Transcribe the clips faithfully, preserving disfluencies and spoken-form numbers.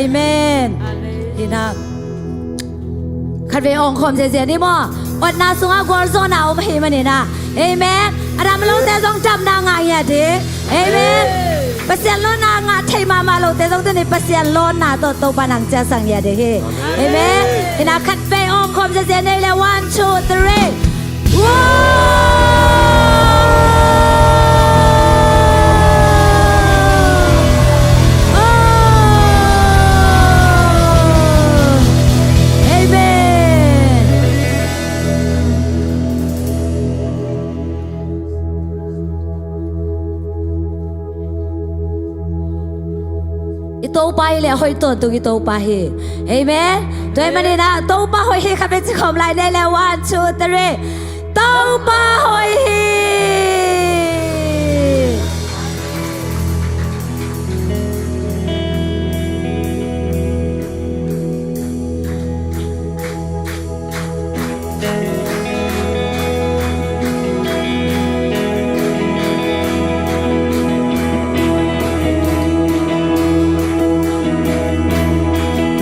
Amen. Hi na. Khatvei awngkhawm ziazia ni maw. Awtna sungah gualzawhna om ahih manin ah. Amen. A dam lote zong damna ngah ngiat ding. Amen. Pasian lawnna ngah thei mahmah lote zong tuni Pasian lawnna tawh Topa nang ciatsang ngiat ding hi. Amen. Hi na, khatvei awngkhawm ziazia nei le, one, two, three. Wow! Oh! Amen. I Topa hi leh a hoih tawntung i Topa hi. Amen. Tua ahih manin ah Topa hoih hi, khatvei ci khawm lai ni le, one, two, three. Topa hoih hi.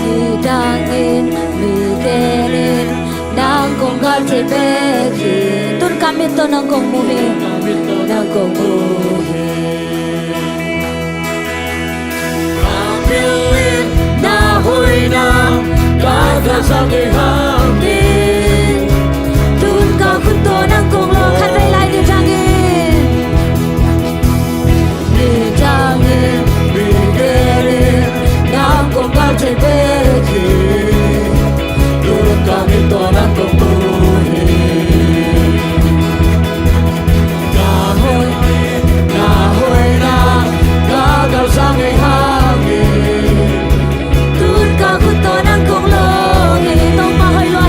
Nidangin mi genin nang kong gal thei bek hi. Tun ka mit tawh nang kong mu hi. Nang kong mu hi. Ka pil in na hoihna ka galzang ngei hangin, tun ka khut tawh nang kong lawng. Khatvei lai nidangin, nidangin mi genin nang kong gal thei bek hi. Tun ka mit tawh nang kong mu hi. Na hoih, na hoihna ka galzang ngei hangin, tun ka khut tawh nang kong lawng hi. Topa hoih lo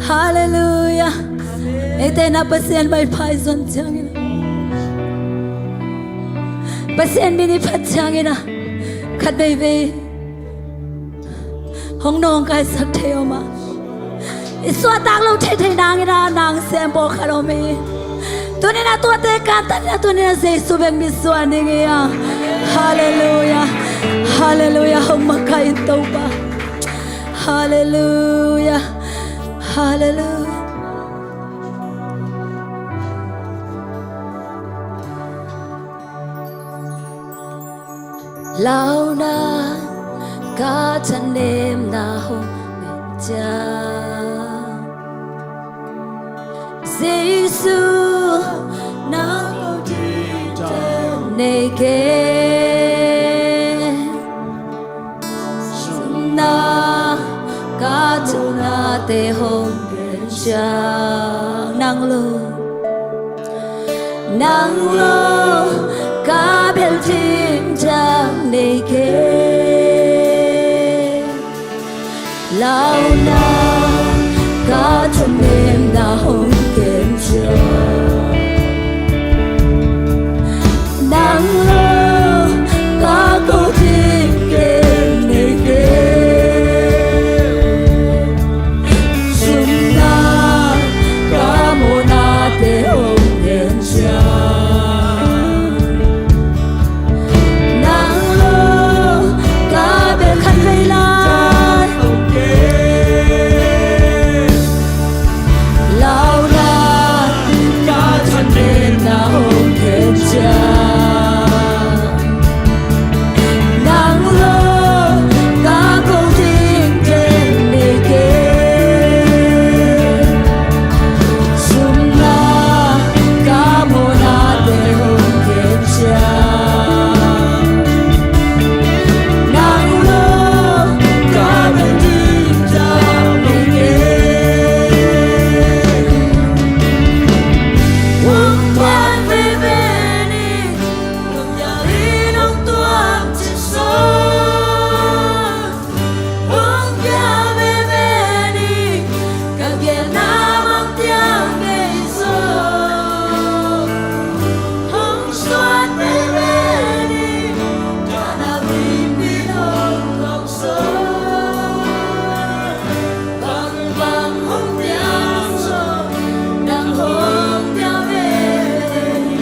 Halleluiah. Eite na Pasian maipha i zon ciangin, Pasian min i phat ciangin ah, khat veivei hong nawngkaisak thei om a, i suahtak lo theithei nangin ah nang sem pawlkhat om hi. Tuni-in ah tuate kantan in ah, tuni-in ah Jesu bek mitsuah ning hi a. Halleluiah. Halleluiah. Hong makaih in Topa. Halleluiah. Halleluiah. Launa ka thanemna hong pia ciang, Jesu, nang lo ding thang nei keng. Sumna ka thanemnate hong pia ciang, nang lo, nang lo ka bel ding thang nei keng. Launa ka thanemna hong kem ciang, nang lo ka ko ding kem nei keng. Sumna ka mawhnate hong kem ciang, nang lo ka bel khat vei lai. Launa ka thanemna hong kem ciang, nang lo ka ko ding kem nei keng. Sumna ka mawhnate hong kem ciang, nang lo ka bel ding thang nei keng. Hong piang veve ni, hong piang in hong tuam cih sawm. Hong piang veve ni, ka gelna mang piang kei sawm. Hong suan veve ni, ka na win ni hong lawng sawm. Bangbang hong piang sawm, nang hong piang veve ni.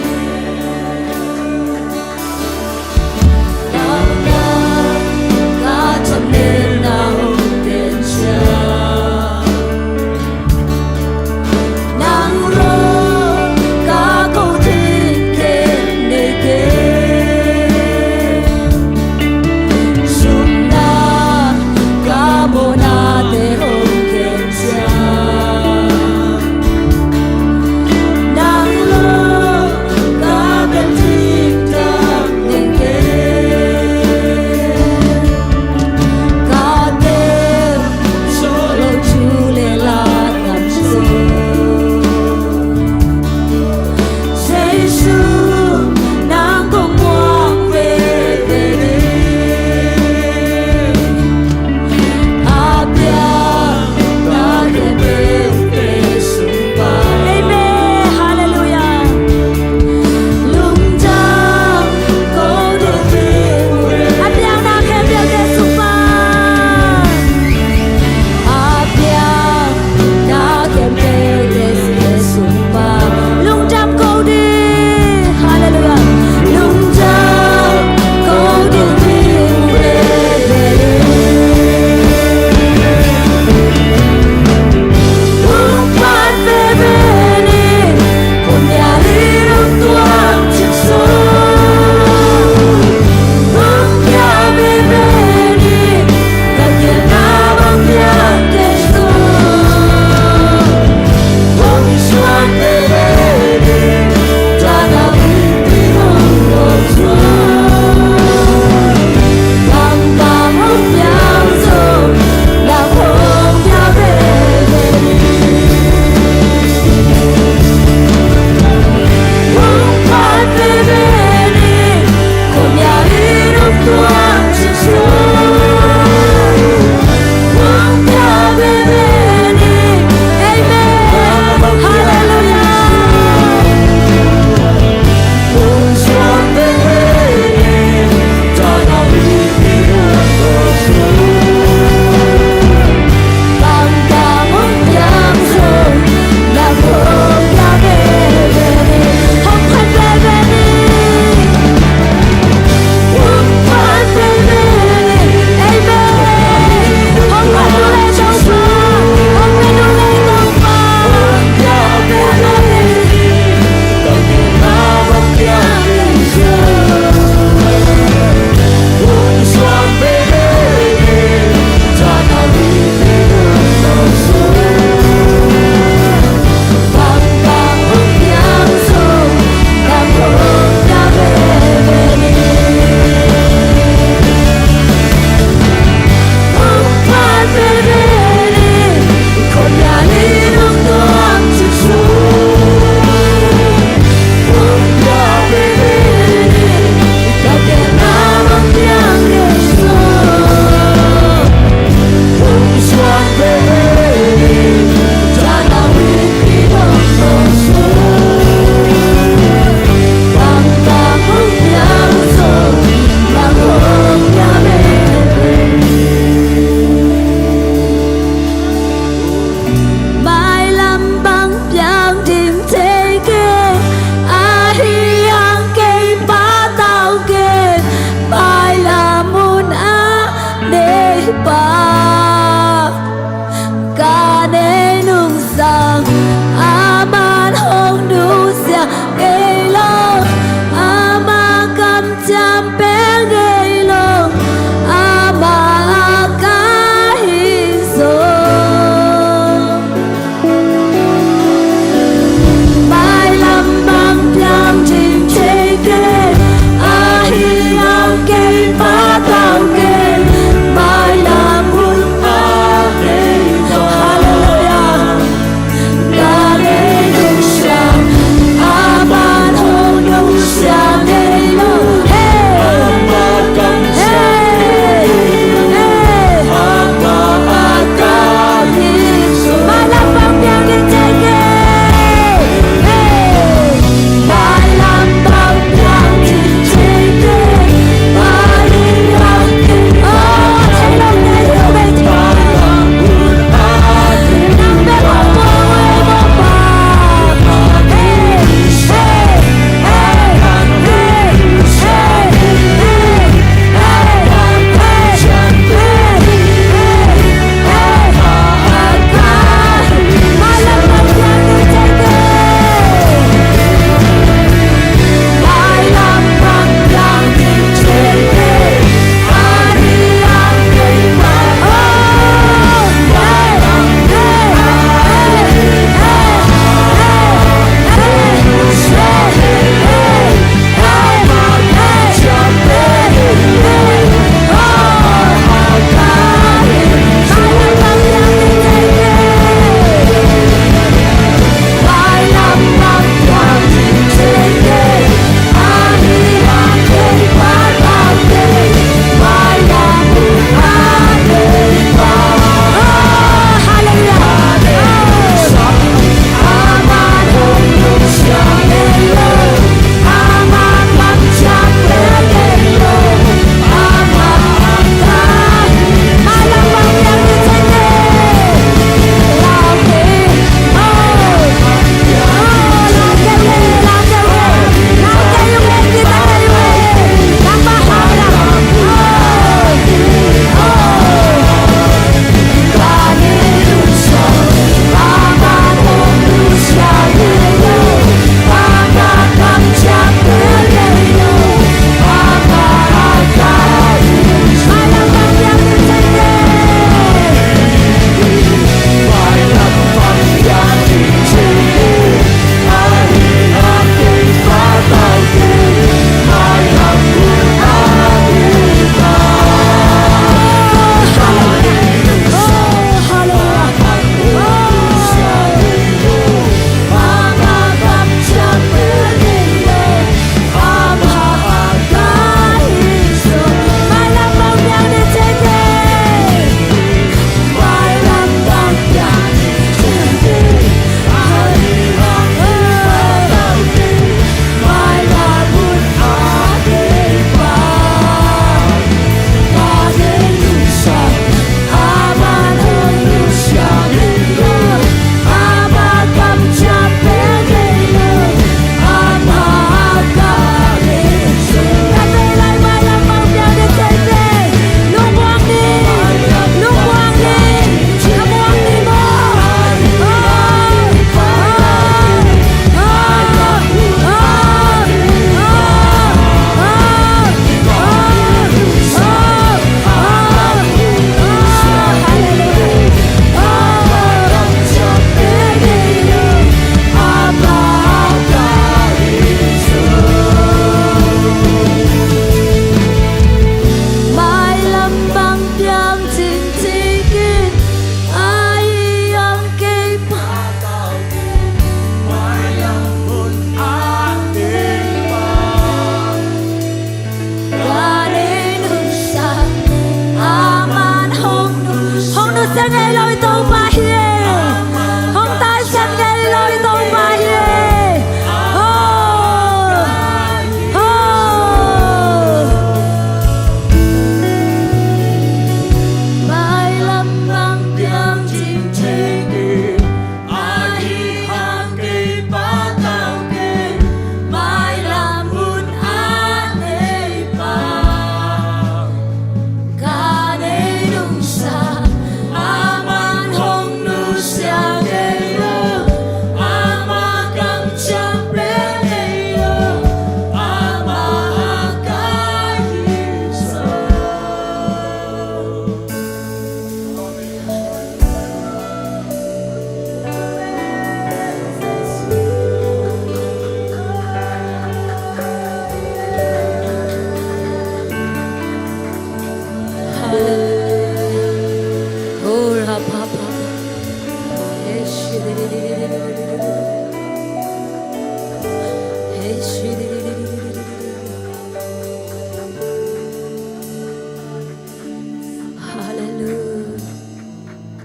Halleluiah.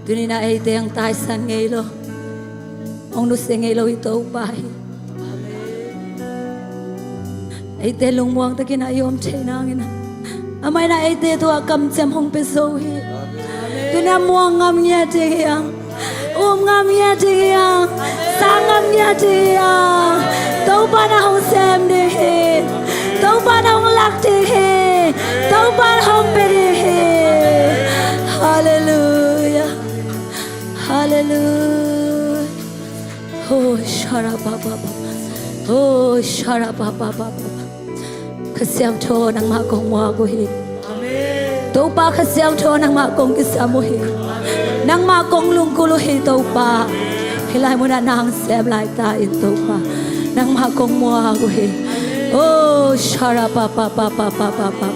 Tuni-in ah eite hong taisan ngei lo, hong nusia ngei lo i Topa hi. Eite lungmuang takin ah i om theih nangin ah, amah in ah eite tungah kamciam hong pia zo hi. Tuni-in ah muang ngam ngiat ding hi hang. Um ngam ngiat ding hi hang. Sang ngam ngiat ding hi hang. Topa in ah hong sem ding hi. Topa in ah hong lak ding hi. Topa in ah hong pia ding hi. Halleluiah. Halleluiah. Oh, sharapapapa. Oh, sharapapapa. Kha Siangtho, nangmah kong muak uh hi. Topa Kha Siangtho, nangmah kong kisam uh hi. Nangmah kong lunggulh uh hi, Topa. Hih lai munah nang sem lai ta in, Topa. Nangmah kong muak uh hi. Oh, sharapapapapapapa.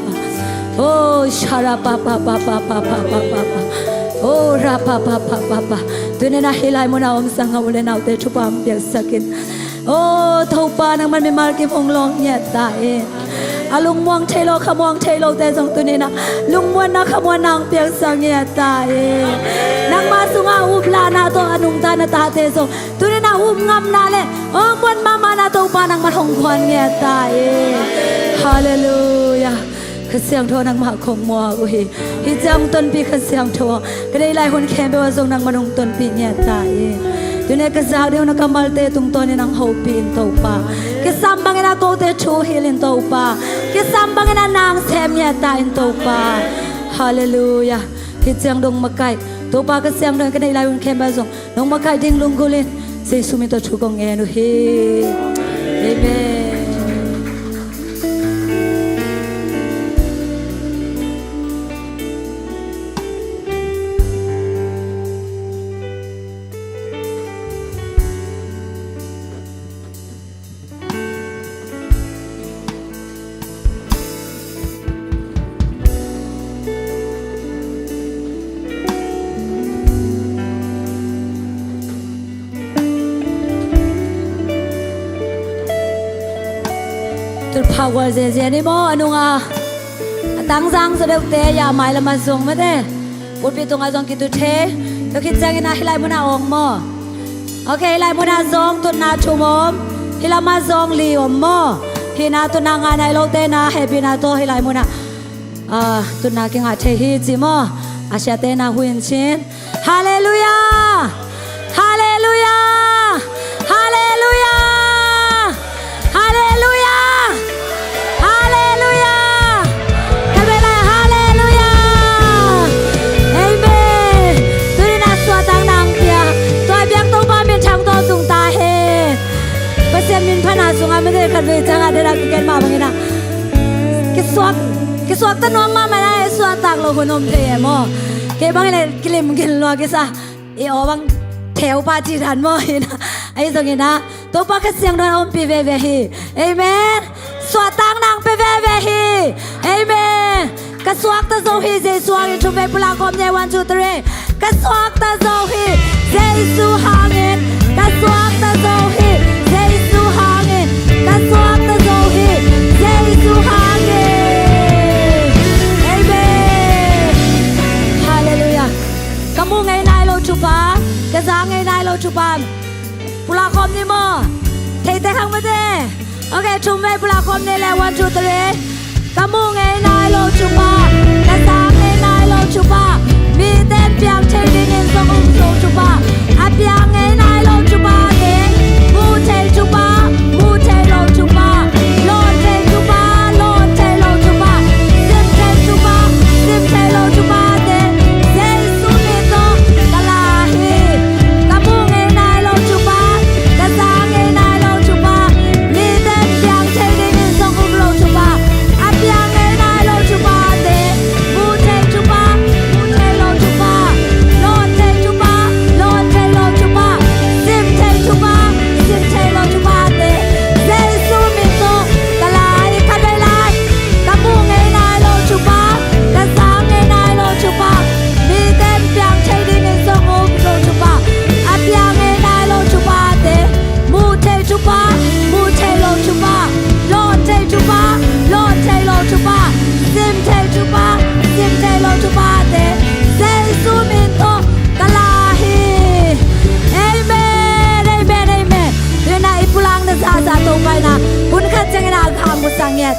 Oh, sharapapapapapapa. Oh, rapapapapapa. Tuni-in ah hih lai munah omsa ngah u le naute thupha hong piaksak in. Oh, Topa, nangman mimal kim hong lawng ngiat ta in. A lungmuang thei lo, khamuang thei lote zong tuni-in ah lungmuanna, khamuanna hong piaksak ngiat ta in. Nangma sungah uplahna tawh a nungta na tate zong tuni-in ah upngamna le awkmuan mahmahna Topa nangman hong guan ngiat ta in. Halleluiah. Kha Siangtho, nangmah kong muak uh hi. Hih ciang tonpih Kha Siangtho, ka deih lai hun khempeuh ah zong nangman hong tonpih ngiat ta in. Tuni-in ka zak deuh na kammalte tungtawnin hong hopih in, Topa. Kisam bangin ah kote thu hilh in, Topa. Kisam bangin ah nang sem ngiat ta in, Topa. Halleluiah. Hih ciang dong makaih, Topa Kha Siangtho in ka deih lai hun khempeuh ah zong nong makaih ding lunggulh in, Jesu min tawh thu kong ngen uh hi. Amen. Tulpha gual ziazia ni maw, a nungah a tangzang zaw deuhte, ya mailamah zong mate. Pulpit tungah zong kitu thei. Tua khit ciangin ah hih lai munah awng maw? Ok, hih lai munah zong tutna thum om. Hih lamah zong li om maw? Hih na tutna ngah nai lote na hehpihna tawh hih lai munah, ah, tutna kingah thei hi ci maw? A siate na hu in cin. Halleluiah! Halleluiah! Halleluiah! Halleluiah! Halleluiah! Ka bia lai, halleluiah! Amen. Tuni-in ah suahtakna hong pia, tua biak Topa minthang tawh tung ta hen. Pasian min phatna sungah mite khatvei ciangah dedak kigen mah bangin ah kisuak, kisuakta nuam mahmah na, suahtak lo hun om thei e maw? Kei bangin ah kilim gin lua kisa. I aw bang theu pah cih dan maw hi na. Ahi zongin ah Topa Kha Siangtho in a ompih veve hi. Amen. Suahtakna hong pia veve hi. Amen. Ka suakta zo hi, Jesu hangin. Thumvei pulak khawm ni e, one, two, three. Ka suakta zo hi, Jesu hangin. Ka suakta zo hi, Jesu hangin. Ka suakta zo hi, Jesu hangin. Amen. Halleluiah. Ka muh ngei nai lo thupha, ka za ngei nai lo thupha. Pulak khawm ni maw? Theite khang mate. Ok, thumvei pulak khawm ni le, one, two, three. Ka muh ngei nai lo thupha, ka za ngei nai lo thupha, mite piang thei dingin zong um zo thupha, a piang ngei nai lo thuphate, mu thei thupha, mu thei lo thupha, lawn thei thupha, lawn thei lo thupha, sim thei thupha, sim thei lo thuphate, Jesu min tawh ka la hi. Ka muh ngei nai lo thupha, ka za ngei nai lo thupha, mite piang thei dingin zong um lo thupha, a piang ngei nai lo thuphate, mu thei thupha, mu thei lo thupha, lawn thei thupha, lawn thei lo thupha,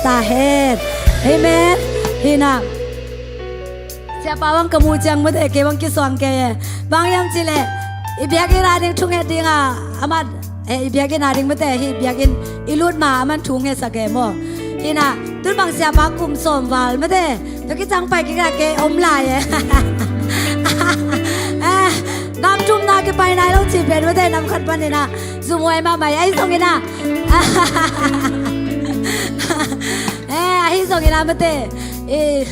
ta hen. Amen. Hi na. Siapa bang ka muh ciang mate, kei bang kisuang kei e. Bang hiam cih leh i biakinn a ding thunget ding a, aman, eh, i biakinn a ding mate, hih biakinn i lut ma aman thungetsak e maw. Hi na, tun bang siapa kum sawm val mate, tua kiciang pai kik a kei om lai e. Eh, gam thumna kipai nai lo cih pen mate, nam khat panin a zumhuai mahmah hi, ahi zongin a. Eh, ahi zongin a mate. Eh.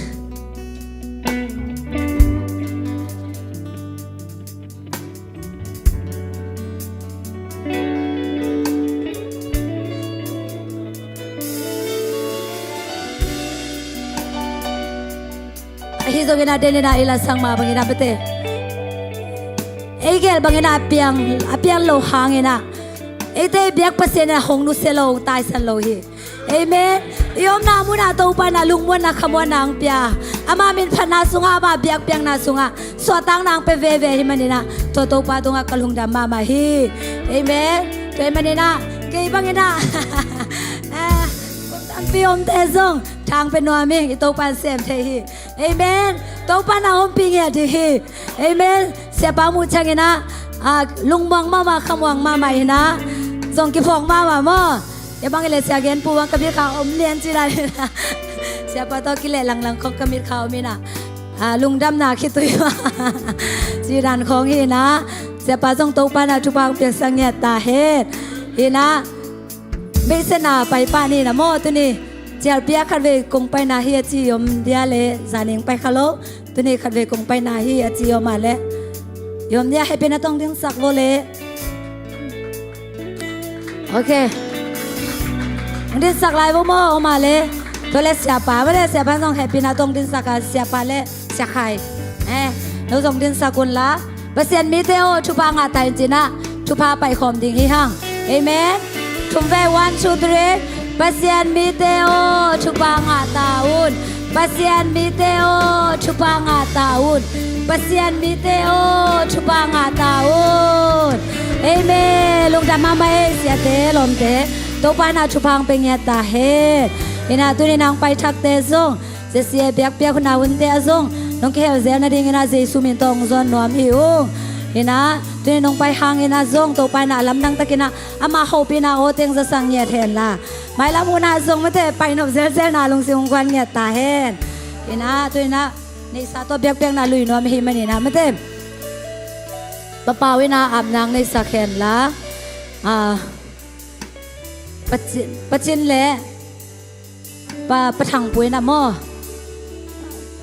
Ahi zongin a denin a i lasak mah bangin a mate, ei gel bangin a a piang, a piang lo hangin a eite i biak Pasian in a hong nusia lo, taisan lo hi. Amen. I omna munah Topa in a lungmuanna khamuanna hong pia. Ama min phatna sungah, ama biakpiakna sungah suahtakna hong pia veve hi manin a, tua Topa tungah ka lungdam mahmah hi. Amen. Tua hi manin a kei bangin a, eh, kum tampi omte zong thang pia nuam ing, i Topa in sem thei hi. Amen. Topa in a ompih ngiat ding hi. Amen. Siapa muh ciangin a, ah, lungmuang mahmah, khamuang mahmah hi na. Zong kiphawk mahmah maw. Ei bang i le sia gen pu bang ka mit kha om lian ci dan hi na. Siapa tawh kileh langlang khong ka mit kha om hi na. Ah, lungdamna khitui mah ci dan khong hi na. Siapa zong Topa in a thupha hong piaksak ngiat ta hen. Hi na. Beisa na pai pah ni na maw, tuni cialpi a khatvei kong paina hi a ci i om dia le, zaning pai kha lo. Tuni khatvei kong paina hi a ci i om a le, i om dia happy na tong dingsak vo le. Ok. Hong dingsak lai vo maw, om a le. Tua le siapa, tua le siapa zong happy na tong dingsak a, siapa le siakhai. Eh, no zong dingsak un la. Pasian mite aw, thupha ngah ta in ci na, thupha paikhawm ding hi hang. Amen. Thum vei, one, two, three. Pasian mite aw, thupha ngah ta un. Pasian mite aw, thupha ngah ta un. Pasian mite aw, thupha ngah ta un. Amen. Lungdam mahmah ei siate, lawmte. Topa in a thupha hong pia ngiat ta hen. Hi na, tuni nang pai thakte zong, J C A biakpiak hun a hunte ah zong nong kihel zel nadingin ah Jesu min tawh hong zawn nuam hi ung. Hi na, tuni nong pai hangin ah zong Topa in ah lamdang takin ah ama hopihna aw teng zasak ngiat hen la, mailam hun ah zong mate pai nop zelzel na lungsim hong guan ngiat ta hen. Hi na, tuni in ah neihsa tawh biakpiakna lui nuam ahih manin ah mate Pa Pau in ah apna hong neisak hen la, ah, Pa Cin, Pa Cin le Pa, Pa Thang Pu in ah maw,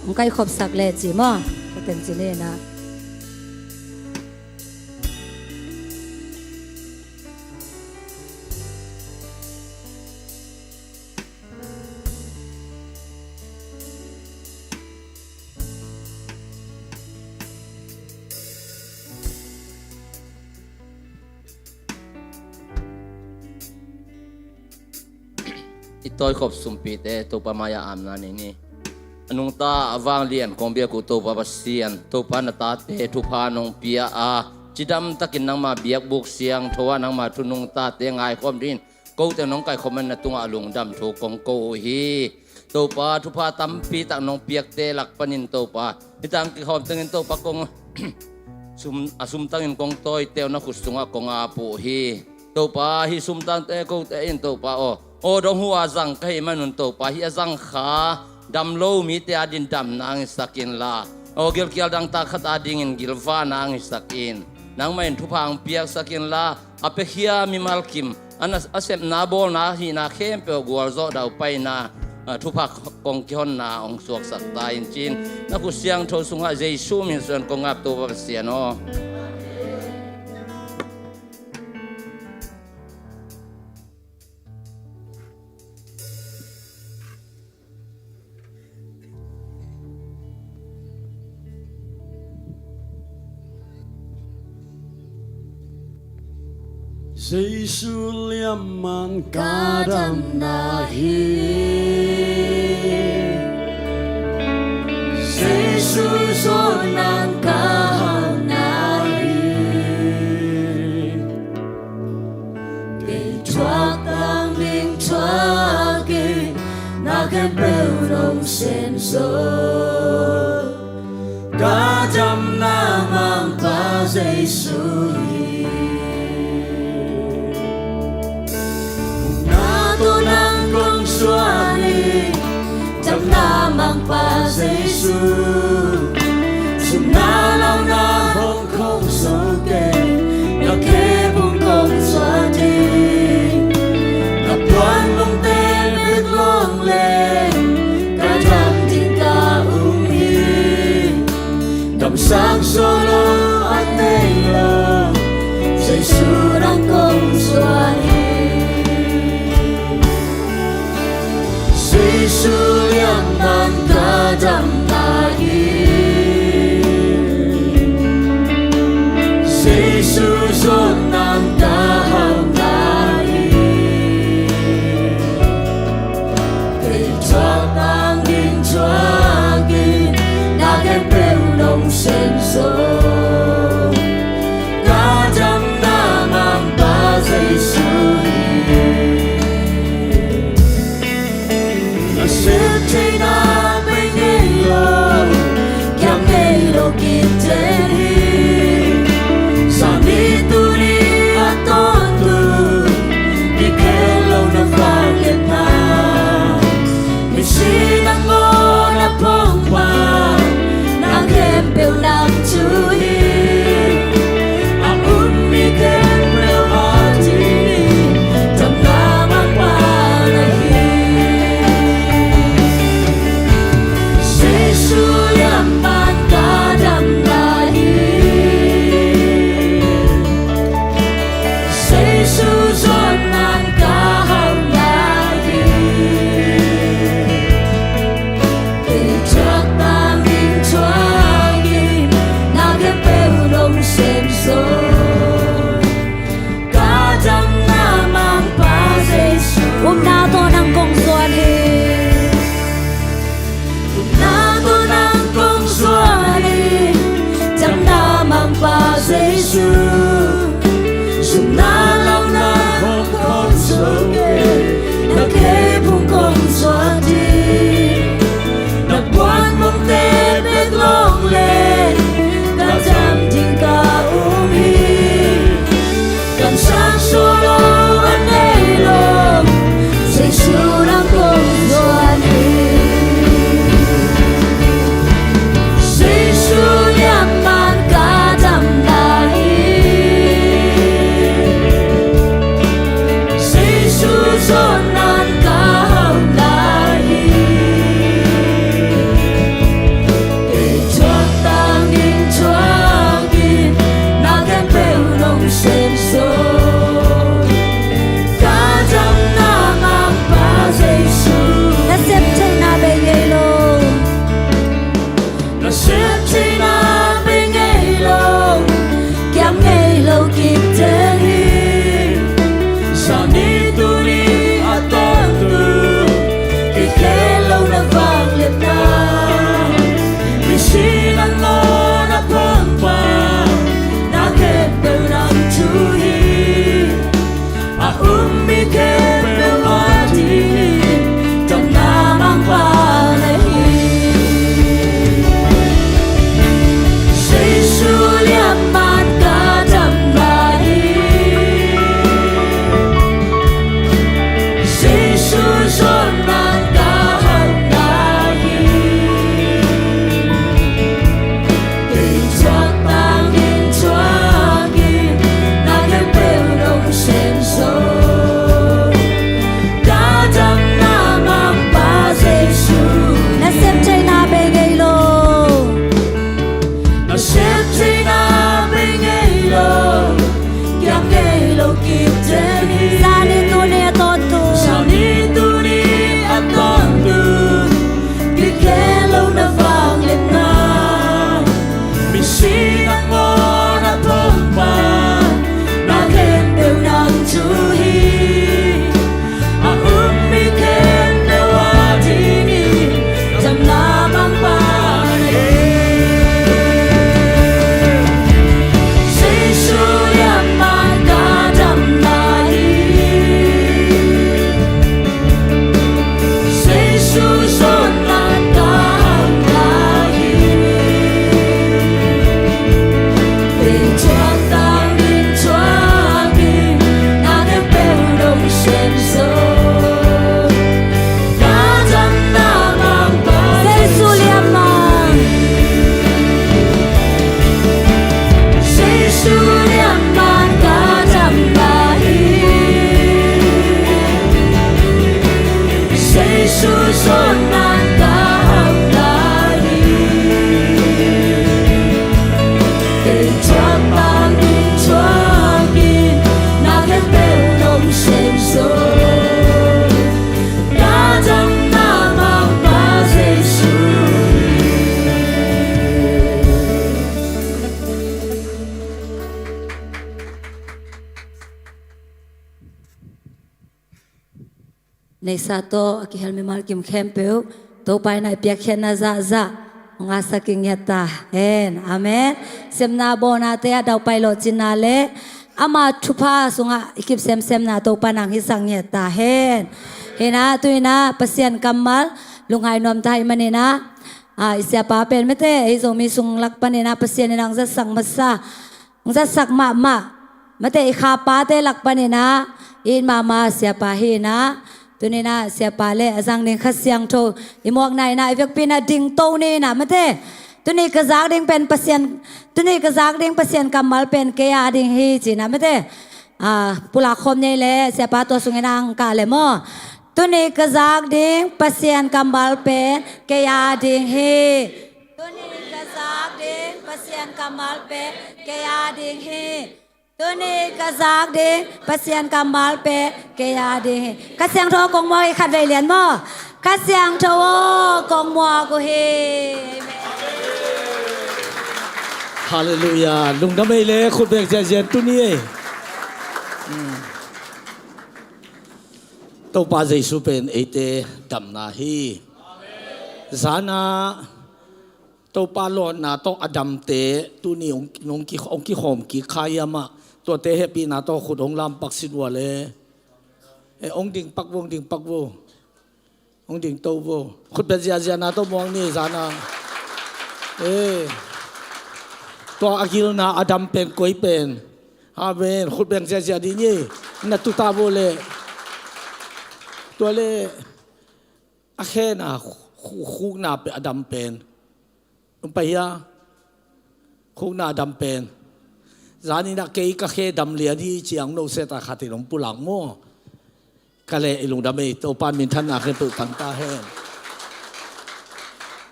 hong kaikhopsak le ci maw, ka ten ci ni in ah. I tawikhop sumpite Topa mai-ah apna nei ni. A nungta a vanglian kong biak uh Topa Pasian, Topa na tate thupha nong pia a, cidam takin nangma biakbuk siangtho ah nangma thu nungtate ngaikhawm dingin kote nong kaikhawm in na tungah lungdam thu kong ko uh hi. Topa, thupha tampi tak nong piakte lak panin Topa, hih tang kikhawm tengin Topa kong sum, a sumtangin kong tawite uh na khut sungah kong ap uh hi. Topa, hih sumtangte kote in Topa aw, aw dong hu a zang ka hih manun Topa, hih a zang kha dam lo mite adingin damna hong hisak inla, aw gilkial dangtak khat adingin gilvahna hong hisak in. Nangmah in thupha hong piaksak inla, a piakhia mimal kim, a na, a sepna bawlna hihna khempeuh gualzawh daupaina, ah, thupha kong kihonna hong suaksak ta in ci-in, na khut siangtho sungah Jesu min suan kong ap Topa Pasian aw. Jesu liamman ka damna hi. Jesu zawnnan ka hauhna hi. Kei thuak tang ding thuak kei, Senso, ka damna Mangpa Jesu hi. Mukna tawh nang kong suan hi, damna Mangpa Jesu. Sumna launa hong khong so kei, na khe phung kong suan ding. Na puan mongte bek lawng leh ka dam ding ka um hi. Damsang suah lo a nei lo, Jesu nang kong suan hi. Jesu lian man ka damna hi. Jesu zon nang ka hauhna hi. Kei thuak nang ding thuak in, na khempeuh nong senso. Ka damna Mangpa Jesu. Neihsa tawh a kihel mimal kim khempeuh Topa in a i piakkhiatna zahzah hong ngahsak i ngiat ta hen. Amen. Sepna bawhnate ah daupai lawhcinna le ama thupha sungah i kip semsemna Topa nang hisak ngiat ta hen. Hinah tuinah Pasian kammal lungngai nuam ta ahih maninah, ah, i siapa pen mate, ei Zomi sung lak paninah Pasian in hong zatsak masa, hong zatsak mahmah. Mate, i khapate lak paninah i it mahmah siapa hinah. Tuninah siapa le a zang ding Kha Siangtho i muakna inah i vekpi inah dingto ninah mate. Tuni ka zak ding pen Pasian, tuni ka zak ding Pasian kammal pen kei a ding hi cinah mate. Ah, pulak khawm nei le siapa tua sungin ang kah le maw. Tuni ka zak ding Pasian kammal pen kei a ding hi. Tuni ka zak ding Pasian kammal pen kei a ding hi. Tuni ka zak ding Pasian kammal pen kei a ding hi. Kha Siangtho aw kong muak hi khatvei lian maw. Kha Siangtho aw kong muak uh hi. Amen. Halleluiah. Lungdam ei le khut beng ziazian tuni ei. Topa Jesu pen eite damna hi. Zana Topa lawhna tawh a damte tuni hong, hong ki, hong kikhawm kik kha hiam ah, tuate hehpihna tawh khut hong lampak sin uh a le. Eh, hong ding pak vo, hong ding pak vo. Hong ding to vo. Khut beng ziaziana tawh muang ni zana. Eh. Tua a gilna a dam pen koi pen. Amen. Khut beng ziazia ding ni. Na tuta vo le. Tua le. A khena khu-, khukna pen a dam pen. Hong pai hia. Khukna a dam pen. Zaninah kei ka khe dam lian hi ciang no seta khatin hong pulak maw. Ka le i lungdam ei, Topa minthanna khempeuh tang ta hen.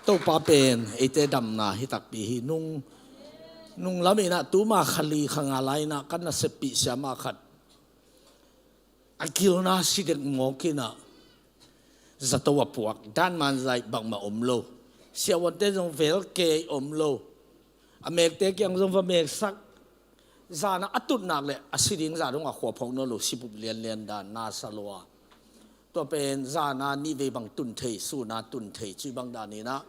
Topa pen eite damna hi takpi hi. Nung, nung laminah tuma kha li kha nga lai-inah kan na seppih siama khat a gilna si dek mawk inah zato a puak, dan man zaih bangmah om lo. Siavuante zong vel kei om lo. A mekte kiang zong va meksak. Zana a tutnak le a si ding zah dong a khua phawk nawn lo, sipup lianlian dan na sa lo a. Tua pen zana nihvei bang tun thei, suna tun thei, cui bang dan inah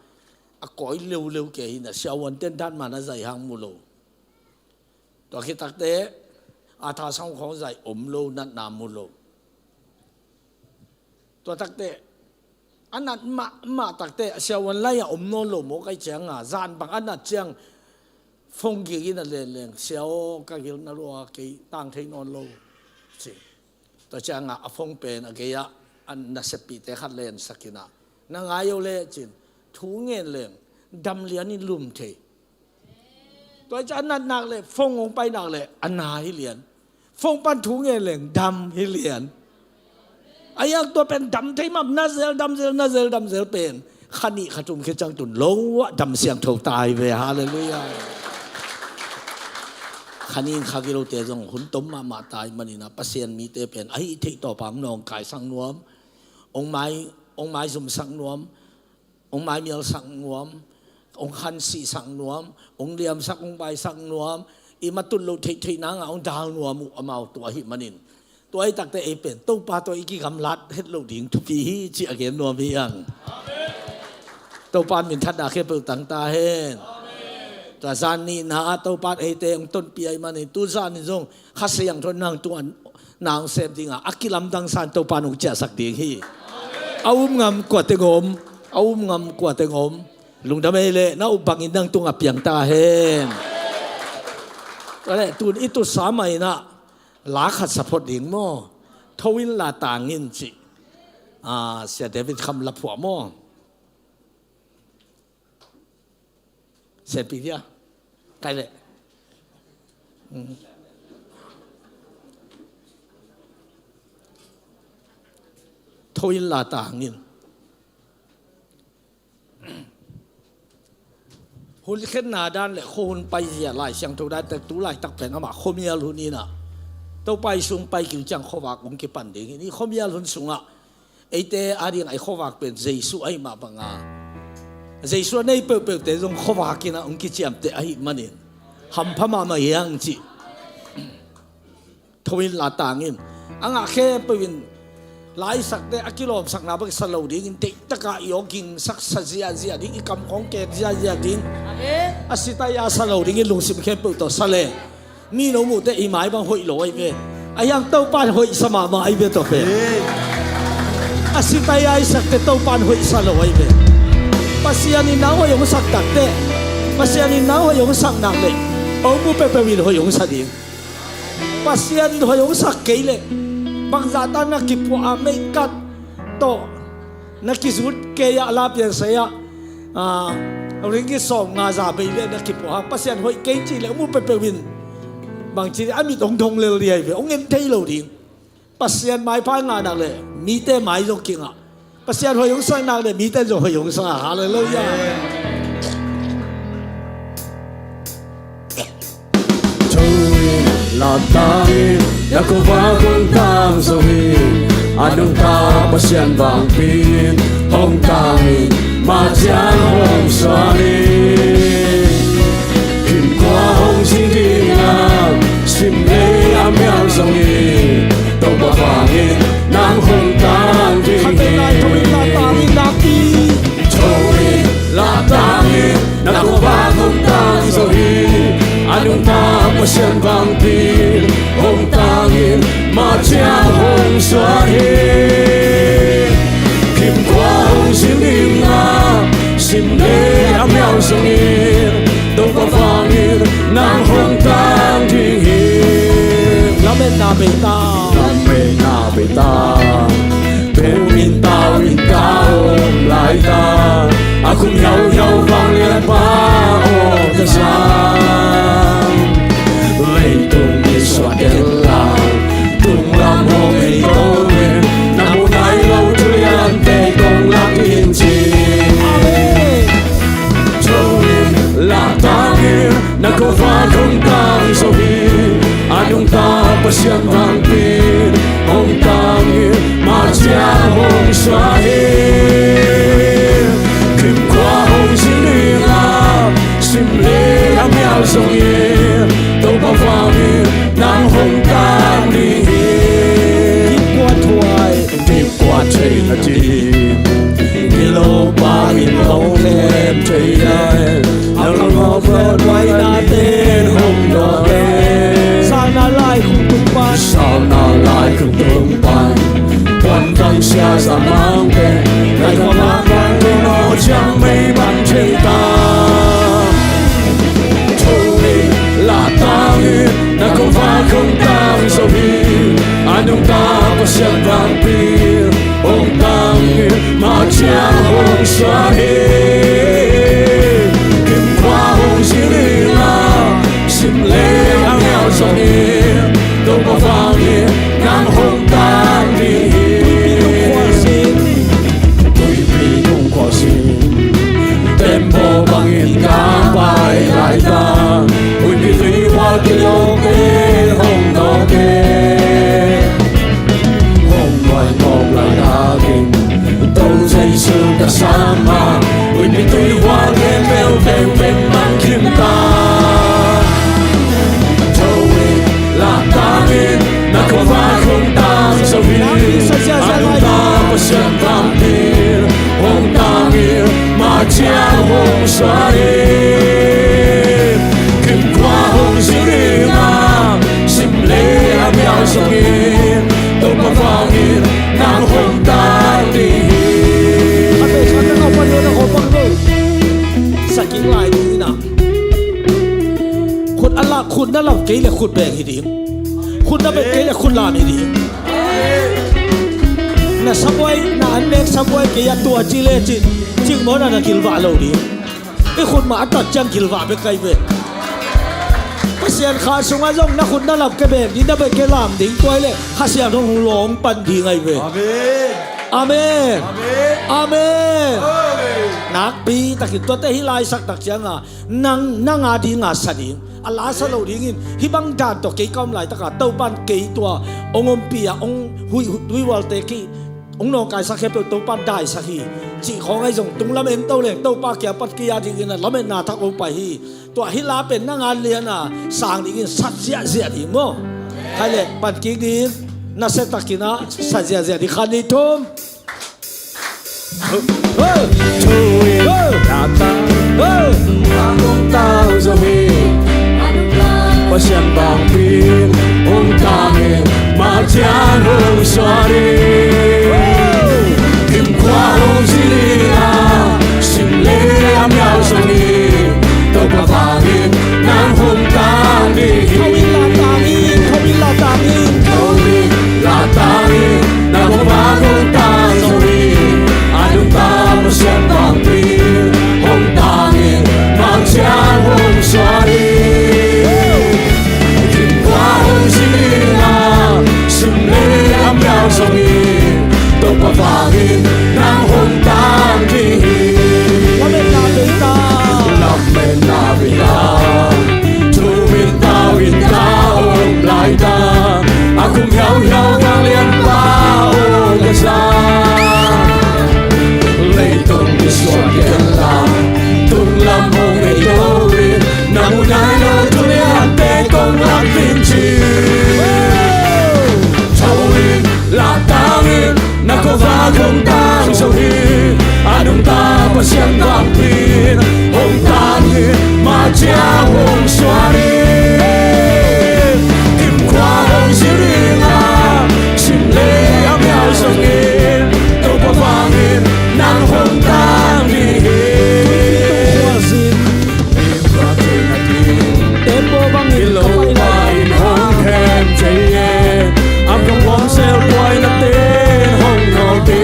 a kawi leuleu kei hinah siavuanten dan man a zaih hang mu lo. Tua khittakte a tha sang khawng zaih om lo, natna mu lo. Tua takte a nat mahmah takte a siavuan lai-ah om nawn lo maw kai cianga zan bang a nat ciang phone gigin a lenleng sia aw ka gilna lua kei tang thei nawn lo. Ci. Tua cianga a phone pen a gei-ah a naseppihte khat lensakinah na ngai o le cin thu ngen leng dam lianin lum thei. Tua hi ciah a natnak le phone hong painak le a na hi lian. Phone pan thu ngen leng dam hi lian. A iang tua pen dam thei mah na zel dam zel na zel dam zel pen kha nih kha thum khit ciang tun lo ah dam siangtho ta hi ve. Halleluiah. Kha nih kha gilote zong hun tom mahmah ta hi maninah Pasian mite pen a hih theih tawpah hong nawngkaisak nuam, hong mai, hong maizumsak nuam, hong maimialsak nuam, hong khansihsak nuam, hong liamsak, hong baisak nuam, i matut loh theihtheih nangah hong dal nuam uh amau tua ahih manin. Tua ahi takte ei pen Topa tawh i kigamlat het loh ding thupi hi cih a gen nuam hi ang. Topa in minthanna khempeuh tang ta hen. Tua zan nihna ah Topa in eite hong tonpih ahih manin tu zanin zong Kha Siangtho nang tungah na hong sem dingah a kilamdang san Topa in hong ciahsak ding hi. A um ngam kua teng om, a um ngam kua teng om. Lungdam ei leh na up bangin nang tungah piang ta hen. Tua leh tun i tutsa mah inah la khat sa phot ding maw. Tho in la tang in cih. Ah, Sia David Kham la phuah maw. Sianpi dia. Kai leh. Mm. Tho in la tang in. Hun khenna dan le khuahun paizia Lai Siangtho dan tek tu laitak pen amah khuamial hun inah Topa i sung pai kik ciang khuavak hong kipan ding hi. Ni khuamial hun sungah eite ading a i khuavak pen Jesu ahih mah banga Jesu a nei peuhpeuhte zong khuavak inah hong kiciamteh ahih manin hampha mahmah hi hang cih. Tho in la tang in. A ngah khempeuh in Laisakte a kilawmsakna bek sa lo dingin, deihtakah i aw gingsak sa ziahziah ding, i kam khawng ket ziahziah ding. Amen. A sitaia sa lo dingin lungsim khempeuh tawh sa le, mi no muhte i mai bang hoih lo ahi ve. Ahi hang Topan hoihsa mahmah ahi ve tawh pen. Amen. A sitaia i sakte Topan hoihsa lo ahi ve. Pasian in nang hoih hong sak takteh, Pasian in nang hoih hong sak nak leh, hong mu peuhpeuh in hoih hong sa ding. Pasian in hoih hong sak kei leh, bangzahta na kipuah a, meikat tawh na kizut kei a, la piansai a, ah, ringgit sawmnga za bei leh na kipuah a, Pasian hoih kei cih leh, hong mu peuhpeuh in bangci ding, a mit hong dong lel ding ahi ve, hong en thei lo ding. Pasian maipha i ngah nak leh mite mai zong kingah. Pasian hoih hong sak nak leh mite zong hoih hong sak. Halleluiah. Tho in, la tang in, na khuavak hong tang zo hi. A nungta Pasian vangbit hong tang in, mah ciang hong suak hi. Khimkhua hong zin ding a, simlei a mial zong hi. Topa vangin nang hong tang ding hi. Tho in, la tang in, nakpi. Tho in, la tang in, na khuavak hong tang zo hi. A nungta Pasian vangbit hong tang in, mah ciang hong suak hi. Khimkhua hong zin ding a, simlei a mial zong hi. Topa vangin nang hong tang ding hi. Lametna bei ta. Lametna bei ta. Peuh in tau in ka om lai ta. A khum hiauhiau vanglianpa aw ta zang. Leitung i suak ken la, tung lam hong ei ko ve. Na mu nai lo thuliante kong lak in ci. Amen. Tho in, la tang in, na khuavak hong tang zo hi. A nungta Pasian vangbit hong tang in, mah ciang hong suak hi. Khimkhua hong zin ding a, simlei a mial zong hi. Topa vangin nang hong tang ding hi. Khimkhua thuai. Dip kuat thei na ding, gilo pa in hong lem thei lai. A lungawk lawh nuaina ten hong dawk e. Salna lai khung tung pan. Salna lai khung tung pan. Puan tang sia za mang te. Lai khua mang pan tung aw ciang mei bang thei ta. Tho in, la tang in, na khuavak hong tang zo hi. A nungta Pasian vangbit hong tang in, mah ciang hong suak hi. Khimkhua hong zin ding a, simlei a mial zong hi. Topa vangin nang hong tang ding hi. Tuipi tung khua zin. Tuipi tung khua zin. Tembaw bangin ka pai lai ta. Huihpi tuihual kilawk e, hong nawk e. Hong nuai ngawk lai takin, Topa Jesu ka sam a. Huihpi tuihual khempeuh vengveng mang khin ta. Tho in, la tang in, na khuavak hong tang zo hi. A nungta Pasian vangbit hong tang in, mah ciang hong suak hi. Khimkhua hong zin ding a, simlei a mial zong hi. Topa vangin nang hong tang ding hi. A te khat na kau pan lo, na kau pan lo. Sa kik lai ding in a. Khut a lak, khut na lak kei leh khut beng hi ding. Khut na beng kei leh khut lam hi ding. Na sabuai, na an nek sabuai kei a tua ci le cin, cingmawh na na kilvah lo ding. I khut mah a tat ciang kilvah bek kai ve. Pasian kha sungah zong na khut na lak kei beng ding, na beng kei lam ding, tua hi leh Kha Siangtho hong lawng pan ding ahi ve. Amen. Amen. Amen. Amen. Amen. Nakpi takin tuate hih laisak tak cianga nang, nang a dinga sa ding, a la sa lo dingin, hih bang dan tawh kei ka om laitaka Topan kei tua hong ompih a, hong huih, huih, huihhualte kei hong nawngkaisak khempeuh Topan daisak hi, cih khawng ahi zong tunglam ento leng Topa kiang pat kei a dingin a lametna thak hong pai hi. Tua hih la pen nang a liana sang dingin sat ziahziah ding maw? Khai leh pan kik ding. Nasia takin a sa ziahziah dih, khat, nih, thum. Thu in a tang, a hong tang zo hi. Pasian vanglian hong tang hi, mah ciang hong suak hi. Kimkhua hong zin a, sim le a miau zong hi. Topa vanglian nang hong tang dih hi. Tho in la tang in, tho in la tang in. Tho in la tang in, na khuavak hong tang zo hi. A nungta Pasian vanglian hong tang hi, mah ciang hong suak hi. Kimkhua hong zin a, sim le a miau zong hi. Topa vanglian nang hong tang dih hi. Lametna bei ta. Lametna bei ta. Thu in tau in ka om lai ta. A kum hiauhiau vanglianpa aw ka za. Leitung misuan gen la, tung lam hong ei to in, na mu nai lo tuni ante kong lak ding ci. Tho in la tang in, na khuavak hong tang zo hi. A nungta Pasian vanglian hong tang hi, mah ciang hong suak hi. Kimkhua hong zin a, sim le a miau zong hi. Topa vanglian nang hong tang dih hi. Tempo bangin ka pai lai. Hong khen thei e. Am ka puang sel puai na ten hong nol te.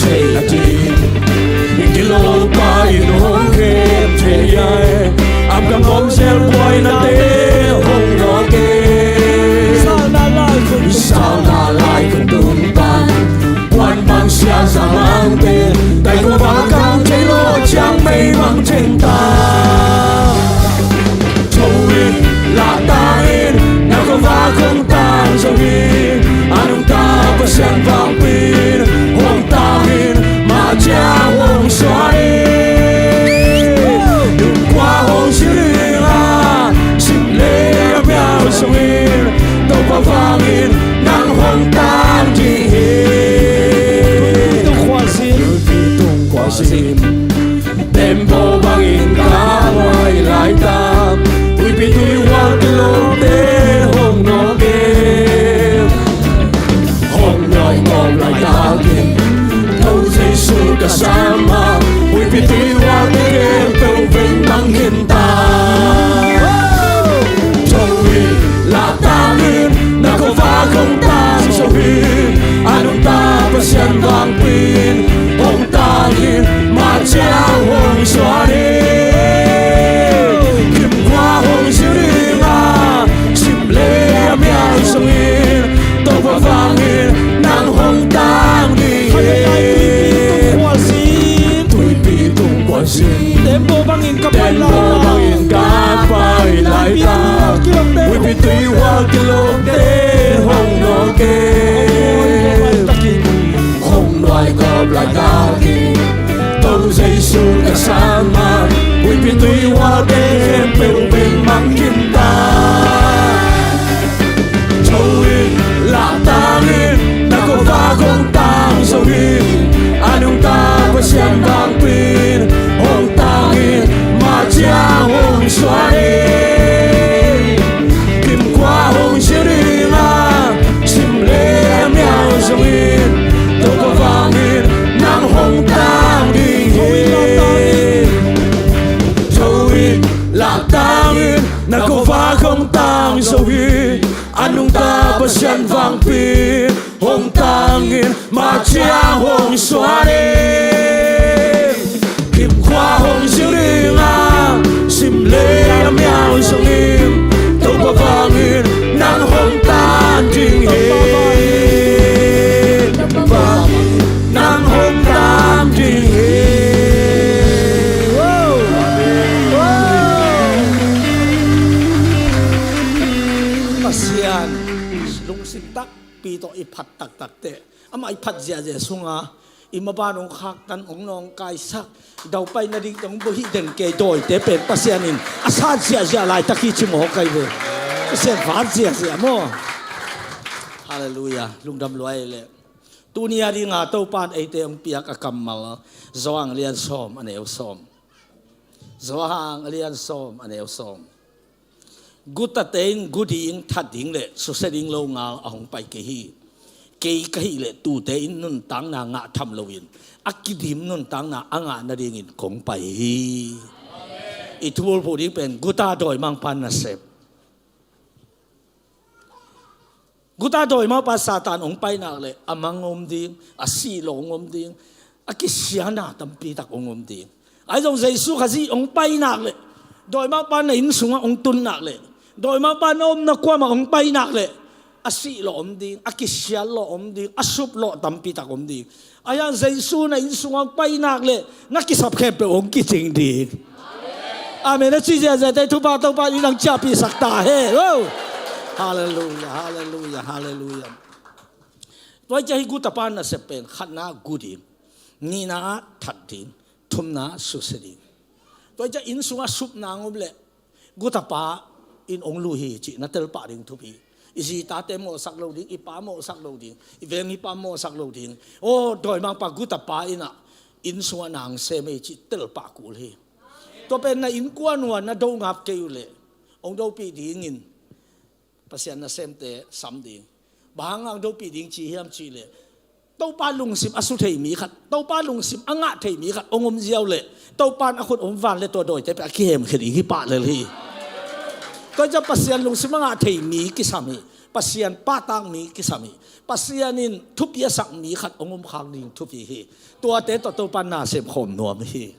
thei a ding. Gilopa in hong khem thei ai, a gam om zel buainate hong nawk e. Salna lai khun tung pan, puan bang sia za mang pen, tai ko va kang thei lo ciang mei bang theng ta. Tho in, lahtang in, na ko va kong tang zo hi. A nungta Pasian vangpin hong tang in, ma ciang hong suan in. Kua hong si ding a, sim le a miau zong in, Topa vangin nang hong tang ding hi. Tuipi tung khualzin, tuipi tung khualzin, tembaw bangin ka pai laitak, huipi tuihual kilawmte hong nawk e. Hong nuai kawm laitakin, Topa Jesu ka sam a, huipi tuihualte khempeuh veng bang khin ta. Tho in, lahtang in, na ko va kong tang zo hi. A nungta Pasian vangpin hong tang in, ma ciang hong suan hi. Kim kua hong zil ding a, sim le a miau zong in, Topa vangin nang hong tang ding hi. Tuipi tung khualzin, tembaw bangin ka pai laitak, huipi tuihual kilawmte hong nawk e. Hong nuai kawm laitakin, Topa Jesu ka sam a, huipi tuihualte khempeuh veng bang khin ta. Tho in, lahtang in, na ko va kong tang zo hi. A nungta Pasian vangpin hong tang in, ma ciang hong suan hi. Kim kua hong zil ding a, sim le a miau zong in, Topa vangin nang hong tang ding hi. Tho in, lahtang in, na ko va kong tang zo hi. A nungta Pasian vangpin hong tang in, ma ciang hong suan hi. Kim kua hong zil ding a, sim le a miau zong in, Topa vangin nang hong tang ding hi. Nang hong tang ding hi. Pasian lungsim takpi tawh i phat taktak teh, amah i phat ziahziah sunga i maban hong khaktan, hong nawngkaisak, daupai nading tawh hong buaih den kei dawite pen Pasian in a sat ziahziah laitak hi ci mawk ahi ve. Pasian vat ziahziah maw. Halleluiah. Lungdam lua ei leh. Tuni a dinga Topa in eite hong piak a kammal, Johan a lian sawm a neu sawm. Johan a lian sawm a neu sawm. Gutate in gu ding, that ding le susia ding lo ngal a hong pai kei hi. Kei ka hih leh tuute in nuntakna ngah tham loin a kidim nuntakna a ngah nadingin kong pai hi. I thubulphuh ding pen guta dawimangpa nasep. Guta dawimangpa Satan hong pai nak leh a mang hong om ding, a sih lawh hong om ding, a kisiana tampi tak hong om ding. Ahi zong Jesu Khazih hong pai nak leh, dawimangpa na inn sungah hong tun nak leh, dawimangpa na omna kuamah hong pai nak leh, a sih lawh om ding, a kisiat lawh om ding, a sup lawh tampi tak om ding. Ahi hang Jesu na inn sungah hong pai nak leh na kisap khempeuh hong kicing ding. Amen. A ci ziahziahte thupha Topa in hong ciahpihsak ta hen. Oh! Halleluiah, halleluiah, halleluiah. Tua hi ciah hih gutapa nasep pen khatna ah gu ding, nihna ah that ding, thumna ah susia ding. Tua hi ciah inn sungah supna hong om leh gutapa in hong lui hi cih na telpah ding thupi. I zi i tate mawhsak lo ding, i pa mawhsak lo ding, i veng i pa mawhsak lo ding. Aw, dawimangpa gutapa in ah inn sungah na hong sem hi cih telpah kul hi. Tua pen na innkuan uh ah na do ngap kei uh leh hong dopih dingin Pasian nasemte sam ding. Bang hang dopih ding ci hiam cih leh Topa lungsim a su thei mi khat, Topa lungsim a ngah thei mi khat hong om ziau leh Topa in a khut hong van leh tua dawite pen a kihemkhia ding hi pah lel hi. Tua ciah Pasian lungsim a ngah thei mi kisam hi. Pasian pahtak mi kisam hi. Pasian in thupi a sak mi khat hong om khak ding thupi hi. Tuate tawh Topa na sem khawm nuam hi.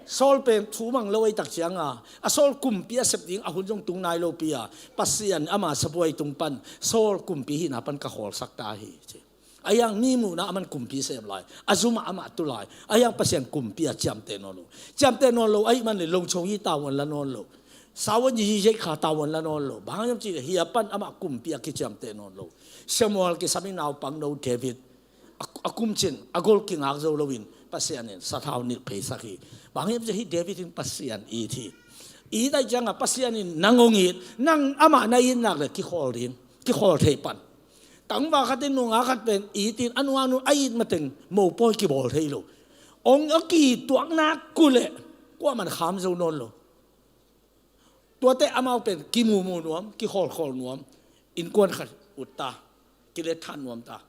Saul pen thu mang lo ahih tak cianga, a Saul kumpi a sep ding a hun zong tung nai lopi a, Pasian ama sabuai tung pan Saul kumpi hihna pan ka khawlsak ta hi, ci. Ahi hang mi muhna aman kumpi sem lai, a zumah amah tu lai. Ahi hang Pasian kumpi a ciamteh nawn lo. Ciamteh nawn lo ahih man le longchong hi tavuan la nawn lo. Saul ni hi zeikha tavuan la nawn lo. Bang hang hiam cih leh hia pan amah kumpi a kiciamteh nawn lo. Samuel kisam in naupangno David a, a kumcin a gol kingak zo loin Pasian in sathau nilh pheisak hi. Bang hang hiam cih leh hih David in Pasian it hi. It ahih cianga Pasian in nang hong it, nang amah na it nak le kikhawl ding, kikhawl thei pan. Tangval khat in nungak khat pen it in a nungak nu a it mateng mopawi kibawl thei lo. Hong a kituak nak uh leh kuaman kham zo nawn lo. Tuate amau pen kimumu nuam, kikhawlkhawl nuam, innkuan khat ut ta, kilet than nuam ta.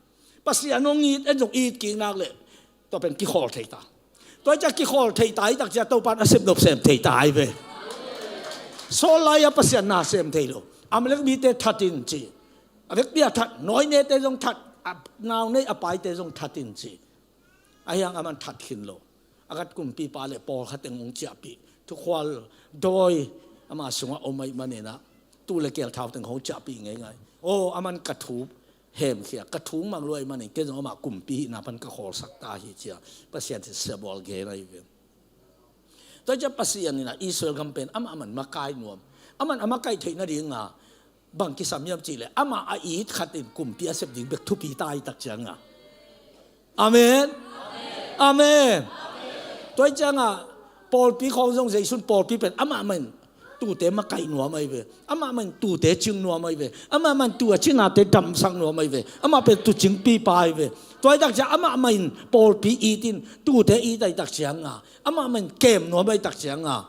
Pasian hong it, en zong it kik nak leh tua pen kikhawl thei ta. Tua hi ciah kikhawl thei ta hi tak ciah Topan a sepnop sem thei ta hi ve. Saul lai-a Pasian na sem thei lo. Amalek mite that in ci. A vekpi a that, nawinete zong that, a naunei a paite zong that in ci. Ahi hang aman that khin lo. A gat kumpipa le pawlkhat teng hong ciahpih. Thukhual dawi ama sungah om ahih maninah, tu le keel thau teng hong ciahpih ngeingai. Aw, aman ka thu hemkhia, ka thu mang lua ahih manin ken zong amah kumpi hihna pan ka khawlsak ta hi, cia Pasian in Samuel gen ahi ve. Tua hi ciah Pasian inah Israel gam pen amah aman makai nuam. Aman a makai theih nadinga bang kisam hiam cihleh amah a it khat in kumpi a sep ding bek thupi ta hi tak cianga. Amen. Amen. Tua hi cianga pawlpi khawng zong Jesuh in pawlpi pen amah man tute makaih nuam ahi ve. Amah man tute cing nuam ahi ve. Amah man tu a cinate damsak nuam ahi ve. Amah pen tucingpipa ahi ve. Tua hi tak ciang amah man pawlpi it in tute it ahi tak cianga, amah man kem nuam ahi tak cianga,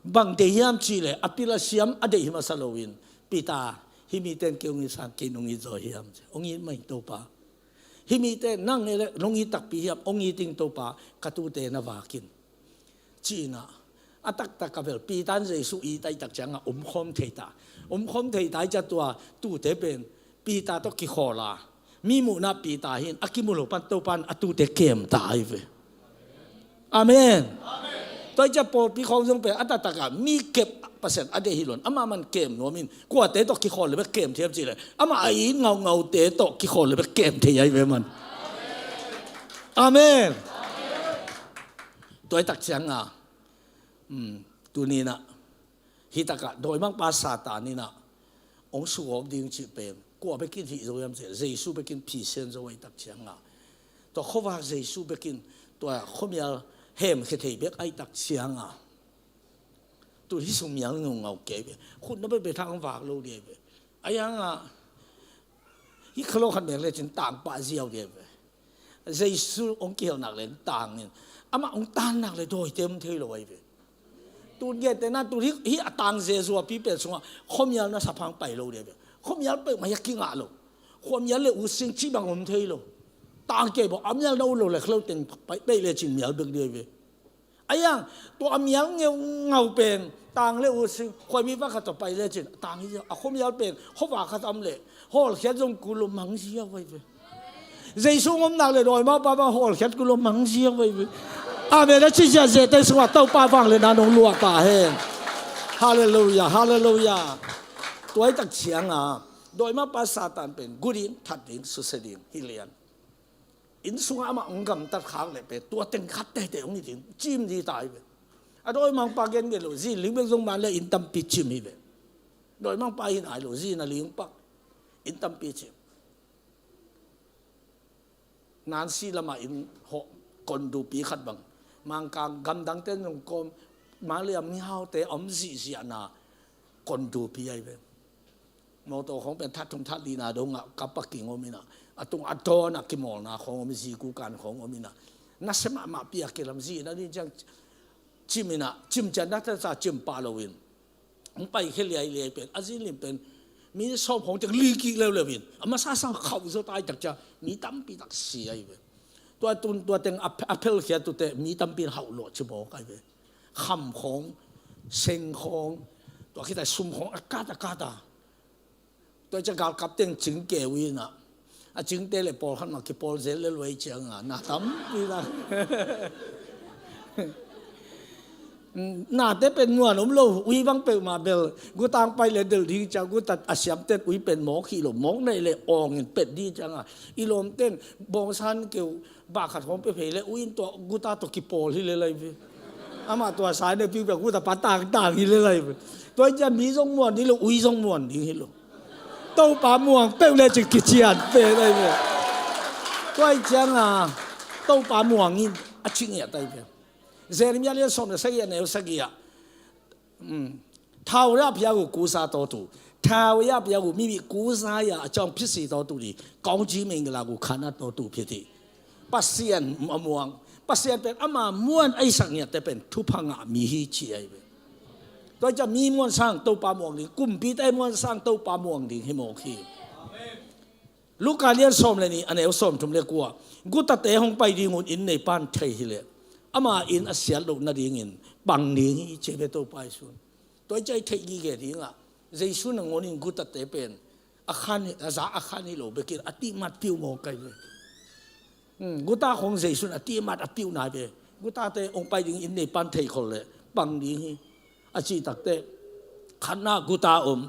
bang deih hiam cihleh a pil a siam a deih hi masa loin, Peter, hih mite in kei hong it sang, kei nong it zaw hiam? Hong it mah in Topa. Hih mite nang e le nong it takpi hiam? Hong it ing Topa, ka tute na vak in, ci-inah. A taktak a bel Peter in Jesuh it ahi tak cianga omkhawm thei ta. Omkhawm thei ta hi ciah tua tute pen Peter tawh kikhawl a, mi muhna Peter hi in a kimu lo pan Topa in a tute kem ta ahi ve. Amen. Tua hi ciah pawlpi khawng zong pen a taktak a mi kep Pasian a deih hi lo in amah man kem nuam in, kuate tawh kikhawl le bek kem thei hiam cihleh amah a it ngaungaute tawh kikhawl le bek kem thei ahi ve man. Amen. Tua hi tak cianga, um, tuninah hih takah dawimangpa Satan inah hong sugawp ding cih pen kua bekin hih zo hiam cihleh Jesuh bekin phisen zo ahi tak cianga, tua khuavak Jesuh bekin tua khuamial hemkhia thei bek ahi tak cianga, tu hih sung mial ngaungau kei ve. Khutna bebe thang vak lo ding ahi ve. Ahi hanga hih khalawh khat mek lecin tangpah ziau ding ahi ve. Jesuh hong kihel nak le tangin, amah hong tan nak le dawite om thei lo ahi ve. Tun gentehna tun hih, hih a tang zezuapi pen sungah khuamial na saphang pai lo ding ahi ve. Khuamial peuhmah hi a kingah lo. Khuamial le utsing cih bang om thei lo. Tang kei bawh a mial na ut lo le khalo teng pai, pai lecin mial bek ding ahi ve. Ahi hang tua a mial ngeu ngau pen tang le utsing khuaimi va khat tawh pai lecin tang hi a, khuamial pen khuavak khat a om leh hawlkhiat zong kul lo mang ziau ahi ve. Jesuh hong om nak le dawimangpa bang hawlkhiat kul lo mang ziau ahi ve. Amen a ci ziahziahte sungah Topa vangliatna nong luah ta hen. Halleluiah, halleluiah. Tua hi tak cianga dawimangpa Satan pen gu ding, that ding, susia ding hi lian. Inn sungah amah hong gamtat khak leh pen tua teng khat teitei hong hi ding, cim ding ta hi ve. A dawimangpa gengen lo, zi ling bek zong man le inn tampi cim hi ve. Dawimangpa hi nai lo, zi na ling pak, inn tampi cim. Nansi lamah inn hawh, kondupi khat bang. Mangkang gamdangte nung kawm, Malaysia mihaute a om zihziahna kondupi ahi ve. Mawtaw khawng pen that thum that lina dongah ka paking om inah, a tung a dawnah kimawlna khawng om, zi kukan khawng om inah, nasia mahmahpi a kilam zi na ding ciang cim inah, cim ciang na tasa cim pah loin hong paikhia liailiai pen a zi lim pen mi sawm khawng ciang li kik leuleu in a masa sang khauh zaw ta hi tak ciang mi tampi tak si ahi ve. Tua tun tua teng a, a phelkhia tute mi tampi in hauh lawh ci mawk ahi ve. Kham khawng, seng khawng, tua khita sum khawng a kat a kat a Tua ciang galkap teng cingkeu in ah, a cingte le pawlkhat mah kipawl zel le luai ciang ah na tampi la. Nate pen nuan om lo, ui bang peuhmah bel guta hong pai le delh ding ciang, guta a siamten ui pen mawk hi lo, mawk naih le awng in pet ding ciang ah, i lawmten bawngsan keu bah khat hong pia phei le ui in tua guta tawh kipawl hi le lai ve. Amah tua sai na piu pia guta pa tangtang hi le lai ve. Tua ciang mi zong muan ding lo, ui zong muan ding hi lo. Topa muang peuh le cin kician peuh lai ve. Tua ciang ah Topa muang in a cing ia tai ve. Jeremiah lian sawm le sagih a neu sagih ah, ထာဝရဘုရားကို ကိုးစားတော်သူ၊ ထာဝရဘုရားကို မိမိကိုးစားရာအကြောင်း ဖြစ်စေတော်သူသည် ကောင်းကြီးမင်္ဂလာကို ခံအပ်တော်သူဖြစ်သည်။ ပစီယန်အမွန်၊ ပစီယန်ပင်အမမွန်အိုက်ဆာညတ်တဲ့ပင် ထူဖငါမီဟီချီအိုက်ပဲ။ တော့ကြမီးမွန်sang တုပ်ပါမွန်လီ၊ ကုမ်ပီတဲမွန်sang တုပ်ပါမွန်လီ ဟိမော်ခီ။ Luka lian sawm le nih a neu sawm thum le kua, gutate hong pai ding un inn neipan thei hileh, ama inn a siat loh nadingin pang ding hi ci ve Topa Jesu in. Tua i cai theih gige dingah Jesu nangawn in gutate pen a khan hi, a za a khan hi lo bekin a tihmat piu maw kai ve. Guta khong Jesu in a tihmat a piu nai ve. Gutate hong pai ding inn neipan thei khol le pang ding hi. A cih takteh, khatna guta om,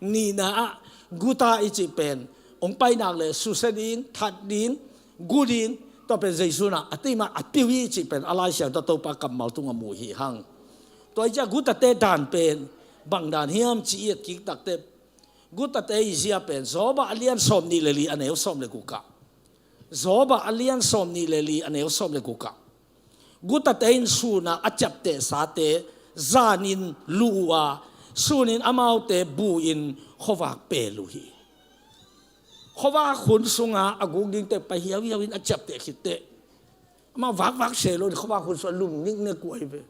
nihna ah guta i cih pen hong painak le susia ding, that ding, gu ding, tua pen Jesu in a tihmat a piu hi i cih pen a Lai Siangtho Topa kammal tungah mu hi hang. Tua i ciah gutate dan pen bang dan hiam ci i et kik takteh, gutate i zia pen Job a lian sawm nih le li a neu sawm le gukah, Job a lian sawm nih le li a neu sawm le gukah, gutate in sunah a ciaptehsate zanin luh uh a, sunin amaute bu-in khuavak pel uh hi. Khuavak hun sungah a guk dingte pai hiauhiau in a ciapteh khitteh, amah vakvak se lo in khuavak hun sungah lum niknek uh ahi ve.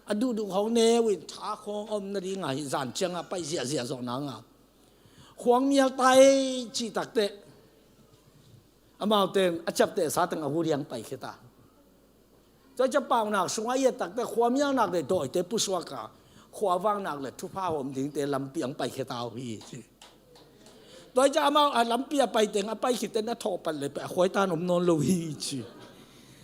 A duhduh khawng neu in tha khawng om nadingah hi zan ciangah pai ziahziah zawh nangah khuang mial tai cih takteh, amaute in a ciaptehsa teng a hu diang paikhia ta. Tua ciah paunak sungah i et takteh khuamialnak le dawite pusuak a, khuavaknak le thupha hawm dingte lampi ang paikhia ta uh hi ci. Tua ciah amau a lampi a pai teng a pai khitteh na thawhpat le peh a khuaitan om nawn lo hi ci.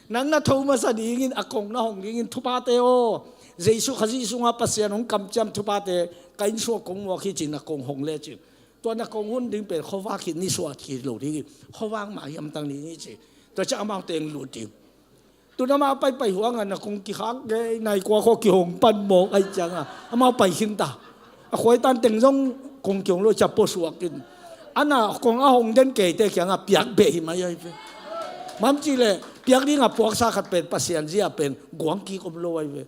Nang na tho masa dingin a kong na hong dingin thuphate aw, Jesu Khazih sungah Pasian hong kamciam thuphate ka inn sungah kong muak hi ci, na kong hong le ci. Tua na kong hun ding pen khuavak khit ni suah khit lo dingin khuavak mah hiamtang ding hi ci. Tua ciah amau teng lut ding. Tun amau paipai huangah na kong kikhak gei nai kua khaw kihong pan mawk ahi ciangah amau pai khinta. A khuaitan teng zong kong kihong lo ciah pusuak in, ana kong a hong den keite kiangah piak beh hi mai ahi ve. Mam cih leh piak dingah puaksa khat pen Pasian zia pen guang kik om lo ahi ve.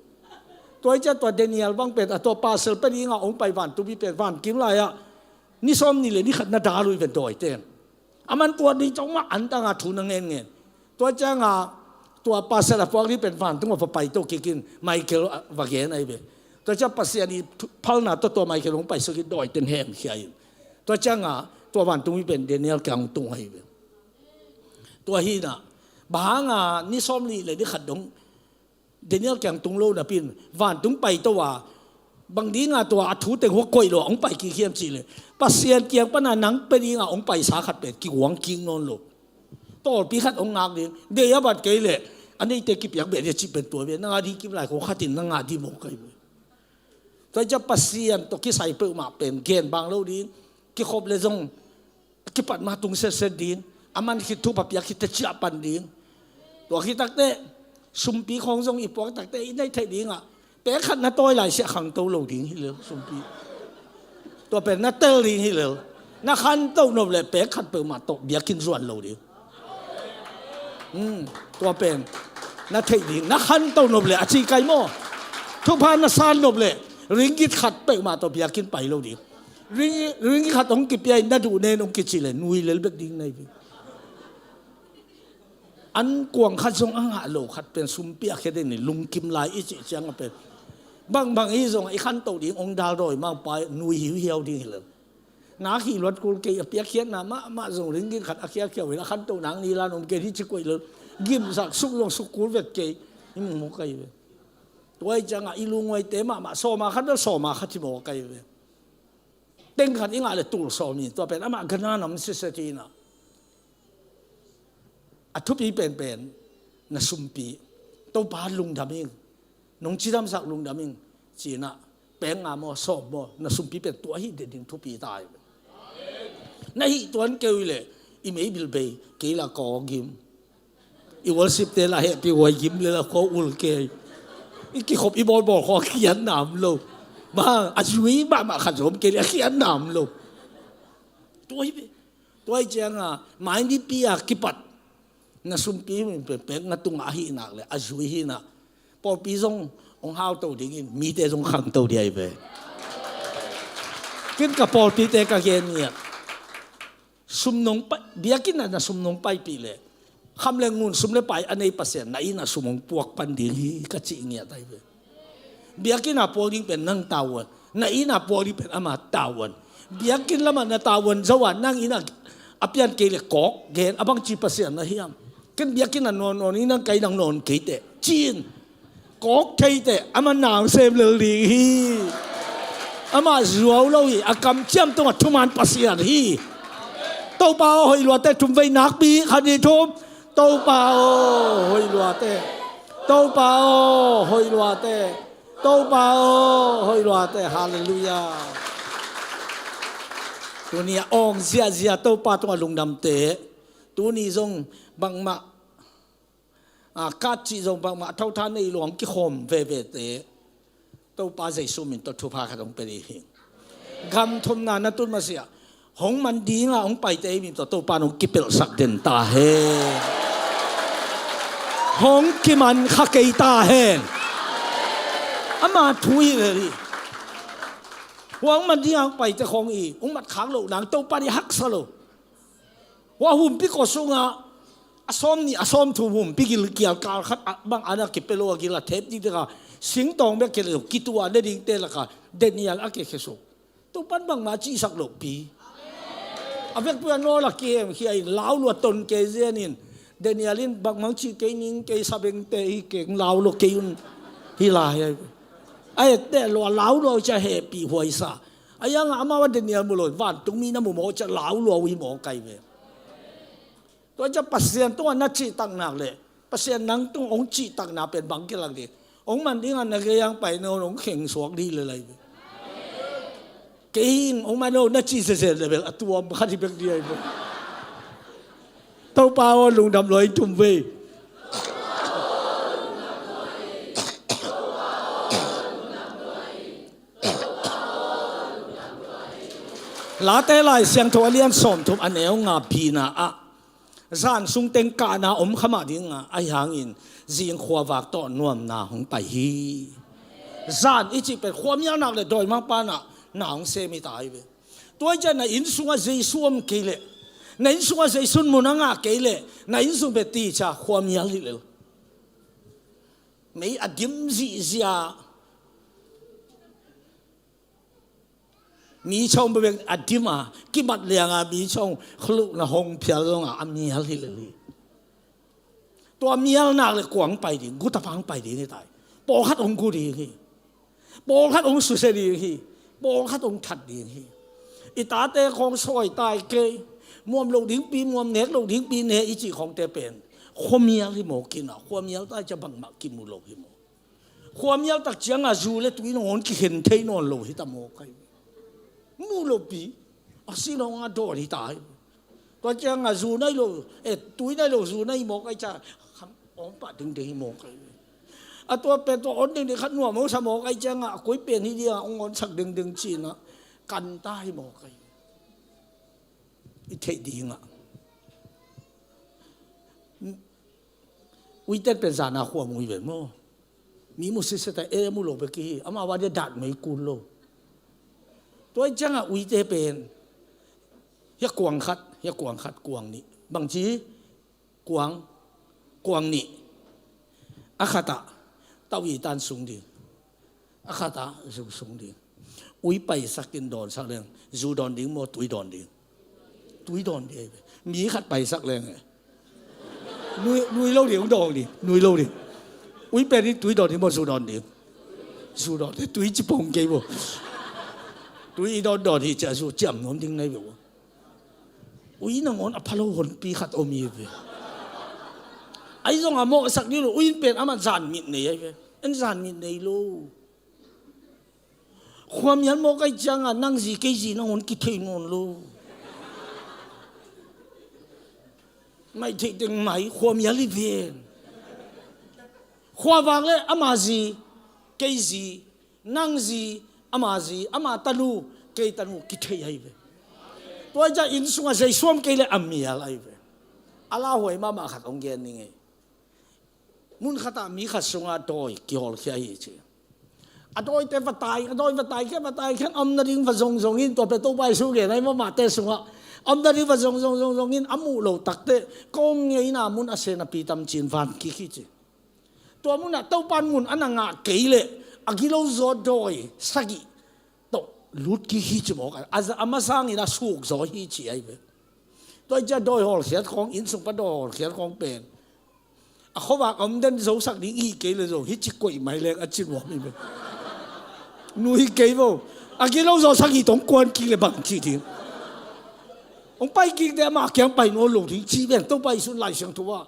Tua i ciah tua Daniel bang pen a tua pasal pia dingah hong pai vantung mi pen vankim lai-ah ni sawm nih le ni khat na dal uh hi ven dawite in. A man tua ding cawk mah antanga thu na ngenngen. Tua ciangah tua pasal a puak ding pen vantung a va pai to kikin Michael a va gen ahi ve. Tua ciah Pasian i phalna tawh tua Michael hong paisuk in dawite in hemkhia in. Tua ciangah tua vantung mi pen Daniel kiang hong tung ahi ve. Tua hinah bang hanga ni sawm nih le ni khat dong Daniel kiang tung lo napi in vantung paito a, bang dinga tua a thu teng hua koih lo a hong pai kik hiam cih leh Pasian kiang pana nang pia dinga hong paisa khat pen kiguang kik nawn lo. Tawlpi khat hong ngak ding, deih a bat kei leh a neite kipiak beh ding a cih pen tua ve, nang a ding kim lai kong khat in nang a ding mawk kai ve. Tua i ciah Pasian tawh kisai peuhmah pen gen bang lo ding, kikhop le zong kipat ma tung setset ding, a man khit thupha piak khit teh ciah pan ding. Tua khit takteh sumpi khawng zong i puak takteh i neih theih dingah pek khat na tawi lai siah khangto lo ding hi lel sumpi. Tua pen na tel ding hi lel. Na khanto nop leh pek khat peuhmah tawh biakinn zuan lo ding. Tua pen na theih ding, na khanto nop leh a ci kai maw? Thupha na san nop leh ringgit khat peuhmah tawh biakinn pai lo ding. Ringgit khat hong kipia in na duh nen hong kici leh nui lel bek ding na hi ve. An kuang khat zong a ngah lo khat pen sumpi a khia den in lungkim lai i cih ciang a pen bangbang i zong i khanto ding hong dal dawi maupa nui hiuhiau ding hi lel. Nak hi luat kul kei a piakkhiatna mahmah zong ringgit khat a khiakhia uh in a khanto nak ni lan om kei hi ci koih lel. Gimsak suk zong suk kul vet kei. I mumuk kai ve. Tua i ciangah i lunguaite mahmah sawma khat bel sawma khat hi mawk kai ve. teng khat i ngah le tul sawm hi. Tua pen amah Ghana nam siset hi in ah, a thupi penpen na sumpi, Topa lungdam ing, nong cidamsak lungdam ing, ci in ah, peng nga maw, sawm maw, na sumpi pen tua hi den ding thupi ta hi. Na hih tuan kei uh leh i meibil bei kei la kaw gim. I worship te la hehpih huai gim le la khua ul kei. I kikhop i bawlbawl khua khiatna om lo. Bang a zui mahmah khat zong om kei le a khiatna om lo. Tua hi ve. Tua hi ciang a, mai mipi a kipat na sumpi min pekpek na tungah ahih nak le a zui hi in ah, pawlpi zong hong hauto dingin mite zong khangto ding ahi ve. Ken ka pawlpite ka gen ngiat. Sum nong pai, biakinn ah na sum nong paipih leh, kham le ngun, sum le pai a nei Pasian na inn ah sum hong puak pan ding hi, ka cih ngiat ahi ve. Biakinn ah puak ding pen nang tavuan, na inn ah puak ding pen ama tavuan. Biakinn lamah na tavuan zo a, nang inn ah a pian kei le kawk gen, a bangci Pasian na hiam? Ken biakinn ah nawn nawn ing, nang ka inn ah nawn kei teh, ci in. Kawk thei teh, amah na hong sem lel ding hi. Amah zuau lo hi, a kamciam tungah thuman Pasian hi. Topa aw, hoih lua teh, thum vei nakpi, khat, nih, thum. Topa aw, hoih lua teh. Topa aw, hoih lua teh. Topa aw, hoih lua teh. Halleluiah. Tuni a awng ziahziah Topa tungah lungdam teh. Tuni zong bangmah, a, ka cih zong bangmah, a thotha nei lo hong kikhawm veve teh, Topa Jesu min tawh thupha khat hong pia ding hi. Gam thumna na tun masiah, hong man ding a hong paite i min tawh Topa nong kipelhsak den ta hen. Hong kiman kha kei ta hen. Ama thu hi lel hi. Hua hong man ding a hong paite khawng i hong mat khak loh nang Topa nih haksa lo. Hua humpi kua sungah a sawm nih, a sawm thum humpi gilkial kal khat ah bang ana kipia lo a gil a thep dikdek a, singtawng bek kei lo, kitua ne dingte lakah Daniel a kikhia suk. Topan bangmah cihsak lohpi. A vekpi a nawl a kihemkhia in, lau lua ton kei zen in, Daniel in bangmah cih kei ning, kei sabengte hi keng, lau lua kei un, hi lai. A etteh lua, lau lua uh cia hehpih huaisa. A iangah amau a Daniel mu lo, vantungmi na mu mawk cia lau lua uh hi mawk ai ve. Tua cia Pasian tungah na cihtak nak leh, Pasian nang tung hong cihtakna pen bang kilang ding? Hong man dingah na gei ang pai no hong khengsuak dih le lai ve. Kei in hong man no na cih zezen le bel a tuam khat hi bek dih ai ve. Topa aw, lungdam lua ing, thum vei. Late Lai Siangtho a lian sawmthum a neu nga bina ah, zan sung teng kahna om kha mah ding a, ahi hangin zing khuavak tawh nuamna hong pai hi. Zan i cih pen khuamial nak le dawimangpa na, na hong sem hi ta hi ve. Tua hi ciah na inn sungah Jesu om kei leh, na inn sungah Jesu mun a ngah kei leh, na inn sung pen ti ciah khuamial hi lel. Mei a dim zihziah. Mi chong bebek a dim a, kimat liang a mi chong khluhna hong phial zong a, a mial hi lel hi. Tua mial nak le kua hong pai ding, guta pa hong pai ding hi ta hi. Pawlkhat hong gu ding hi. Pawlkhat hong susia ding hi. Pawlkhat hong that ding hi. I tate khawng sawi tai kei. Muam loh dingpi muam, nek loh dingpi nek i cih khawngte pen khuamial hi mawk in a, khuamial tai ciah bangmah kimu lo hi mawk. Khuamial tak ciangah zu le tui nangawn kikhen thei nawn lo hi ta mawk ai. Mu lopi a si lo nga dawn hi ta ai. Tua ciangah zu nai lo, eh, tui nai lo zu nai mawk ai ciah kham awng pah dingding hi mawk ai. A tua pen tua awn dingding khat nuam hong sa mawk ai ciangah a koi pen hi dingah hong awnsak dingding cinah kan ta hi mawk ai. I theih dingah uiten pen zana khuam ui ven maw? Mi mu siseta e mu lo bek hi, amau a dia dat mei kul lo. Tua hi ciangah uite pen hia kuang khat, hia kuang khat, kuang nih. Bangci kuang, kuang nih. A khatah tau i tan sung ding. A khatah zu sung ding. Ui paisak in dawnsak leng zu dawn ding maw, tui dawn ding? Tui dawn ding. Mi khat paisak leng e. Nui, nui lo ding, dawn ding, nui lo ding. Ui pen in tui dawn ding maw, zu dawn ding? Zu dawn ding, tui ci pong kei maw. Tui i dawtdawt hi ciah zu ciam nuam ding nei ve uh. Ui nangawn a phalo honpi khat om hi ve. Ahi zongah mawhsak ding lo, ui in pen amah zanmit nei ahi ve. En zanmit nei lo. Khuamial mawk ahi ciangah nang zi kei zi nangawn kithei nawn lo. Mai theih teng mai khuamial hi ven. Khuavak le ama zi, kei zi, nang zi, ama zi, ama tanu, kei tanu kithei ahi ve. Tua hi ciah inn sungah zeisuam kei le a mial ahi ve. A lauhuai mahmah khat hong gen ning ei. Mun khatah mi khat sungah dawi kihawlkhia hi ci. A dawite va tai, a dawi va tai khia, va tai khia, a om nading va zongzong in, tua pen Topa Jesu gen ahi mahmahte sungah. A om nading va zongzong zongzong in, a muh lo takte, kong ngeina mun a sen a pi tam cin van kik hi ci. Tua munah Topa in mun a na ngah kei leh, a gilo zaw dawi sagih tawh lut kik hi ci mawk. A, a masangin a suk zaw hi ci ahi ve. Tua hi ciah dawi hawlkhiat khawng, inn sung pan dawi hawlkhiat khawng pen a khuavak a om den zosak ding hi kei le zong hi ci koih mai leng a ci nuam hi ve. Nu hi kei vo. A gilo zaw sagih tawh kuan kik le bang ci ding. Hong pai kik te amah kiang pai nawn lo ding ci ven Topa Jesu in Lai Siangtho ah.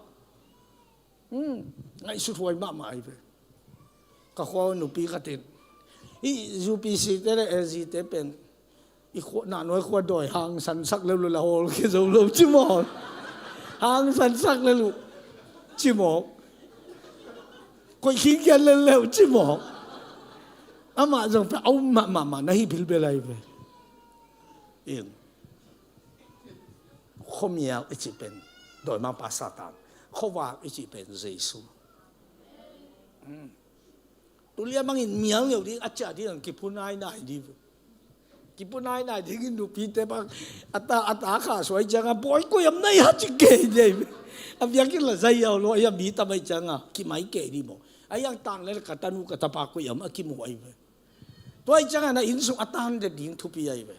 Hmm, ngaihsut huai mahmah ahi ve. Ka khua nupi khat in, hih U P C te le L G te pen i khua, na nuai khua dawi hangsan sak le lu la hawl khia zo lo ci maw. Hangsan sak le lu ci maw. Koih khing kian le leu ci maw. Amah zong pen a um mahmah na hi bilbel ahi ve. In. Khuamial i cih pen dawimangpa Satan. Khuavak i cih pen Jesu. Hmm. Tulia mangin mial ngeu ding a ciah ding ang kipu nainai ding. Kipu nainai dingin nupite bang a ta, a ta kha suai ciangah bawi koi am nai ha ci kei ding. A biakinn la zai yau lo a mi tam ahi ciangah kimai kei ding maw. A yang tang le ka tanu ka tapa koi am a kimu ahi ve. Tua hi ciangah na inn sung a tang den ding thupi ahi ve.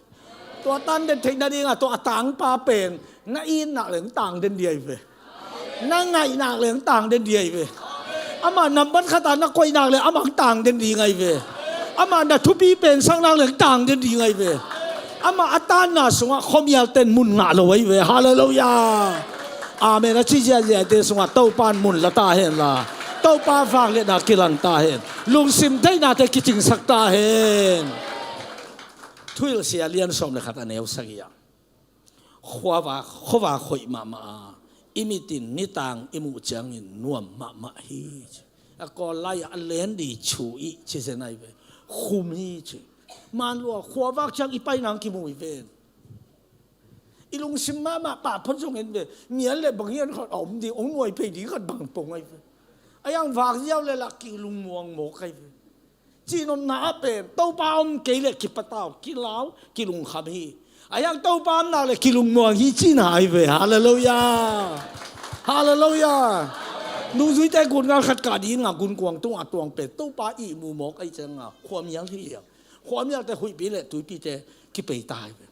Tua a tang den theih nadingah tua a tangpa pen na itnak leng tang den ding ahi ve. Na ngaihnak leng tang den ding ahi ve. Amah nambat khatah na koihnak leng amah tang den ding ahi ve. Amah na thupi pensaknak leng tang den ding ahi ve. Amah a tanna sungah khuamial ten mun ngah lo ahi ve. Halleluiah. Amen. A ci ziahziahte sungah Topa in mun la ta hen la, Topa vangliatna kilang ta hen. Lungsim deihnate kicingsak ta hen. Thuhilhsia lian sawm le khat a neu sagih ah, khuavak, khuavak hoih mahmah a, i mit in nitang i muh ciangin nuam mahmah hi ci. A Kawl lai-ah a len di chu i ci zen ahi ve. Khum hi ci. Manlua khuavak ciang i painang kimu hi ven. I lungsim mahmah pah phot zong en ve. Mial le bang hian khat a om ding, hong nuai phei ding khat bang pong ahi ve. A yang vak ziau le lah kilungmuang mawk ahi ve. Cihnopna ah pen Topa om kei le kipatau, kilau, kilungkham hi. A yang Topa om nak le kilungmuang hi cihna ahi ve. Halleluiah. Halleluiah. Nungzuite gun ngal khat kah ding a gunkuang tungah tuang pen Topa ihmu mawk ahi ciangah khuamial hi a. Khuamialte huihpi le tuipite kipei ta ahi ve.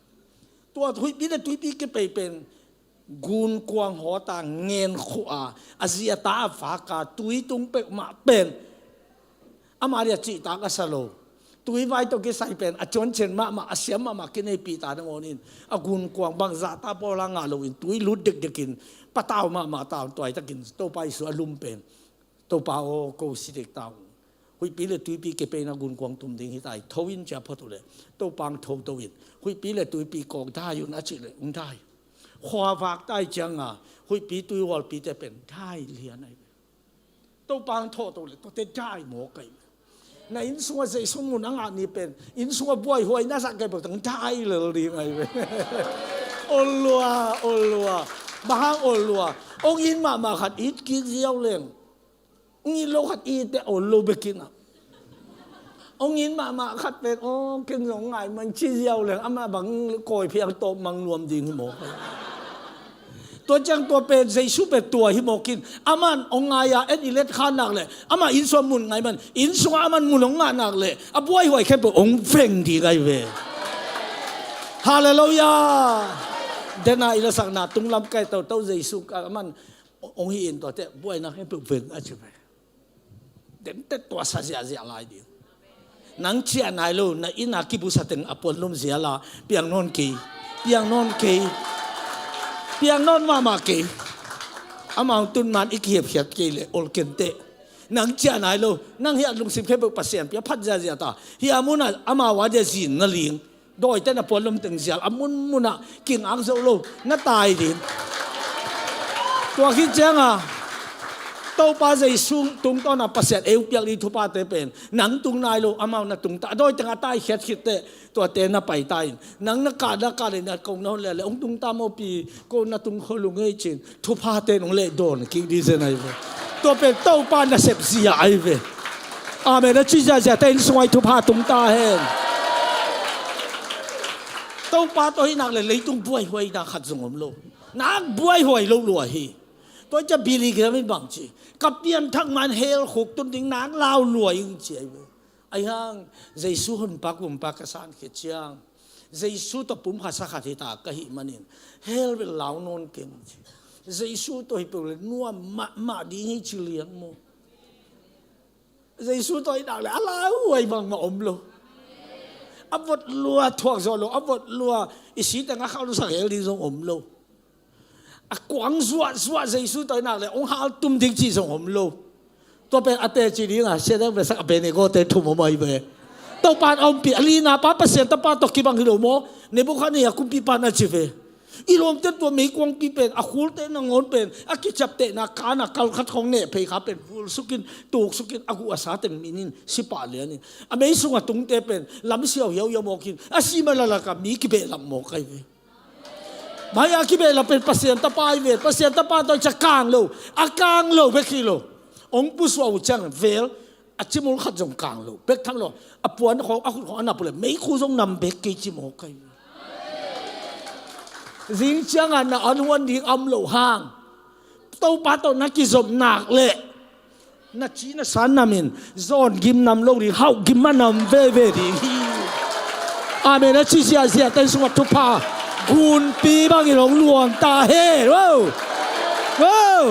Tua huihpi le tuipi kipei pen gunkuang hawta ngen khuh a, a zi a ta a vak a tui tung peuhmah pen ama dia cihtak a sa lo. Tui vai tawh kisai pen a cuancian mahmah, a siam mahmah kineipih ta nangawn in a gunkuang bangzah ta pawla ngah loin tui lut dekdekin patau mahmah ta un, tuaitakin Topa Jesu a lum pen Topa aw, ko si dek ta un. Huihpi le tuipi kipeina gunkuang tum ding hi ta hi. Tho in cia phot uh le Topa ang tho to in. Huihpi le tuipi kawk dai un a cih le ung dai. Khuavak dai cianga huihpi tuihualpite pen dai lian ahi ve. Topa ang tho to le tuate dai mawk ahi ve. Na inn sungah Jesu mun a ngah ni pen inn sungah buaihuai na zah kei bawk tang dai lel ding ahi ve. Ol lua, ol lua. Bang hang ol lua? Ong in mahmah khat it kik ziau leng. Ong it lo khat it te ol lo bekin ah. Ong in mahmah khat pen aw ken zong ngai man ci ziau leng amah bang kawi phiang tawp mang nuam ding hi mawk. Tua ciang tua pen Jesu pen tua hi mawkin aman ong ngai a en i let khan nak le amah inn sungah mun ngai man inn sungah aman mun ong ngah nak le a buaihuai khempeuh ong veng ding ahi ve. Halleluiah. Dena i lasakna tunglam kai toto Jesu ka aman ong hi in tuate buaina khempeuh veng a ci ve. Dente tua sa ziahziah lai ding. Nang ciah nai lo, na inn a kibusa teng a puanlum zial a piang nawn kei. Piang nawn kei. Piang nawn mahmah kei. Amau tun man i kihiapkhiat kei leh olkenteh. Nang ciah nai lo, nang hiah lungsim khempeuh Pasian pia phat ziahziah ta. Hiah munah amau a dia zin na ling. Dawite na puanlum teng zial a munmunah kingak zo lo, na tai ding. Tua khit cianga Topa Jesu tungtawna Pasian ei piak ding thuphate pen nang tung nai lo, amau na tung ta. A dawiteng a taikhiat khitteh tuate na paita in. Nang na kah na kah le na kong na hon lele hong tung ta mawpi, ko na tung kho lungei cin. Thuphate nong leh dawn kik ding zen ahi ve. Tua pen Topa nasep zia ahi ve. Amen. A ci ziahziahte inn sungah i thupha tung ta hen. Topa tawh hi nak le leitung buaihuai nak khat zong om lo. Nak buaihuai lo lua hi. Tua cia Billy Graham in bang ci, ka pianthak man hell khuk tun ding nak lau lua ing ci ahi ve. Ahi hang Jesu honpa kumpa ka san khit ciang Jesu tawh pumkhat sakhat hita ka hih manin hell bel lau nawn keng ci. Jesu tawh hi peuh le nuam mahmah ding hi ci liang maw? Jesu tawh i nak le a lauhuai bangmah om lo. A vot lua thuak zawh lo, a vot lua i siteng a khalsak hel ding zong om lo. A kuang zuahzuah Jesu tawh i nak le hong haltum ding cih zong om lo. Tua pen a teci dinga siadang besak a Abednego-te thum om ahi ve. Topa in a ompih a lina pa Pasian tapa tawh kibang hi lo maw? Nebukhadnezzar kumpipa na ci ve. I lawmte tua meikuangpi pen a khulte nangawn pen a kiciaptehna kana kalkhat khawng neh phei kha pen vulsukin tuksukin a guh a sa teng minin sipah lianin a mei sunga tungte pen lamsiau hiauhiau mawkin a sima lalaka mi kibehlap mawk ahi ve. Mai a kibehlap pen Pasian tapa ahi ve. Pasian tapa tawh i cia kang lo, a kang lo bek hi lo. Ong pusuah uh ciang vel a cimul khat zong kang lo bek tham lo. A puan khawng a khut khawng a nap uh le meikhu zong nam bek kei ci mawk ahi ve. Zing cianga na an huan ding am lo hang Topa tawh na kizop nak leh na ci na san namin zawn gim nam lo ding, hauh gim a nam veve ding hi. Amen. A ci ziahziahte sungah thupha gunpi bangin hong luang ta hen. Wow. Wow.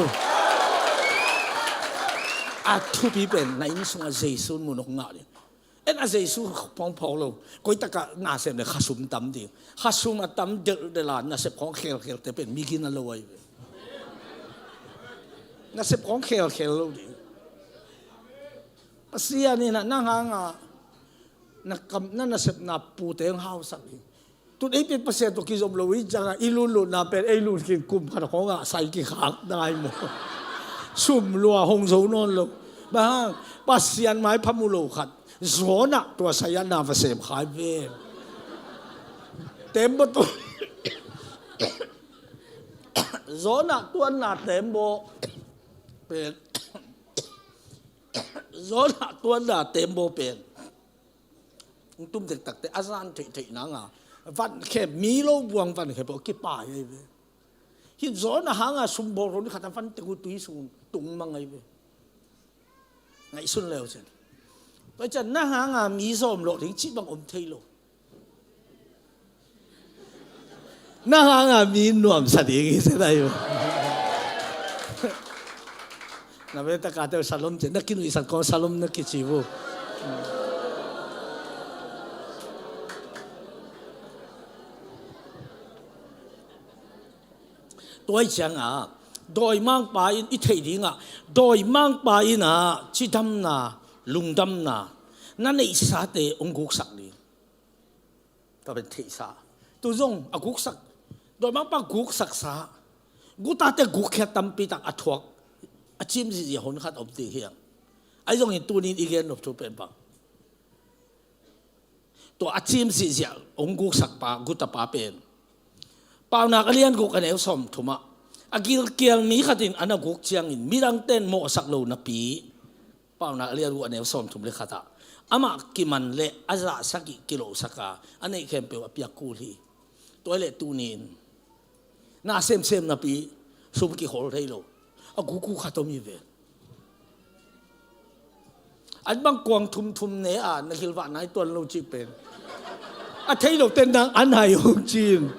A thupi pen na inn sungah Jesu mun hong ngah ding. En a Jesu phawngphawng lo. Koitakah nasem le khasum tam ding. Khasum a tam delhdel a nasep khawng khelkhelte pen migin a lo ahi ve. Nasep khawng khelkhel lo ding. Pasian in a nang hanga na kam na nasepna pute hong hausak ding. Tun ei pen Pasian tawh kizom lo i cianga i lunlutna pen ei lun khin kum khat khawngah sai kikhak dai maw? Sum lua hong zo nawn lo. Bang hang Pasian maipha mu lo khat Jonah tua sai-ah na va sem khai ven. Tembaw tu Jonah tuanna tembaw pen Jonah tuanna tembaw pen hong tum dektakte a zan theihtheih nanga vankhem mi lo buang vankhem peuh kipai ahi ve. Hih Jonah hanga sumbawl hon khat a van tek uh tui sung tung mang ahi ve. Ngaihsun leu cin. Tua cian na hanga mi zawm lawh ding cih bang om thei lo. Na hanga mi nuamsa ding hi se dai uh. Na ve taka teu salom cin na kinuihsan kong salom na kici uh. Tua i cianga dawimangpa in i theih dingah dawimangpa inah cidamna lungdamna na neihsate hong guksak ding. Tua pen theihsa tu zong a guksak dawimangpa guksaksa gutate gukkhiat tampitak a thuak a cim zihziah hon khat om ding hiang. Ahi zongin tunin i gen nop thu pen bang Tua a cim zihziah hong guksakpa gutapa pen Paunak a lian guk a neu sawmthumah a gilkial mi khatin a na guk ciangin midangte in mawhsak lo napi Paunak a lian guk a neu sawmthum le khatah amah kiman le a zahsakih kilohsaka a neih khempeuh a piak kul hi. Tua hi leh tuni in na semsem napi sum kikhol thei lo a guku khat om hi ve. An bang kuang thumthum ne a na hilvah nai tuan lo cih pen a thei lo ten nang an hai hong cin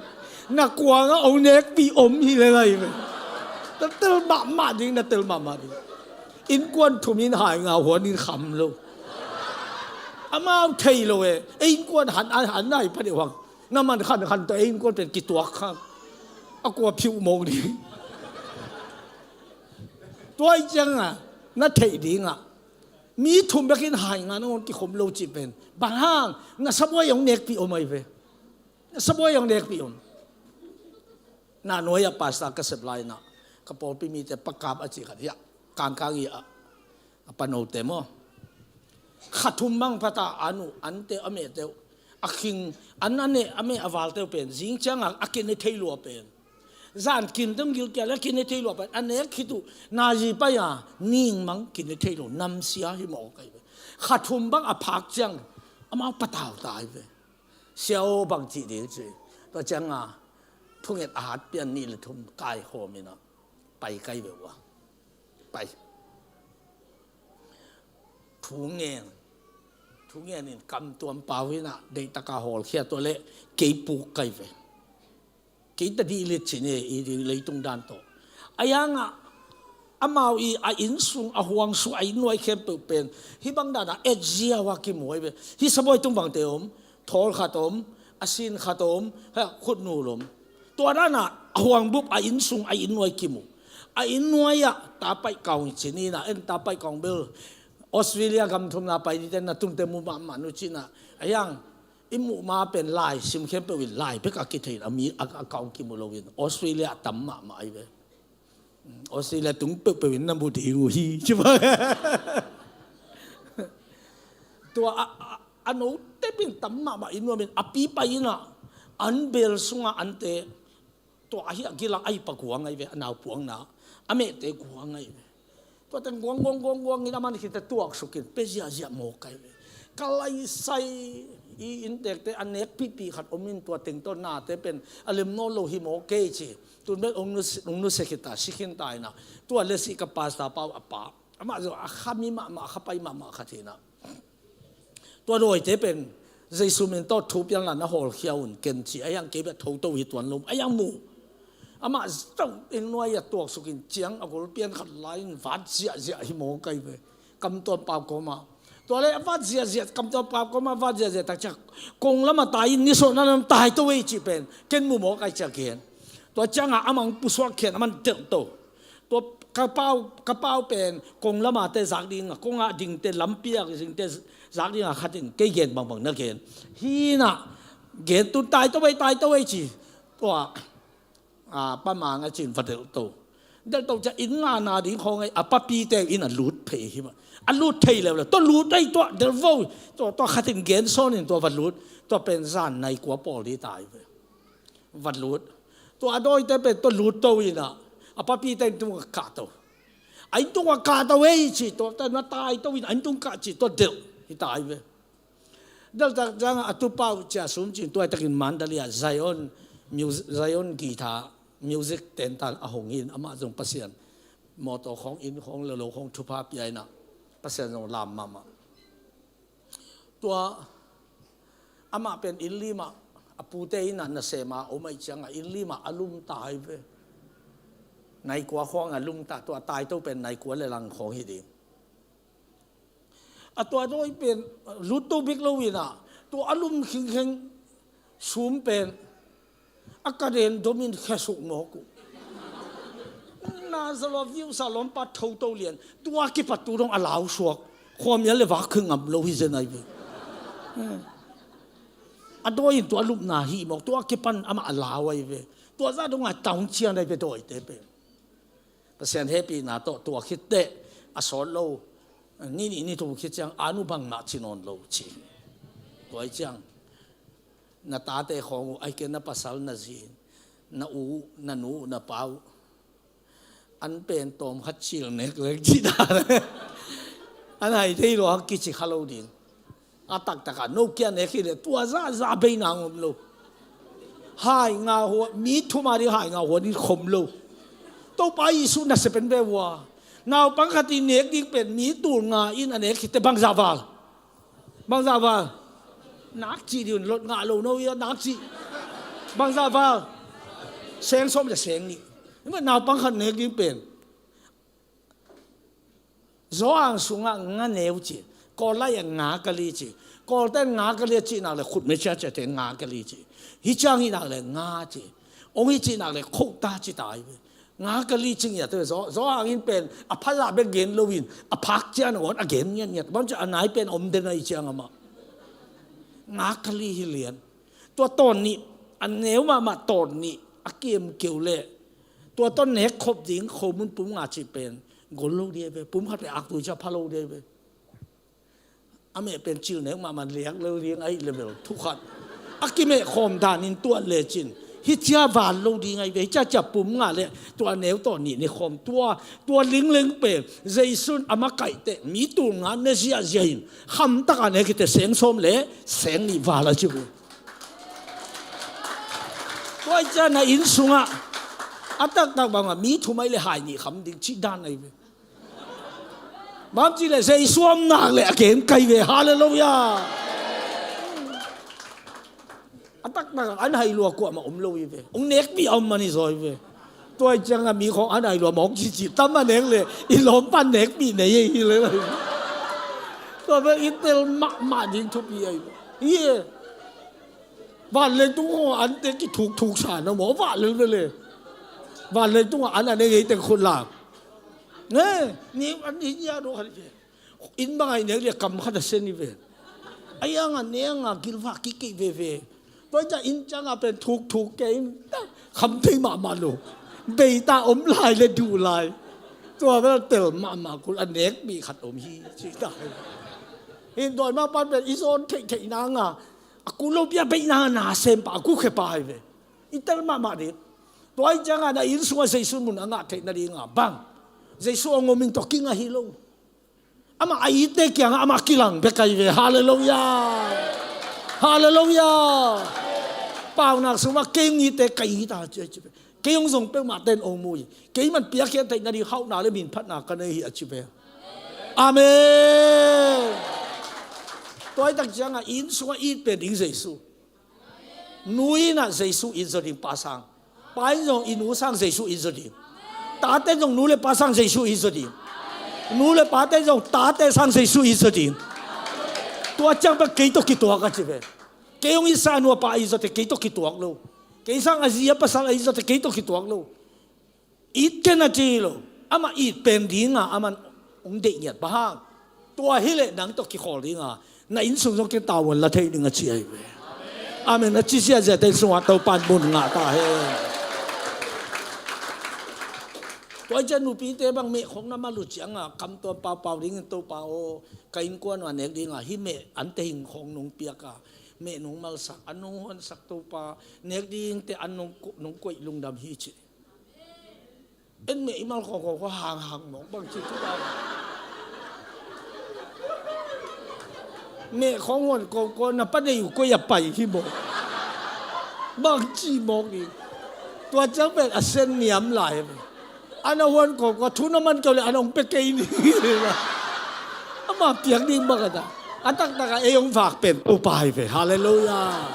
na kuang a hong nekpih om hi le lai ve. Na tel mahmah ding na tel mahmah ding. Innkuan thum in hai ngau huan in kham lo. Amau thei lo e. Ei innkuan han, han, han nai pha deuh hang. Na man khan khan tawh ei innkuan pen kituak kha. A kua phiuh mawk ding. Tua ahih ciangin na theih dingah mi thum bekin hai nga nangawn kikhom lo cih pen bang hang? Na sabuai hong nekpih om ahi ve. Na sabuai hong nekpih om. Na nuai-ah pastor ka sep lai-inah ka pawlpi mite pakap a cih khat hiah kangkang i a, a panote maw? Kha thum bang pata an uh, ante uh, a mehte uh, a khing, an a neh a meh a valte uh pen zing ciangah a kine thei lua pen, zan kin dong gilkial a kine thei lua pen, a nek khit uh nazi pai-a ningmang kine thei lo namsia hi mawk ahi ve. Kha thum bang a phak ciang amau patau ta ahi ve. Sia aw, bang cih ding ci. Tua cianga thunget a hat pian nih le thum kaikhawm inah pai kai ve uh a. Pai. Thu ngen. Thu ngen in kamtuam pau inah deihtaka hawlkhia tua le kei puk kai ve. Kei ta dih lit cin e, i ding leitung dan tawh. A yangah amau i a innsung, a huangsung, a innnuai khempeuh pen hih bang danah etzia uh a kimu ahi ve. Hih sabuai tung bangte om, thawl khat om, a sin khat om, heh, khutnul om. Tua danah a huangbup, a innsung, a innnuai kimu. A innnuai-ah tapaih kaung i cin inah, en tapaih kaung bel Australia gam thumna pai dite na tungte mu mahmah nu cinah. A yang i muh ma pen lai sim khempeuh in lai bek a kithei in a mi a, a kaung kimu loin Australia a tam mahmah ahi ve. Australia tung peuhpeuh in na mu ding uh hi ci bang. Tua a, a, a note pen tam mahmah in nuamin a pi pai inah an bel sungah ante Tua ahi a gilang ahi pa guang ahi ve, a nau puangna a mehte guang ahi ve. Tua teng guang guang guang guang in a man khinte tuaksukin pe ziahziah mawk ahi ve. Ka laisai i inntekte a nek pihpih khat om in tua teng tawh nate pen a lem nawn lo hi mawk kei ci. Tun bel ong nusia, ong nusia khita, si khinta inah. Tua le si ka pastor pau a pa. Amah zong a kha mi mahmah, a kha pai mahmah khat hinah. Tua dawite pen Jesu min tawh thu pianla na hawlkhia un ken ci a hiang kei bia thoto hi tuan lo a hiang mu. Amah zo in nuai a tuaksukin ciang a gol pian khat lai-in vat ziahziah hi mawk ahi ve. Kamtuam pau kawma. Tua le a vat ziahziah, kamtuam pau kawma vat ziahziah tak ciang kong lama tai in nisuahna lam tai to ei cih pen ken mu mawk ahi ciah gen. Tua ciangah amah hong pusuak khian a man telh to. Tua ka pau, ka pau pen kong lamate zak ding a, kong ah dingte, lampi ah dingte zak ding a khat in kei gen bangbang na gen. Hinah gen tun tai to ei, tai to ei ci. Tua a, pa mang a cin va delh to. Delh to ciah inn ngana ding khawng ei a papite in a lut phei hi mah. A lut thei leuleu. Tua lut ei tua delh vo. Tua, tua khat in gen sawnin tua va lut. Tua pen zan nai kua pawl dih tai ve. Va lut. Tua a dawite pen tua lut to inah a papite in tung a kah to. A in tung a kah to ei ci tua ta na tai to in a in tung kah ci tua delh hi tai ve. Delh tak ciangah a tupa uh cia sum cin tuaitakin Mandalay ah Zion, mus-, Zion guitar music tentan a hong in amah zong Pasian mawtaw khawng inn khawng lelo khawng thupha pia inah Pasian zong lam mahmah. Tua amah pen inn limah a pute innah nasema om aih ciangah inn limah a lumta ahi ve. Naikua khuangah lumta tua taito pen naikua le lang khawng hi ding. A tua dawi pen lutto bik lo inah tua a lum khingkheng sum pen a ka den domin khesuk mawk uh. Na zalua viusa lawmpa thoto lian tua kipat tu dong a lausuak khuamial le vak khing ngam lo hi zen ai ve. A dawi in tua lupna hi mawk tua kipan amah a lau ai ve. Tua za dong a taung cian ai ve dawite pen. Pasian hehpihna tawh tua khitteh a sawt lo ni nih ni thum khit ciang a nu bangmah ci nawn lo ci. Tua hi ciang na tate khawng uh ai ke na pasal na zi na u na nu na pa uh an pen tawm khat cil nek lek ci dan an hai thei lo hang kici kha lo ding. A taktakah no kia nek hi le tua zahzah bei nang om lo. Hai nga hua mi thuma ding hai nga hua ding khom lo. Topa Jesu na sepen be hua naupang khat i nek ding pen mi tul nga in a nek hi te bangzah val. Bangzah val. Nak cih dih un lot ngah lo no ia nak cih. Bangzah val. Seng sawm le seng nih. Naupang khat nek ding pen Johan sungah nga neu ci. Kawl lai-ah nga kali ci. Kawlte nga kali a cih nak le khutme ciaciate nga kali ci. Hih ciang hih nak le nga ci. Ong hih cih nak le khota ci ta hi ve. Nga kali ci ngiat ve. Zo, zo hangin pen a phalzah bek gen loin a phak ciang a ong a gen ngiatngiat. Bang ci a nai pen om den a hi ciang amah. Nga kali hi lian. Tua tawn nih, a neu mahmah tawn nih a kiam keu leh tua tawn nek khop ding khomun pum nga cih pen gol lo ding hi ve. Pum khat pen aktui ciang pha lo ding hi ve. A meh pen cil nek mahmah liak lo ding ahih leh bel thu khat a kimeh khawm danin tuat lecin hih cia van lo ding ahi ve. Hih cia cia pum nga le tua neu tawn nih ne khawm tua, tua lingleng pen Jesu in a makaihte mi tul nga ne ziahziah in khamtak a nek hi teh seng sawm le seng nih val a ci ve. Tua hi ciang na inn sungah a taktak bangah mi thum ahih leh hai nih kham ding cih dan ahi ve. Bang ci leh Jesu om nak leh a gen kai ve. Halleluiah. A taktak ah an hai lua kuamah om lo hi ve. Ong nekpih a om man hi zaw hi ve. Tua hi ciangah mi khawng an hai lua mawk cici tam a nek leh i lawmpan nekpih nei hi leh. Tua bek i tel mahmah ding thupi ahi ve. Hi e. Vanleng tung khawng an te kithukthuk sa na maw vanleng ve le. Vanleng tungah an a ne ngei teng khut lak. Ne, ni an ni nia do khat hi ve. Inn bang ai nek lia kam khat a sen hi ve. Ai ang a ne ang a gilvak kikei veve. Tua hi ciang inn ciangah pen thukthuk kei in kham thei mahmah lo. Beita om lai le duh lai. Tua bel tel mahmah kul a nek mi khat om hi ci ta hi. Hin dawimangpa pen i zawn theihtheih nanga a kul lo bia beina na sem pa a kul khe pa hi ve. I tel mahmah ding. Tua hi ciangah na inn sungah Jesu mun a ngah theih nadinga bang Jesu a ngom in tawh kinga hi lo. Amah a itte kiangah amah kilang bek ahi ve. Halleluiah. Halleluiah. Paunak sungah kei hong itte ka it a ci a ci ve. Kei hong zong peuhmah ten ong mu hi. Kei man piakkhiat theih nading hauhna le minphatna ka nei hi a ci ve. Amen. Tua hi tak ciangah inn sungah it pen ding Jesu. Nu in ah Jesu it zaw ding pa sang. Pa in zong i nu sang Jesu it zaw ding. Tate zong nu le pa sang Jesu it zaw ding. Nu le pate zong tate sang Jesu it zaw ding. Tua ciang bek kei tawh kituak a ci ve. Kei hong itsa nu a pa it zawte kei tawh kituak lo. Kei sang a zi a pasal a it zawte kei tawh kituak lo. It ken a ci lo. Amah it pen dinga aman hong deih ngiat bang hang. Tua hileh nang tawh kikhawl dinga na inn sung zong kei tavuan la thei ding a ci ahi ve. Amen. A ci ziahziah te sungah Topan mun ngah ta hen. Tua hi ciang nupite bang mehkhong na mat uh cianga kam tuam paupau dingin Topa aw, ka innkuan uh a nek dinga hih meh ante hing khawng nong piaka meh nong malsak an nong huansak Topa, nek dingte an nong koih lungdam hi ci. En meh i mal khawng khawng khaw hanghang mawk bangci thu bang. Meh khawng huan kawkawk na pa nei uh koi a pai hi mawk. Bangci mawk ding. Tua ciang pen a sen niam lai. An a huan kawkawk thu na man keu le an hong pia kei ni. Ama piak ding bang a ta. A taktak a ei hong vak pen Topa hi ve. Halleluiah.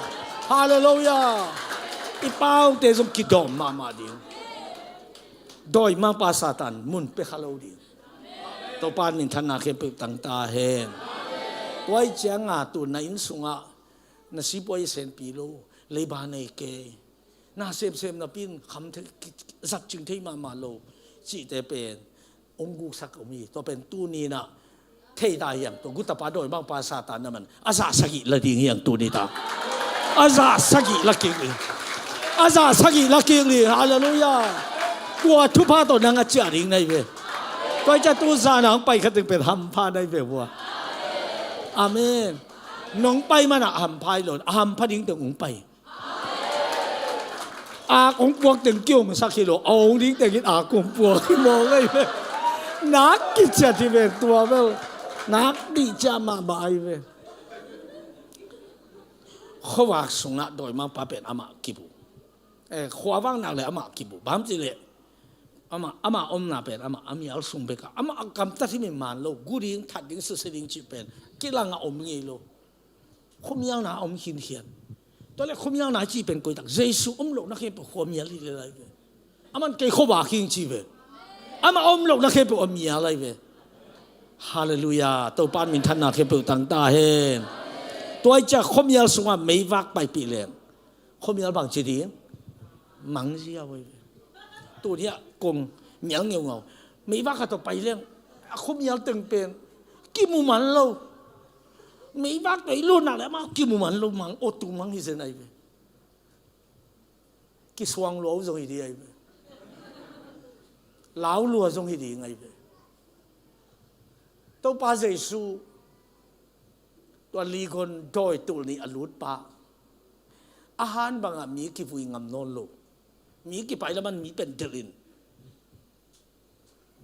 Halleluiah. I paute zong kidawm mahmah ding. Dawimangpa Satan mun pia kha lo ding. Topa in minthanna khempeuh tang ta hen. Tua hi cianga tu na inn sungah na sipuai senpi lo, leiba nei kei, na semsem napi in kham thei, zat cing thei mahmah lo cihte pen hong guksak om hi. Tua pen tuni inah thei ta hiam, tua gutapa dawimangpa Satan na man a zah sagih la ding hiang tuni ta. A zah sagih la kik li. A zah sagih la kik li. Halleluiah. Kua thupha tawh nang a ciah ding na hi ve. Tua hi ciah tu zan a hong pai khat ding pen hampha na hi ve vua. Amen. Nong pai manah hampha hi lo, a hampha ding teng hong pai. Ak hong puak teng kihongsak hi lo, a hong ding tengin ak hong puak hi mawk ahi ve. Nak kiciat hi ve tua bel. Nak dih ciah mahmah ahi ve. Khuavak sungah dawimangpa pen amah kibuh. Eh, khuavak nak le amah kibuh. Bang ci leh amah, amah omna pen amah a mial sung bekah amah a gamtat hi mi man lo. Gu ding, that ding, susia ding cih pen kilang a om ngei lo. Khuamialna a om khinkhian. Tua le khuamialna cih pen koitak Jesu om lohna khempeuh khuamial hi le lai ve. Aman kei khuavak hing ci ve. Amah om lohna khempeuh a mial lai ve. Halleluiah. Topa in minthanna khempeuh tang ta hen. Tua hi ciah khuamial sungah meivak paipih leng khuamial bangci ding? Mangzia uh hi ve. Tuni-ah kong mial ngeungau. Meivak khat tawh pai leng a khuamial teng pen kimu man lo. Meivak tawh i lut nak leh amah kimu man lo, mang, aw, tung mang hi zen ahi ve. Kisuang lua uh zong hi ding ahi ve. Lau lua zong hi ding ahi ve. Topa Jesu, tua ligon dawi tul nih a lutpa, a han bangah mi kivui ngam nawn lo. Mi kipai laman mi pen delh in,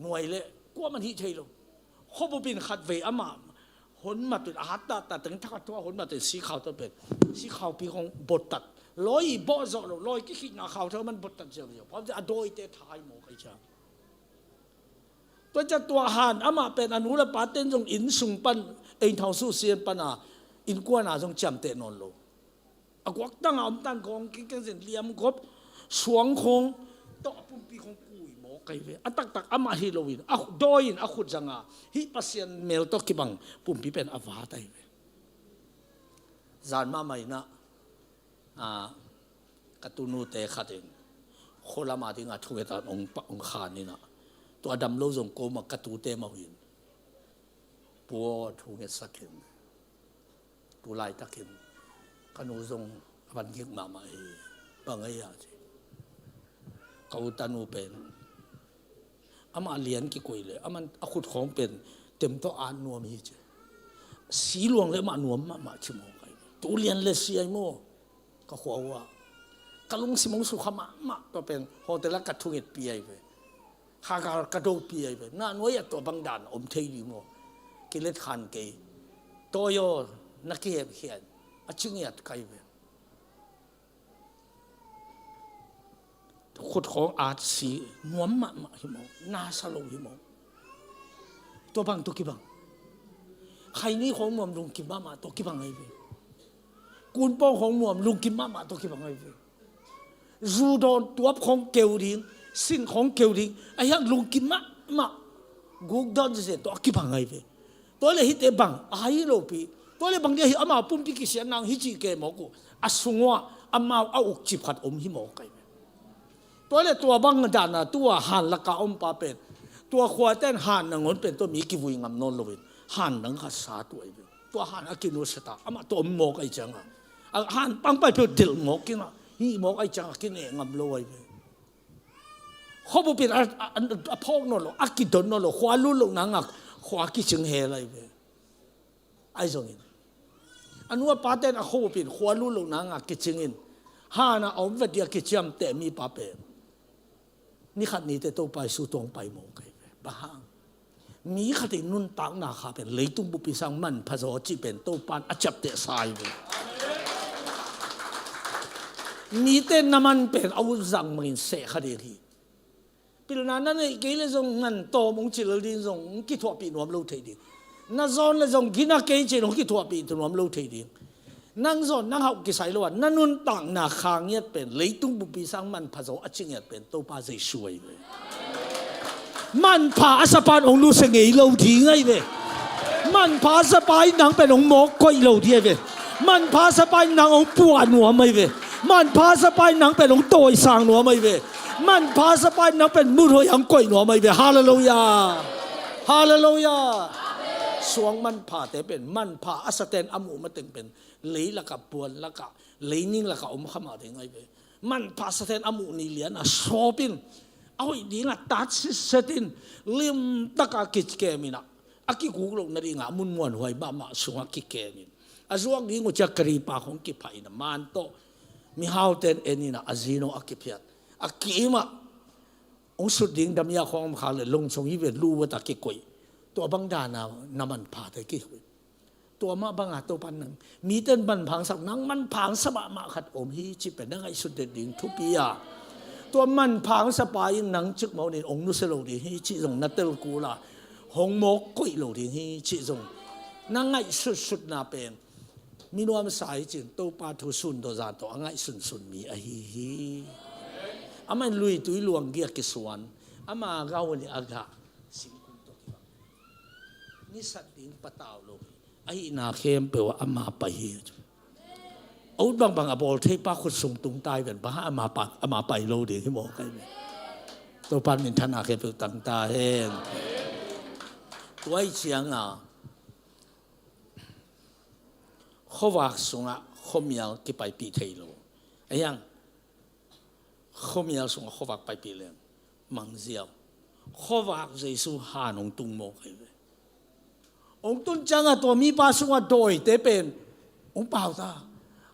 nuai leh kuaman hih thei lo. Khuabup in khatvei amah hon mat uh in, a hat tahtah teng thak a thua hon mat uh in, sikhau tawh pen, sikhaupi khong bottat. Lawi i bawh zawh lo, lawi kikhihna khau thak man bottat ziauziau. Pawmte a dawite tha hi mawk ahi ciang. Tua ciah tua han amah pen a nu le pa ten zong inn sung pan, eng thau suh sian pana, innkuana zong ciamteh nawn lo. A guaktanga om tan kong kingkeng zin liam gop, suang khong tawh a pumpi khong kui mawk ahi ve. A taktak amah hi loin, a dawi in a khut zanga hih Pasian mel tawh kibang pumpi pen a vat ahi ve. Zan mahmah inah, a, ka tunute khat in khualama dinga thungetan ong, ong khan inah, tua dam lo zong koma ka tute mah uh in, pua thungetsak in, tu laitakin ka nu zong a van gik mahmah hi. Bang ei a ci. Ka u tanu pen amah lian kikoih leh aman a khut khawng pen tem tawh at nuam hi ci. Si luang leh amah nuam mahmah ci mawk ahi. Tu lian le si ahi maw? Ka khua uh ah ka lungsim hong sukha mahmah. Tua pen hotel ah ka thungetpi ahi ve. Khagal ka dopi ahi ve. Na nuai ah tua bang dan om thei ding maw? Kilet khan kei. Tawi aw, na kihemkhia in, a ci ngiat ka hi ve. Khut khawng at si nuam mahmah hi maw? Nasa lo hi maw? Tua bang tua kibang. Khaini khawng nuam lungkim mahmah tua kibang ahi ve. Kunpawng khawng nuam lungkim mahmah tua kibang ahi ve. Zu dawn tuap khawng keu ding, sin khawng keu ding, a hiang lungkim mahmah. Guk dawn zezen tawh a kibang ahi ve. Tua leh hihte bang a hi lopi. Tua leh bang dia hi amau pumpi kisiat nang hi cih ke mawk uh. A sung uh ah amau a ukcip khat om hi mawk ahi ve. Tua leh tua bang dana tua han laka om pa pen, tua khuaten han nangawn pen tua mi kivui ngam nawn loin han nang khat sa tua ahi ve. Tua han a kinusia ta amah tua om mawk ahi cianga, a han pangpai peuh delh mawk kinga, hih mawk ahi cianga kineh ngam lo ahi ve. Khuabup in a, a, a, a phawk nawn lo, a kidon nawn lo, khua lut loh nanga khua kicing hel ahi ve. Ahi zongin a nu a paten a khuabup in khua lut loh nanga kicingin hana a om vet dia kiciamteh mipa pen nikhat nite Topa Jesu tuang pai mawk ahi ve. Bang hang? Mi khat in nuntakna kha pen leitung buppi sang manpha zaw cih pen Topa in a ciaptehsa ahi ve. Mite na man pen a ut zang bangin seh kha ding hi. Pilna na neih kei leh zong ngan tawm hong ci lel ding zong hong kithuahpih nuam lo thei ding. Na zawn leh zong gina kei ci-in hong kithuahpih nuam lo thei ding. Nang zawn nang hauh kisai lo a, na nuntakna kha ngiat pen leitung buppi sang manpha zaw a ci ngiat pen Topa Jesu ahi ve. Manpha a sapa in hong nusia ngei lo ding ahi ve. Manpha a sapa in nang pen hong mawk koih lo ding ahi ve. Manpha a sapa in nang hong puah nuam ahi ve. Manpha a sapa in nang pen hong tawisang nuam ahi ve. Manpha a sapa in nang pen mun hoih hong koih nuam ahi ve. Halleluiah. Halleluiah. Suang manphate pen manpha a saten a muh mateng pen lei lakah, puan lakah, leining lakah om kha mah ding ahi ve. Manpha saten a muh ni lian a sawp in, a hoih dingah tat sitset in, limtaka kikem in ah, a kiguk loh nadingah a mun muanhuai mahmah sungah kikem in, a zuak ding uh ciah karipa khong kipha in ah, man tawh mihauten en in ah, a zino a kiphiat, a kimah hong sut ding damia khong om khak leh longsong hi ve, lu vata kikoih. Tua bang dana na manphate kihoih. Tua mah banga Topa in nang, mite in manpha hong sa, nang manpha hong sa mahmah khat om hi cih pen na ngaihsut det ding thupi a, tua manpha hong sapa in nang cikmah un in hong nusia lo ding hi cih zong na tel kul a, hong mawk koih lo ding hi cih zong na ngaihsutsutna pen mi nuamsa hi cin Topa thu sun tawh zan tawh a ngaihsunsun mi ahi hi. Amah in luitui luanggi a kisuan, ama gau nih a gah singkung tawh kibang. Sat ding patau lo hi. Ahihna khempeuh ah ama pai hi. A ut bangbang a bawl thei pa khut sung tung tai ven, bang hang ama pa, ama pai lo ding hi maw kai ve. Topa'n minthanna khempeuh tang ta hen. Tua ahih ciangin khuavak sungah khuamial kipaipih thei lo. Ahi hang khuamial sungah khuavak paipih leng mangziau. Khuavak Jesu han hong tung maw kai ve. Hong tun ciangin tua mipa sungah dawite pen hong pau ta.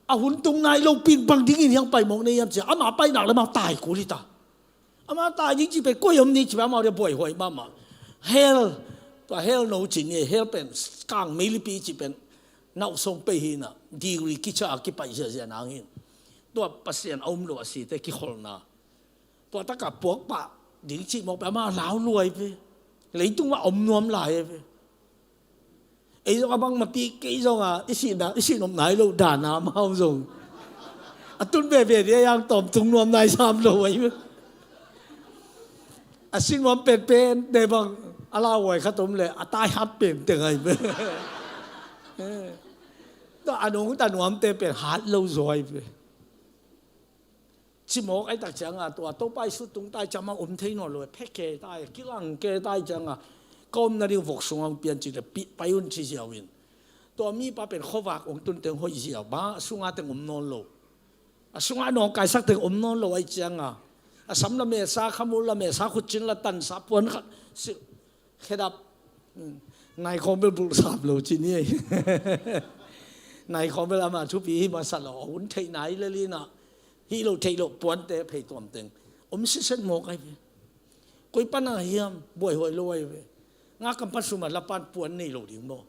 A hun tung nai lo pin bang dingin hiang pai mawk nei hiam ci a, ama pai nak leh amau tai kul hi ta. Amau tai ding cih pen koi om ni cih pen amau dia buaihuai mahmah. Hell, tua hell no cih ni, hell pen kang meilipi cih pen nauhsong pei hi na, degree kica a kipai ziahziah nang hi. Tua Pasian a um lo a site kikholhna. Tua tak a puak pah ding cih mawk pen amau lau lua hi ve. Leitung ah om nuam lai hi ve. Ei zong a bangmah pi kei zong a, i sihna, i sih nop nai lo dan a amau zong. A tun veve ding a, yang tawm tung nuam nai sam lo ahi ve. A si nuam penpen te bang a lauhuai khat om leh a tai hat pen teng ahi ve. Tua a nungta nuamte pen hat lo zaw ahi ve. Cimawk ahih tak ciangin tua Topa Jesu tung tai ciangin om thei nawn lo, phe kei tai, kilang kei tai ciangin ka omna ding vok sungah hong pian ci leh pi-, pai un ci ziau in. Tua mipa pen khuavak hong tun teng hoih ziau, bang a sungah teng om nawn lo. A sungah nawngkaisak teng om nawn lo ahih ciangin a sam lametsa, khamul lametsa, khutcin la tansa, puan khat si, khedap. Hmm. Nai khawng bel bulh sam lo ci ni. Nai khawng bel ama thupi hi masa lo, a hun theih nai lel hi na. Hih lo theih lo puante phei tuam teng om siset mawk ahi ve. Koi pan a hiam buaihuai lo ahi ve. Nga kam pan sum a la pan puan nei lo ding maw.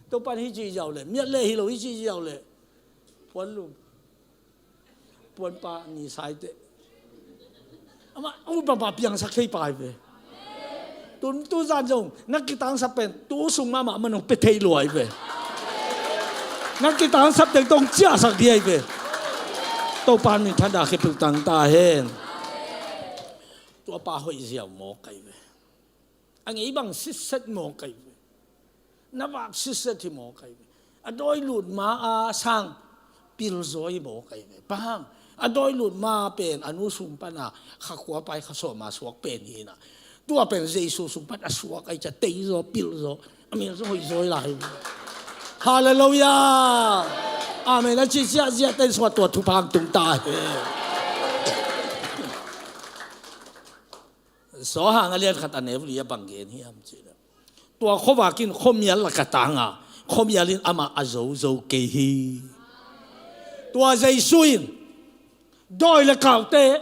Topa'n hih ci ziau leh, miat leh hi lo hih ci ziau leh. Puan lum. Puanpa ni saite. Amah a ut bangmah piangsak thei pa hi ve. Tun tu zan zong na kitangsap pen tu sung mahmah man hong pia thei lua hi ve. Na kitangsap teng tawh ciahsak ding ahi ve. Topa'n minthanna khempeuh tang ta hen. Tua pa hoih ziau mawk ahi ve. A ngei bang sitset mawk ahi ve. Na vak sitset hi mawk ahi ve. A dawi lut ma a sang pilzaw hi mawk ahi ve. Bang hang, a dawi lut ma pen a nu sung pan a kha kua pai, kha sawm a suak pen hi na. Tua pen Jesu sung pan a suak ahi ciang teizaw, pilzaw, a mel zong hoihzaw hi lai hi ve. Halleluiah. Amen. A ci ziahziah ten sungah tua thupha hong tung ta hen. Johan a lian khat a neu li ah bang gen hiam cih leh, tua khuavak in khuamial lakah tang a, khuamial in amah a zozo kei hi. Tua Jesu in dawi le kaute,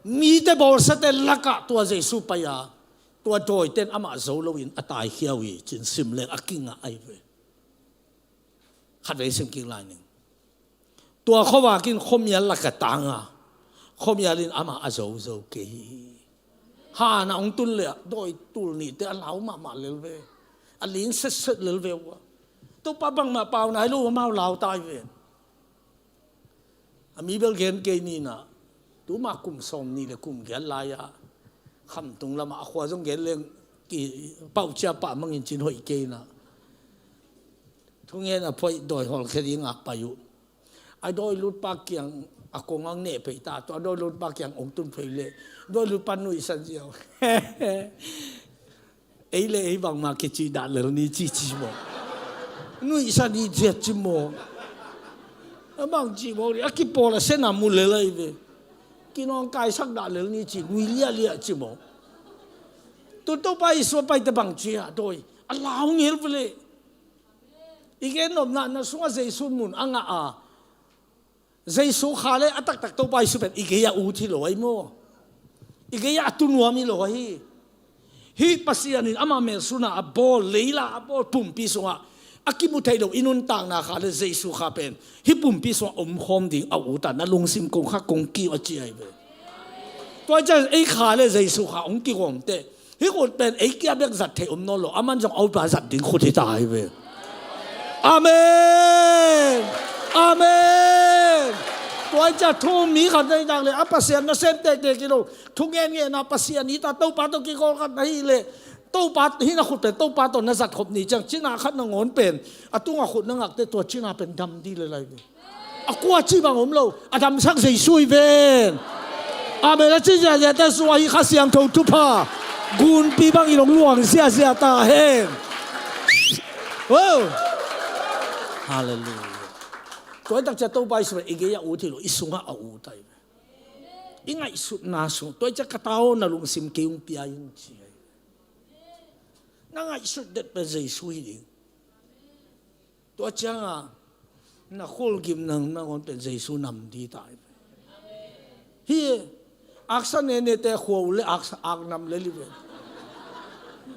mite bawlsiate lakah tua Jesu pai a, tua dawite in amah zo loin a taikhia uh hi ci-in sim leng a kingah ahi ve. Khatvei sim kik lai ning. Tua khuavak in khuamial lakah tang a, khuamial in amah a zozo kei hi. Han a hong tun leh dawi tul nihte a lau mahmah lel ve. A ling setset lel ve uh a. Topa bangmah pau nai lo, amau lau ta hi ve. A mi bel gen kei ni na. Tuma kum sawm nih le kum giat lai-a khamtung lamah a khua zong gen leng ki pauh cia pah mangin cin hoih kei na. Thungen a phoih dawi hawlkhia dingah pai uh. A dawi lutpa kiang a kong ang neh phei ta, tua dawi lutpa kiang ong tun phei leh dawi lutpa nuihsan ziau. Ei le ei bangmah kici dah lel ni ci ci maw. Nuihsan hi ziat ci maw. A bang ci maw, a kipawl a sen a mu lel ahi ve. Kinawngkaisak dah lel ni ci, nui liahliah ci maw. Tu Topa Jesu a paite bang ci a dawi a lau ngel ve leh. I gen nopna na sungah Jesu mun a ngah a, Jesu kha le a taktak Topa Jesu pen i gei-ah ut hi lo ahi maw. I gei-ah a tu nuam hi lo ahi. Hih Pasian in ama mel suna a bawl, leila a bawl pumpi sungah a kimu thei lo i nuntakna kha le Jesu kha pen hih pumpi sungah omkhawm ding a ut a, na lungsim kong kha kong kiu a ci ahi ve. Tua ciang ei kha le Jesu kha hong kigawm teh. Hih khut pen ei kia bek zat theih om nawn lo, aman zong a utpa zat ding khut hi ta hi ve. Amen. Amen. Tua hi ciang thu mi khat na hi tak leh a Pasian nasem tektek hi lo. Thu ngenngen a Pasian hi ta, Topa tawh kikawl khat na hi leh Topa hih na khut pen Topa tawh na zat khop ni ciang cina khat nangawn pen a tungah khut na ngakte tua cina pen dam dih le lai ve. A kua ci bang om lo, a damsak Jesu hi ven. Amen. A ci ziahziah ta sua hi Kha Siangtho thupha gunpi bang i long luang ziahziah ta hen. Wow. Halleluiah. Tua i takcia Topa i sungah i gei a ut hi lo, i sungah a ut ai ve. I ngaihsutna sung tua i cia ka tao na lungsim kei ung pia in ci ai. Na ngaihsut det pen Jesu hi ding. Tua cianga na khulgim nang nangawn pen Jesu nam di tai. Hi aksa nene te khua uh le aksa ak nam le li ve.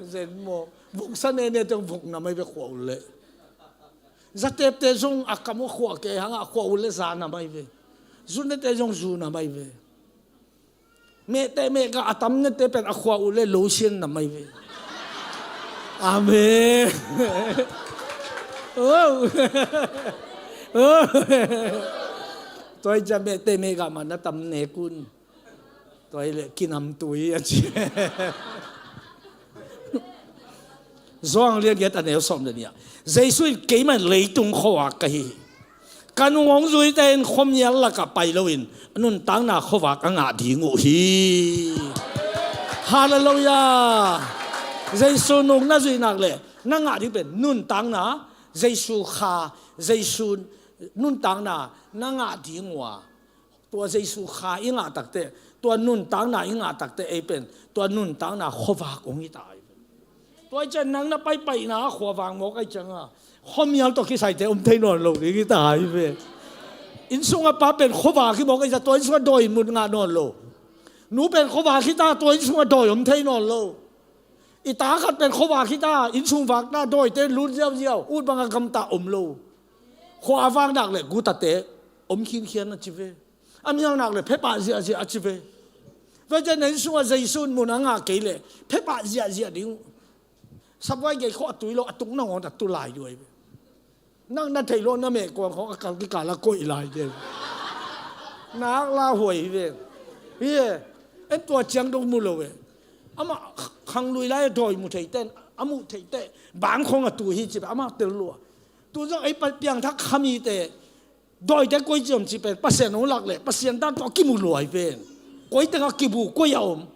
Zen mo vuksa nene te vuk nam ai ve khua uh le. Zatep te zong a kam uh khua ke hanga khua uh le za nam ai ve. Zune te zong zu nam ai ve. Mehte mehgah a tam nete pen a khua uh le lo sian na mai ve. Amen. Oh. Oh. Tua i cia mehte mehgah ma na tam nek un. Tua i le kinam tui a ci. Johan lian giat a neu sawm le nih ah Jesu in keimah leitung khuavak ka hi hi. Ka nung hong zuite in khuamial lakah pai loin nuntakna khuavak a ngah ding uh hi. Halleluiah. Jesu nung na zuih nak le na ngah ding pen nuntakna, Jesu kha, Jesu nuntakna na ngah ding uh a. Tua Jesu kha i ngah takte, tua nuntakna i ngah takte ei pen tua nuntakna khuavak ong i ta ai. Tua i cian nang na paipaina khuavak mawk ai cianga khuamial tawh kisaite om thei nawn lo ding i ta ai ve. Inn sunga pa pen khuavak hi mawk ai cia tua inn sunga dawi mut ngah nawn lo. Nu pen khuavak hi ta tua inn sunga dawi om thei nawn lo. I ta khat pen khuavak hi ta inn sung vak ta dawite lut ziauziau ut banga gamta om lo. Khua a vak nak le gutate om khinkhian a ci ve. A mial nak le phepah ziahziah a ci ve. Tua cian na inn sungah Jesu in mun a ngah kei le phepah ziahziah ding uh. Sabuai gei khawh a tui lo a tuk nangawn a tu lai duai ve. Nang na theih lo na mehkuang khawng a kal kikal a koih lai de. Nak la huai hi ve. Hi e. En tua ciang dong mu lo ve. Amah khanglui lai a dawi mu theite a muh theite bang khawng a tu hi ci ve amah tel lua. Tu zong ei piangthak khamite dawite koi ciam ci pen Pasian hong lak leh Pasian dan tawh a kimu luai pen koi tengah kibu koi a om.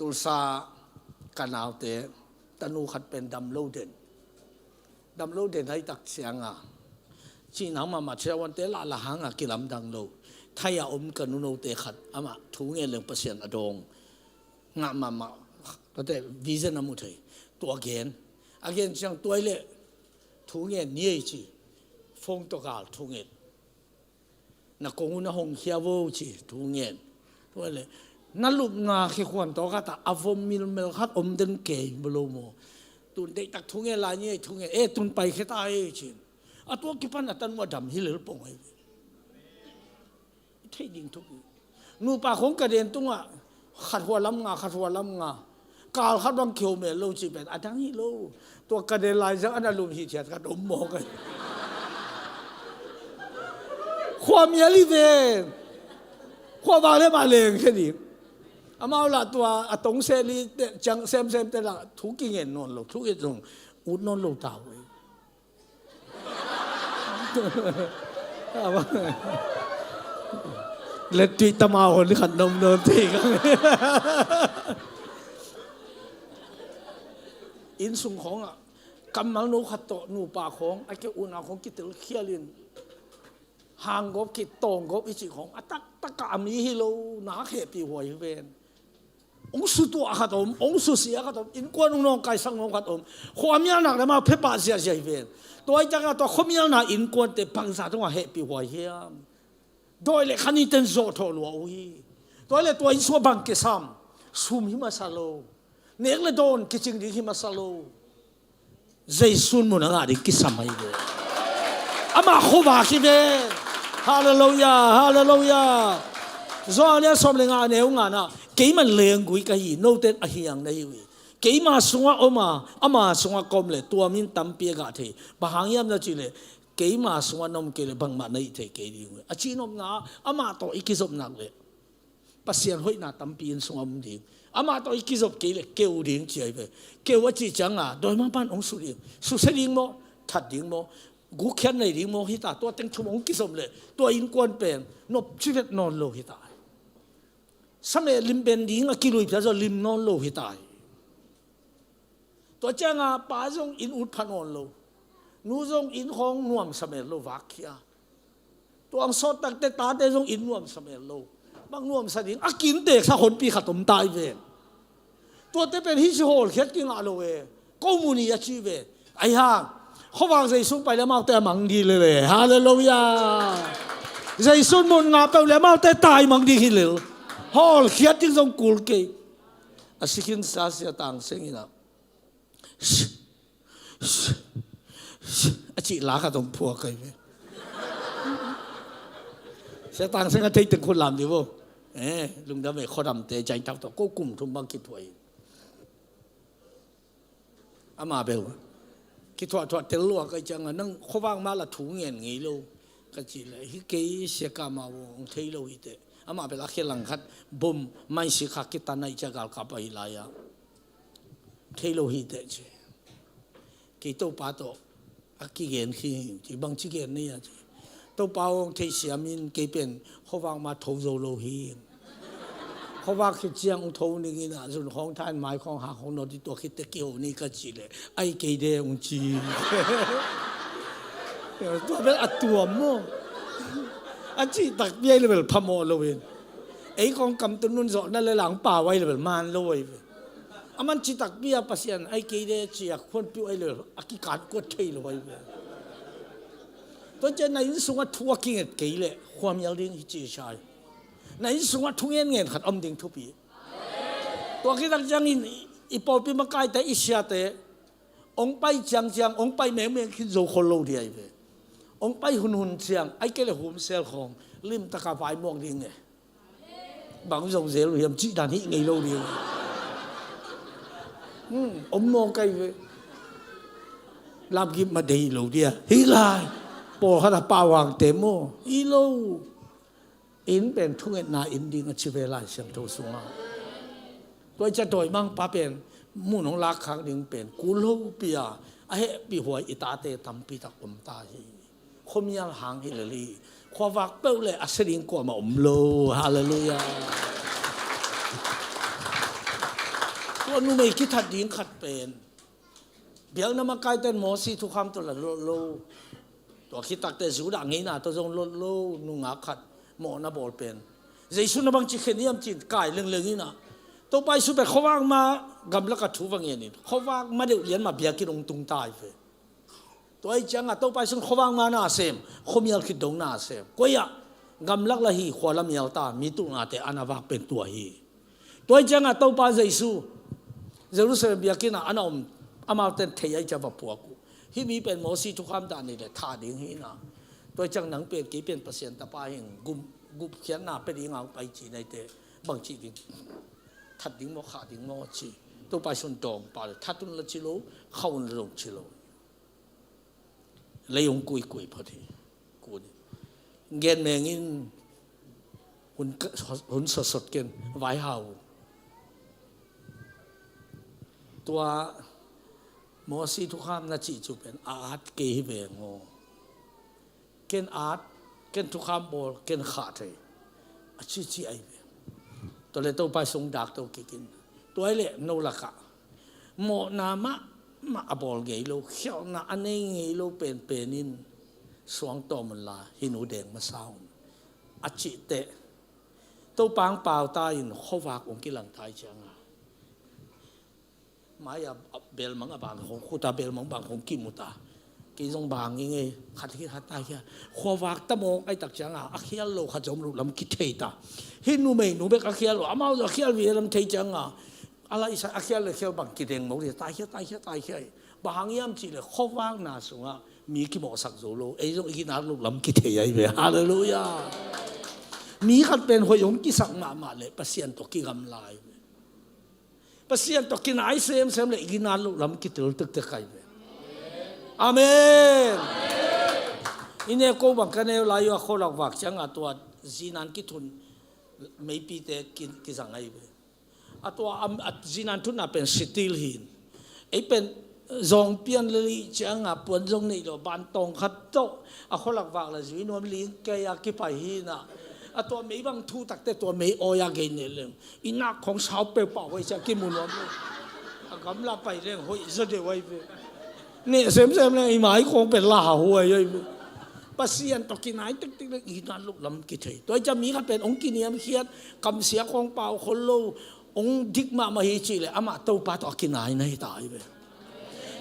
Tulsa ka naute tanu khat pen dam lo den. Dam lo den haitak cianga cihna mahmah ciawante lahlah hanga kilamdang lo. Thai a om ka nunote khat amah thu ngen leng Pasian a dawng. Ngah mahmah tate vision a mu thei. Tua gen a gen ciang tuai leh thu ngen ni ei ci. Phone tawh kal thu ngen. Na kong un a hong khia vo ci thu ngen. Tuai leh na lupna khekhuan tawh khat a vom milmel khat om den kei bolo maw? Tun deihtak thu ngen lai ni ei thu ngen e tun pai kheta ei cin. A tua kipan a tanu a dam hi lel pong ei. I theih ding thuk hi. Nupa khong ka den tungah khat hua lam nga khat hua lam nga kal khat bang kihomel lo ci pen a dang hi lo. Tua ka den lai zang ana lum hi thiat khat om mawk ai. Khua mial hi ven. Khua vang le mah leng khe ding. Amau lah tua a tong seli ciang semsem te lah thu kingen nawn lo thu it zong ut nawn lo tau. Let tuih tama hon khat nom nom thei kang. Inn sung khawngah kammal no khat tawh nupa khawng a ke unau khawng kitel khialin hanggawp kitawng gawp i cih khawng a taktakah a mi hi lo nak hehpih huai hi ven. Ong sutuah khat om, ong susia khat om, innkuan ong nawngkaisak nawng khat om. Khua mial nak le amau phepah ziahziah hi ven. Tua i takah tua khua mialna innkuante bangza tungah hehpih huai hiam? Dawi le khaniten zawhthawh lua uh hi. Tua le tua inn sua bang kisam sum hi masa lo. Nek le dawn kicing ding hi masa lo. Jesu mun a ngah ding kisam ahi ve. Amah khuavak hi ve. Halleluiah, halleluiah. Johan lian sawm le nga a neu ngana keimah lenggui ka hi note a hiang na hi uh hi. Keima sungah om a ama sungah ka om le tua min tampi a gah thei. Bang hang hiam na cih le keima sungah na om kei le bangmah na hih thei kei ding uh hi. A cihnopna amah tawh i kizopnak le Pasian hoihna tampi inn sungah om ding. Amah tawh i kizop kei leh keu ding ci ahi ve. Keu a cih ciangah dawimangpa'n hong su ding. Susia ding maw, that ding maw, gukkhiat nei ding maw, hita, tua teng thum hong kizom leh tua innkuan pen nopci vet nawn lo hita. Sameh lim ben ding a kilui phial zaw lim nawn lo hita. Tua ciangah pa zong inn ut pha nawn lo. Nu zong inn khawng nuamsa mel lo, vakkhia. Tua hong sawt takte tate zong inn nuamsa mel lo. Bang nuamsa ding, a kinteksa honpi khat om ta hi ve. Tuate pen hih ci hawlkhiat kingah lo e. Ko mu ni a ci ve. Ahi hang khuavak Jesu pai leh amaute a mang ding hi lel e. Halleluiah. Jesu mun ngah peuh leh amaute tai mang ding hi lel. Hawlkhiat ding zong kul kei. A sikhin sa Sia Tang Seng in ah a cih la khat hong phuak ahi ve. Sia Tang Seng a thei teng khut lam dih vo. Eh, lungdam e, khuadamte Jainthau tawh ko kum thum bang kithuah hi. Amah bel kithuahthuah tel lua ka hih ciangah, nang khuavak mah la thu ngen ngei lo ka cih leh, hi kei, Sia Kam Maung Aung thei lo hi teh. Amah bel a khia langkhat bom maisik kha kitan ahih ciang galkap ahi lai-ah. Thei lo hi teh ci. Kei Topa tawh a kigen khi ci, bangci gen ni a ci. Topa aw, hong theisiam in, kei pen khuavak mah tho zo lo hi. Khuavak khit ciang hong tho ning in ah, zun khawng tha in mai khawng hak hong nawt dih, tua khit teh kiho ni ka cih leh, ai kei de hong ci. Tua bel a tuam maw. A cih takpi ahi leh bel phamawh lo in. Ei khawng kamtunnun zawhna leh lang pau ahi leh bel man lo ahi ve. Aman cih takpi a Pasian ai kei de ci a khuanpiuh ahi leh a kikan kuat thei lo ahi ve. Tua ciang na inn sungah thu a kinget kei leh khuamial ding hi ci sai. Na inn sungah thu ngen ngen khat om ding thupi. Tua khit tak ciangin i pawlpi makaite, i siate hong pai ciangciang, hong pai mengmeng khin zo khol lo ding ahi ve. Hong pai hunhun ciang ai kei leh humsel khawng limtaka vai muak ding e. Bang zong zel uh hiam cih dan hih ngei lo ding. Hmm, om mawk ahi ve. Lapgip mah deih lo dia hi lai. Pawlkhat a pau hangte maw hi lo. Inn pen thungetna inn ding a ci ve Lai Siangtho sungah. Tua i ca dawimangpa pen mun hong lakkhak ding pen kul hopi a, a hehpih huai i tate tampi tak om ta hi. Khuamial hang hi lel hi. Khuavak peuh leh a sia ding kuamah om lo. Halleluiah. Tua numei kithat ding khat pen biakna makaite'n Mosi thukham tawh la lot lo. Tua khit takteh Judah ngeina tawh zong lot lo, nungak khat mawhna bawl pen. Jesu na bangci khen hiam ci-in kai lengleng in ah, Topa Jesu pen khuavak ma gamlak ah thu va ngen in, khuavak ma deuh lian mah biakinn hong tung ta hi ve. Tua ahih ciangah Topa Jesu in khuavak ma na sem, khuamial khit dong na sem. Koi ah gamlak la hi, khua la mial ta, mi tulnate a na vak pen tua hi. Tua ahih ciangah Topa Jesu Jerusalem biakinn ah a na om, amaute'n thei ahih ciang va puak uh. Hih mi pen Mosi thukham dan nih leh thah ding hi in ah, tua ahih ciang nang pen kei pen Pasian Tapa hi ing, gum, gupkhiatna pia ding a hong pai ci na hi teh, bangci ding, that ding maw, khah ding maw ci. Topa Jesu in dawng pah leh, that un la ci lo, khah un la zong ci lo. Lei hong kuikui phot hi. Kun in gen meng in, hun, hun sotsot ken, vaihau. Tua Mosi thukham na cih cu pen a at kei hi veng aw. Ken at, ken thukham bawl, ken khah thei, a cici ahi ve. Tua leh Topa Jesu in dak to kik in, tua hi leh no lakah mawhna mahmah a bawl ngei lo, khialhna a nei ngei lo penpen in suang tawm unla, hih nu deng masa un, a cih teh, Topa hong pau ta in khuavak hong kilang ta ahih ciangah, mai-ah belmang a bang hong khut a, belmang bang hong kimu ta. Kei zong bang ing ei, khat hi khat taikhia. Khuavak ta mawk ahih tak ciangah a khial lo khat zong om loh lam kithei ta. Hih numei nu bek a khial lo, amau zong a khial vive lam thei ciangah, a laihsa a khial le khial bang kideng mawk hi. Taikhia, taikhia, taikhia hi. Bang hang hiam cih leh khuavakna sungah mi kimawhsak zo lo, ei zong i ginat loh lam kithei ahi ve. Halleluiah. Mi khat pen hoih hong kisak mahmah leh Pasian tawh kigamla ahi ve. Pasian tawh kinai semsem leh i ginat loh lam kitel tektek ahi ve. Amen. I neu ko bang ka neu lai uh a, khualak vak ciangah tua zinan kithun meipite ki- kizang ahi ve. A tua a, a zinan thutna pen sitil hi in. Ei pen zawng pian le lih cianga puan zong neih lo, ban tawng khat tawh a khualak vak la zui nuam ling kei a kipai hi na. A tua mei bang thu takte tua mei awi a gei neh leng i nak khong sau peuhpah huai cia kimu nuam lo. A gamla pai leng hoih zaw deuh ahi ve. Neh semsem leng i mai khong pen la huai ahi ve. Pasian tawh kinai tektek leng i nan lo lam kithei. Tua i cia mi khat pen hong kiniamkhiat, kamsia khong pau khol lo, hong dik mahmah hi cih leh amah Topa tawh a kinaina hi ta hi ve.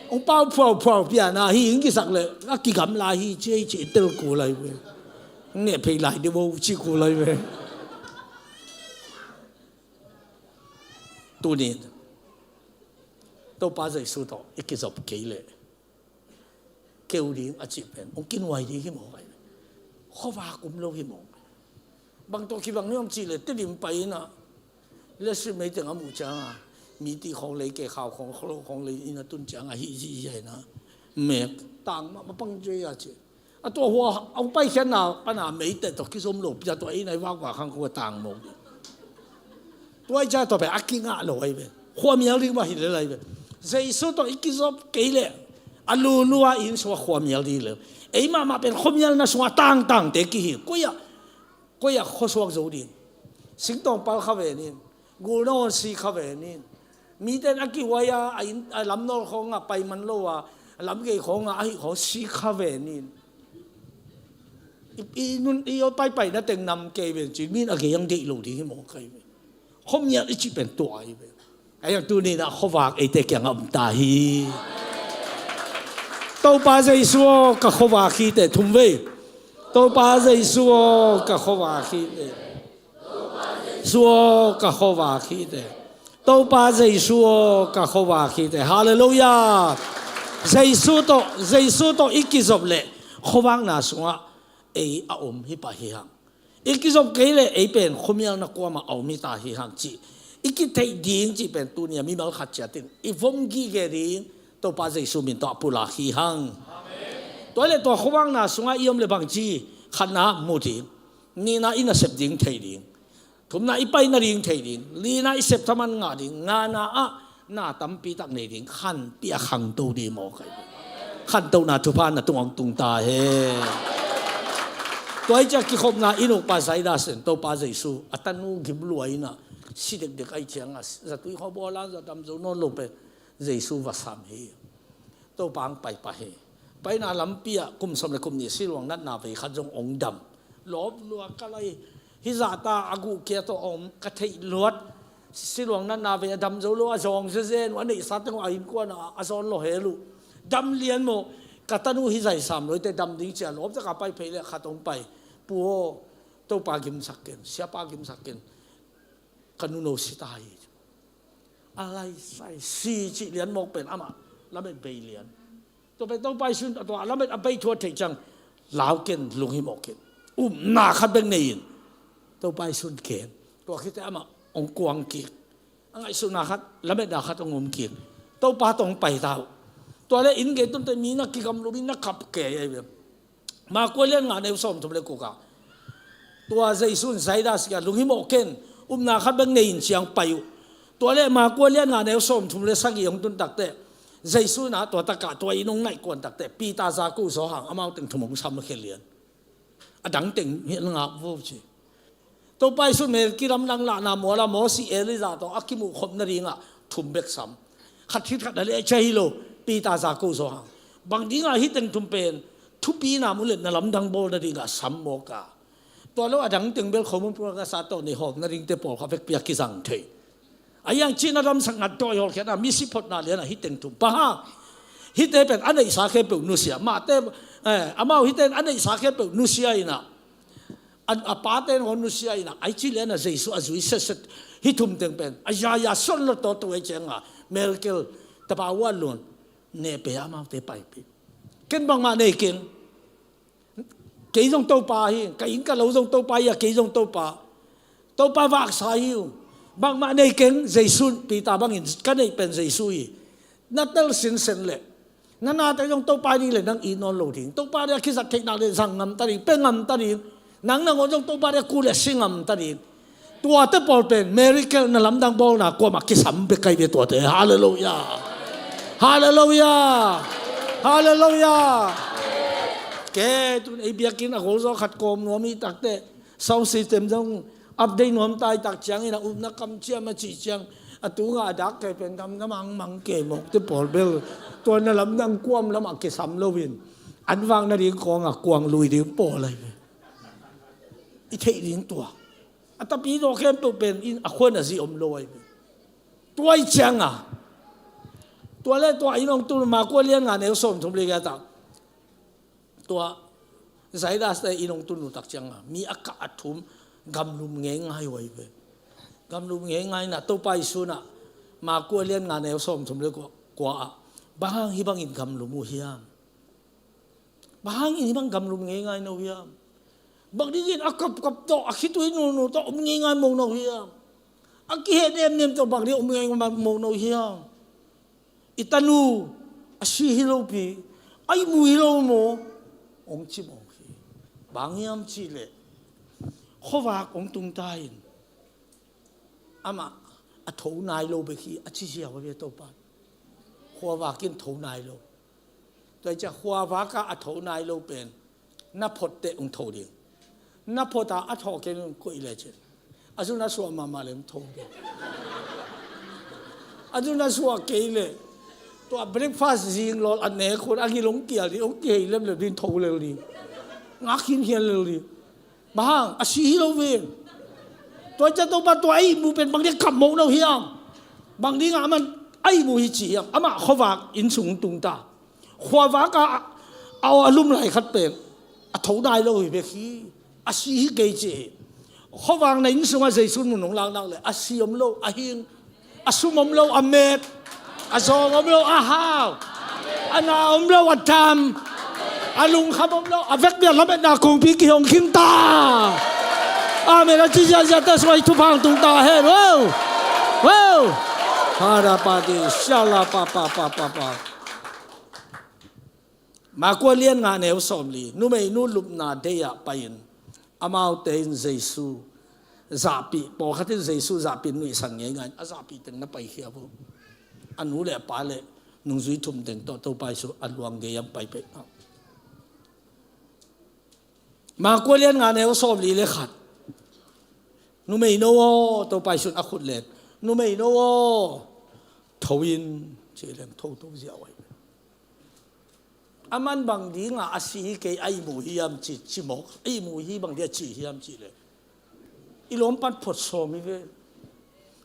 Hong pau phuauphuau piana hi hing kisak leh a kigamla hi ci hi ci tel kul ahi ve. Hong neh phei lai deuh vo ci kul ahi ve. Tunin Topa Jesu tawh i kizop kei leh keu ding a cih pen hong kinuai ding hi mawk ahi ve. Khuavak um lo hi mawk. Bang tawh kibang hiam cih leh Tedim pai inah leadership meeting a muh cianga miti khawng lei, kei khau khawng, kholo khawng lei inn a tun cianga hih zihziah inah mek tang mah mapang cuai a ci. A tua hua a hong paikhiatna pana meite tawh kizom lo pia tua inn a i vakvak khang khua tang mawk ding. Tua i cia tua pen a kingah lo ahi ve. Khuamial ding mah hi lel ahi ve. Jesu tawh i kizop kei leh a lulua inn sungah khuamial ding lel. Ei mahmah pen khuamialna sungah tangtangte kihi. Koi ah koi ah khuasuak zo ding. Singtawng pal kha ve nin. Gulna awn si kha ve nin. Mite in a kihuai a, a inn, a lamnawl khawngah pai man lo a, a lamgei khawngah ahi khawng si kha ve nin. I, i nun i aw paipaina teng nam kei ve ci min a gei ang deih lo ding hi mawk ahi ve. Khuamial i cih pen tua ahi ve. Ahi ang tuninah khuavak eite kiangah om ta hi. Topa Jesu aw ka khuavak hi teh thum vei. Topa Jesu aw ka khuavak hi teh. Jesu aw ka khuavak hi teh. Topa Jesu aw ka khuavak hi teh. Halleluiah. Jesu tawh, Jesu tawh i kizop leh khuavakna sungah ei a om hi pah hi hang. I kizop kei leh ei pen khuamialna kuamah a om hi ta hi hang cih i kitheih ding cih pen tunia mimal khat ciatin i vom gige ding Topa Jesu min tawh a pulak hi hang. Tua leh tua khuavakna sungah i om leh bangci khatna mu ding, nihna i nasep ding thei ding, thumna i paina ding thei ding, lina i sep thaman ngah ding, ngana ah na tampi tak nei ding, khanpi a khangto ding mawk ahi. Khantohna thupha na tungah hong tung ta hen. Tua i ciah kikhopna i nukpa Zaidas in Topa Jesu a tanu gim lua inah si dekdek ahi ciangah zatui khaw bawl a za dam zo nawn lo pen Jesu va sam hi. Topa ang pai pah hi. Paina lampi ah kum sawm le kum nih siluang natna vei khat zong ong dam. Lawp lua ka lai hi zahta a guh kia tawh om ka theih luat. Siluang natna vei a dam zo lo a zawng zezen uh a neihsa teng uh a innkuan ah a zawn lo hel uh. Dam lian maw ka tanu hi zaisam lo te dam ding cia lawp zaka pai phei le khat ong pai. Pu aw Topa gimsak ken, siapa gimsak ken. Ka nuno si ta hi. A lai sai si cih lian mawk pen amah lamet bei lian. Tua pen Topa Jesu'n a tua lamet a bei thu a theih ciang lau ken lunghimawh ken. Upna khat bek nei in Topa Jesu'n ken. Tua khite amah hong kuang kik. A ngaihsutna khat, lametna khat hong um kik. Topa tawh hong pai ta uh. Tua le inn gei tunte mi na kigamlum in na kap kei ahi ve. Marka lian nga neu sawmthum le kuk ah tua Jesu'n Zaidas kiangah lunghimawh ken, upna khat bek nei in ci-in pai uh. Tua le Marka lian nga neu sawmthum le sagih hong tun takteh Jesu'n ah tua takah tua inn hong naih kuan takteh Peter, Jakob, Johan amau teng thum hong sam khia lian. A dang teng hi ngak vo ci. Topa Jesu'n mel kilamdang lahna mual ah Mosi, Elijah tawh a kimuh khop nadingah thum bek sam. Khat khit khat a leh cia hi lo, Peter, Jakob, Johan. Bang dingah hih teng thum pen thupina mu le na lamdang bawl nadingah sam mawk a. Tua lo a dang teng bel khomun pulakasa tawh neihawm nadingte pawlkhat vekpi a kizang thei. A hiang cihna damsak ngat dawi hawlkhiatna, misi photna lianah hih teng thum. Bang hang? Hihte pen a neihsa khempeuh nusia. Mahte, eh, amau hihte in a neihsa khempeuh nusia inah. A, a pate in hong nusia inah. Ai cih lianah Jesu a zui setset. Hih thum teng pen. A yaya son lo tawh tu ei cianga. Melkel, tapa uan lun. Nehpe amaute paipih. Ken bangmah nei keng. Kei zong Topa hi, ka inn ka lo zong Topa hi a, kei zong Topa. Topa vaksa hi uh. Bangmah nei keng, Jesu, Peter bangin ka neih pen Jesu hi. Na tel sinsen leh na nate zong Topa ding leh nang it nawn lo ding. Topa ding a kizat theihna leh zang ngam ta ding, pe ngam ta ding. Nang nangawn zong Topa ding a kul leh si ngam ta ding. Tuate pawl pen miracle, na lamdang bawlna kuamah kisam bek ahi ve tuate. Halleluiah. Halleluiah. Halleluiah. Ke tun ei biakinn a golzaw khat kawm nuam i takte, sound system zong update nuam ta i tak ciangin a upna kamciam a cih ciang a tunga a dak kei pen gamna mangmang ke mawkte pawl bel tua na lamdang kuam lamah kisam loin an vakna ding kawngah kuang lui ding pawl ahi ve. I theih ding tua a tapi zaw khempeuh pen in a khuan a zi om lo ahi ve. Tua i cianga tua le tua in hong tun, Marku a lian nga neu sawm thum le giat ah tua Zairas te in hong tun uh tak cianga mi a kah a thum gamlum ngeingai uh ahi ve. Gamlum ngeingai na Topa Jesu na Marku a lian nga neu sawm thum le kua, kua ah bang hang hih bangin gamlum uh hiam? Bang hangin hih bang gamlum ngeingai no hiam? Bang dingin a kapkap tawh a khitui nunu tawh om ngeingai mo no hiam? A kiheh nemnem tawh bang ding om ngeingai mo no hiam? I tanu a si hi lopi a ihmu hi lo maw? Hong ci mawk hi. Bang hiam cihleh khuavak hong tungta in amah a tho nai lo bek hi a ci ziau a bia Topa. Khuavak in tho nai lo. Tua i ciah khuavak ah a tho nai lo pen na phot teh hong tho ding. Na phot a a thawh kei hong koih le cin a zun a suah mahmah le hong tho ding. A zun a suah kei le tua breakfast zing lawl a nek hun a gil hong kial ding, hong kihei lemlem ding, tho lel ding. Ngak khinkhian lel ding. Bang hang a si hi lo vin. Tua i ciah Topa tua a ihmu pen bang ding a kap mo no hiam? Bang dingah aman a ihmu hi ci hiam? Amah khuavak inn sung tungta. Khuavak a a aw a lum lai khat pen a tho nai lo hi bek hi. A si hi kei ci hi. Khuavak na inn sungah Jesu mun hong laknak le a si om lo a hing, a sum om lo a met, a zawng om lo a hau, a na om lo a dam, a lungkham om lo a vekpi a lametna kongpi kihong khin ta. Amen. A ci ziahziah ta sungah i thupha hong tung ta hen. Wow! Wow! Hara pati siala pa pa pa pa pa. Marku a lian nga neu sawmli, numeinu lupna dei ah pai-in amaute in Jesu zahpih, pawlkhat in Jesu zahpih nuihsan ngeingai in a zahpih teng na paikhia uh. A nu le a pa le nungzui thum teng tawh Topa Jesu a luang gei-ah pai pek. Marku a lian nga neu sawmli le khat. Numeinu aw, Topa Jesu in a khut let. Numeinu aw, tho in, ci leng tho to ziau ahi. Aman bang dinga a si hi kei a ihmu hiam ci, ci mawk, a ihmu hi bang dia ci hiam ci le. I lawmpan phot sawm hi ve.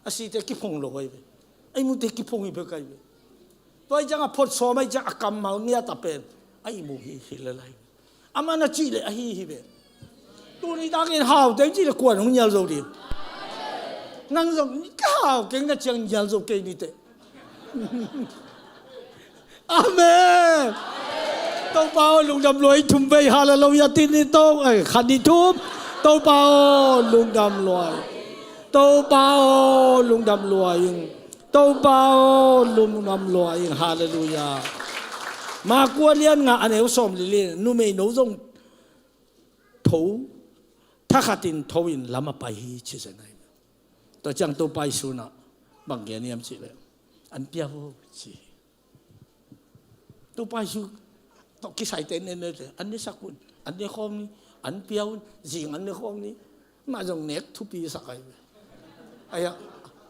A site kiphong lo ahi ve. A ihmute kiphong hi bek ahi ve. Tua ahi ciang a phot sawm ahi ciang a kammal ngiat a pen a ihmu hi hi le lai. Aman a cih le ahi hi ve. Tuni takin hau teng cih le kuan hong nial zo ding. Nang zong ka hau keng na ciang nial zo kei ni teh. Amen. Topa aw lungdam lua ing, thum vei hallelujah ti ni to, eh, khat ni thum. Topa aw lungdam lua ing. Topa aw lungdam lua ing. Topa aw lungdam lua ing, hallelujah. Marku a lian nga a neu sawmli le, numeinu zong tho, thakhatin tho in lam a pai hi ci zen ahi. Tua ciang Topa Jesu in ah bang gen hiam cih le, an pia vo ci hi. Topa Jesu tawh kisai te ne ne te, an ne sak un, an ne khawm ni, an pia un, zing an ne khawm ni. Mah zong nek thupi sak ahi ve. Ahi a,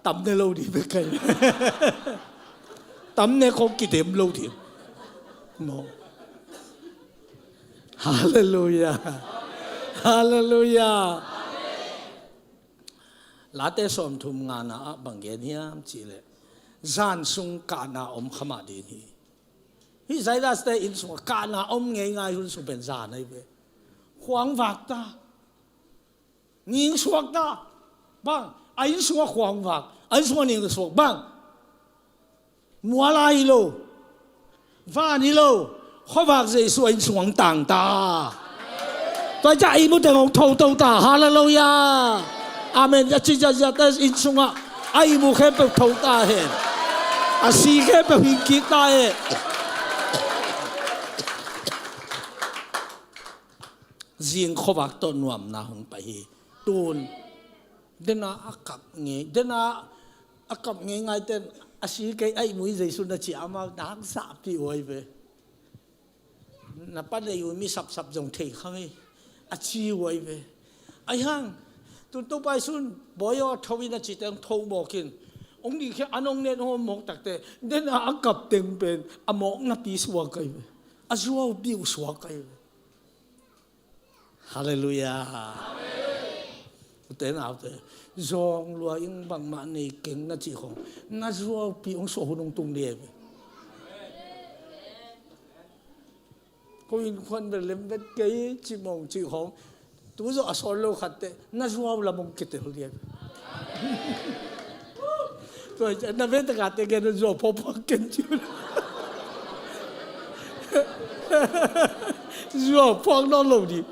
tam ne lo ding bek ahi ve. Tam ne khawm kidem lo ding. Maw. Hallelujah. Hallelujah. Late sawmthum ngana ah bang gen hiam cih le, zan sung kahna om kha mah ding hi. Hih Zairas te inn sungah kahna om ngeingai hun sung pen zan ahi ve. Khuang vak ta. Ning suak ta. Bang, a inn sungah khuang vak, a inn sungah ning suak bang. Mual a hi lo, van hi lo, khuavak Jesu a inn sungah hong tang ta. Tua ciang a ihmu teng hong tho to ta. Hallelujah. Amen. A ci ziahziah ta inn sungah a ihmu khempeuh tho ta hen. A si khempeuh hing kik ta hen. Zing khuavak tawh nuamna hong pai hi. Tun Dena a kap ngei, dena a kap ngei ngaiten a si kei a ihmui Jesu na ci a, amau na haksa pi uai ve. Na pa nei uh mi sapsap zong thei kha ngei a ci uai ve. Ahi hang tun Topa Jesu in bawi aw tho in a cite hong tho mawkin hong ding khia an hong nen hong mawk takte dena a kap teng pen a mawkna pi suak kai ve. A zuau pi uh suak kai ve. Halleluiah. Ute naute, zawng lua in bangmah nei keng na cih khong na zuaupi hong suah hun hong tung liai ve. Ko in khuan vel lem vet kei cimawng cih khong tu zawh a sawn lo khatte na zuau lam hong kitel liai ve. Tua hi ciah na ve takate gen zuau phuaphuak ken ci uh. Zuau phuak nawn lo ding.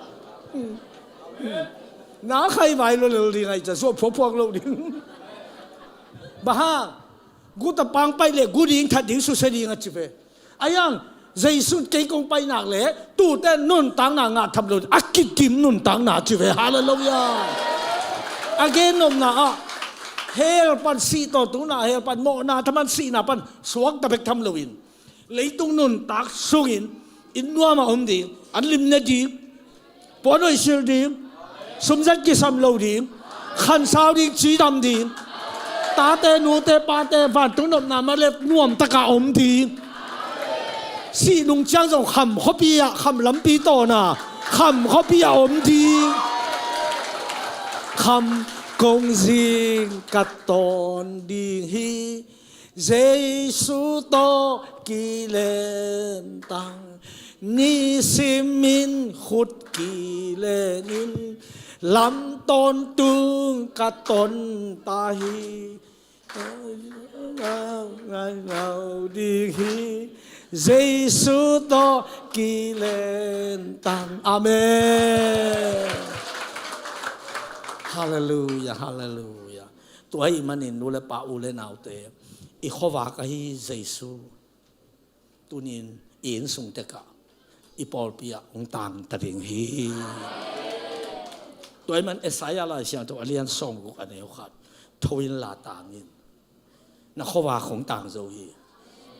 Na khai vai lo lel ding ahi ciah zuau phuaphuak lo ding. Bang hang guta pang pai le gu ding that ding susia ding a ci ve. Ahi hang Jesu kei kong pai nak le tute nuntakna ngah tham lo a kikim nuntakna ci ve. Halleluiah. A gen nopna ah hell pan sih tawntung na hell pan mawhna thaman sihna pan suakta bek tham loin leitung nuntak sungin inn nuam a om ding, an lim ne ding, puan hoih silh ding, sumzat kisam lo ding, khansau ding, cidam ding, tate nute pate vantung nopna malep nuamtaka om ding. Sih nung ciang zong kham khuapi ah kham lampi tawna kham khuapi ah om ding. Kham kong zing ka tawn ding hi. Jesu tawh kilentang nisimin khut kilenin lam tawntung ka tonta hi. Ngau ding hi. Jesu tawh kilentang. Amen. Halleluiah, halleluiah. Tua ahih manin nu le pa u le naute, i khuavak ahi Jesu tunin i inn sung tekah i pawlpi ah hong tangta ding hi. Tua ahih man Isaiah Lai Siangtho a lian sawmguk a neu khat tho in la tang in. Na khuavak hong tang zo hi.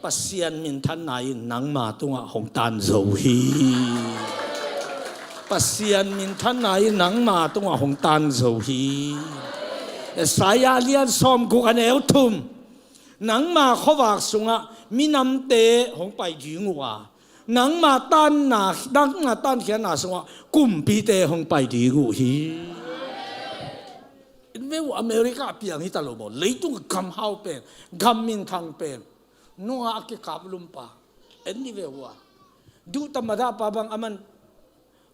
Pasian minthanna in nangma tungah hong tan zo hi. Pasian minthanna in nangma tungah hong tan zo hi. Isaiah lian sawmguk a neu thum. Nangma khuavak sungah minamte hong pai ding uh a, nangma tanna, nangma tankhiatna sungah kumpite hong pai ding uh hi. En ve uh, America a piang hi ta lo maw, leitung a gamhau pen, gam minthang pen, nungah a kikap lumpa. En ni ve uh a, duhta madahpa bang aman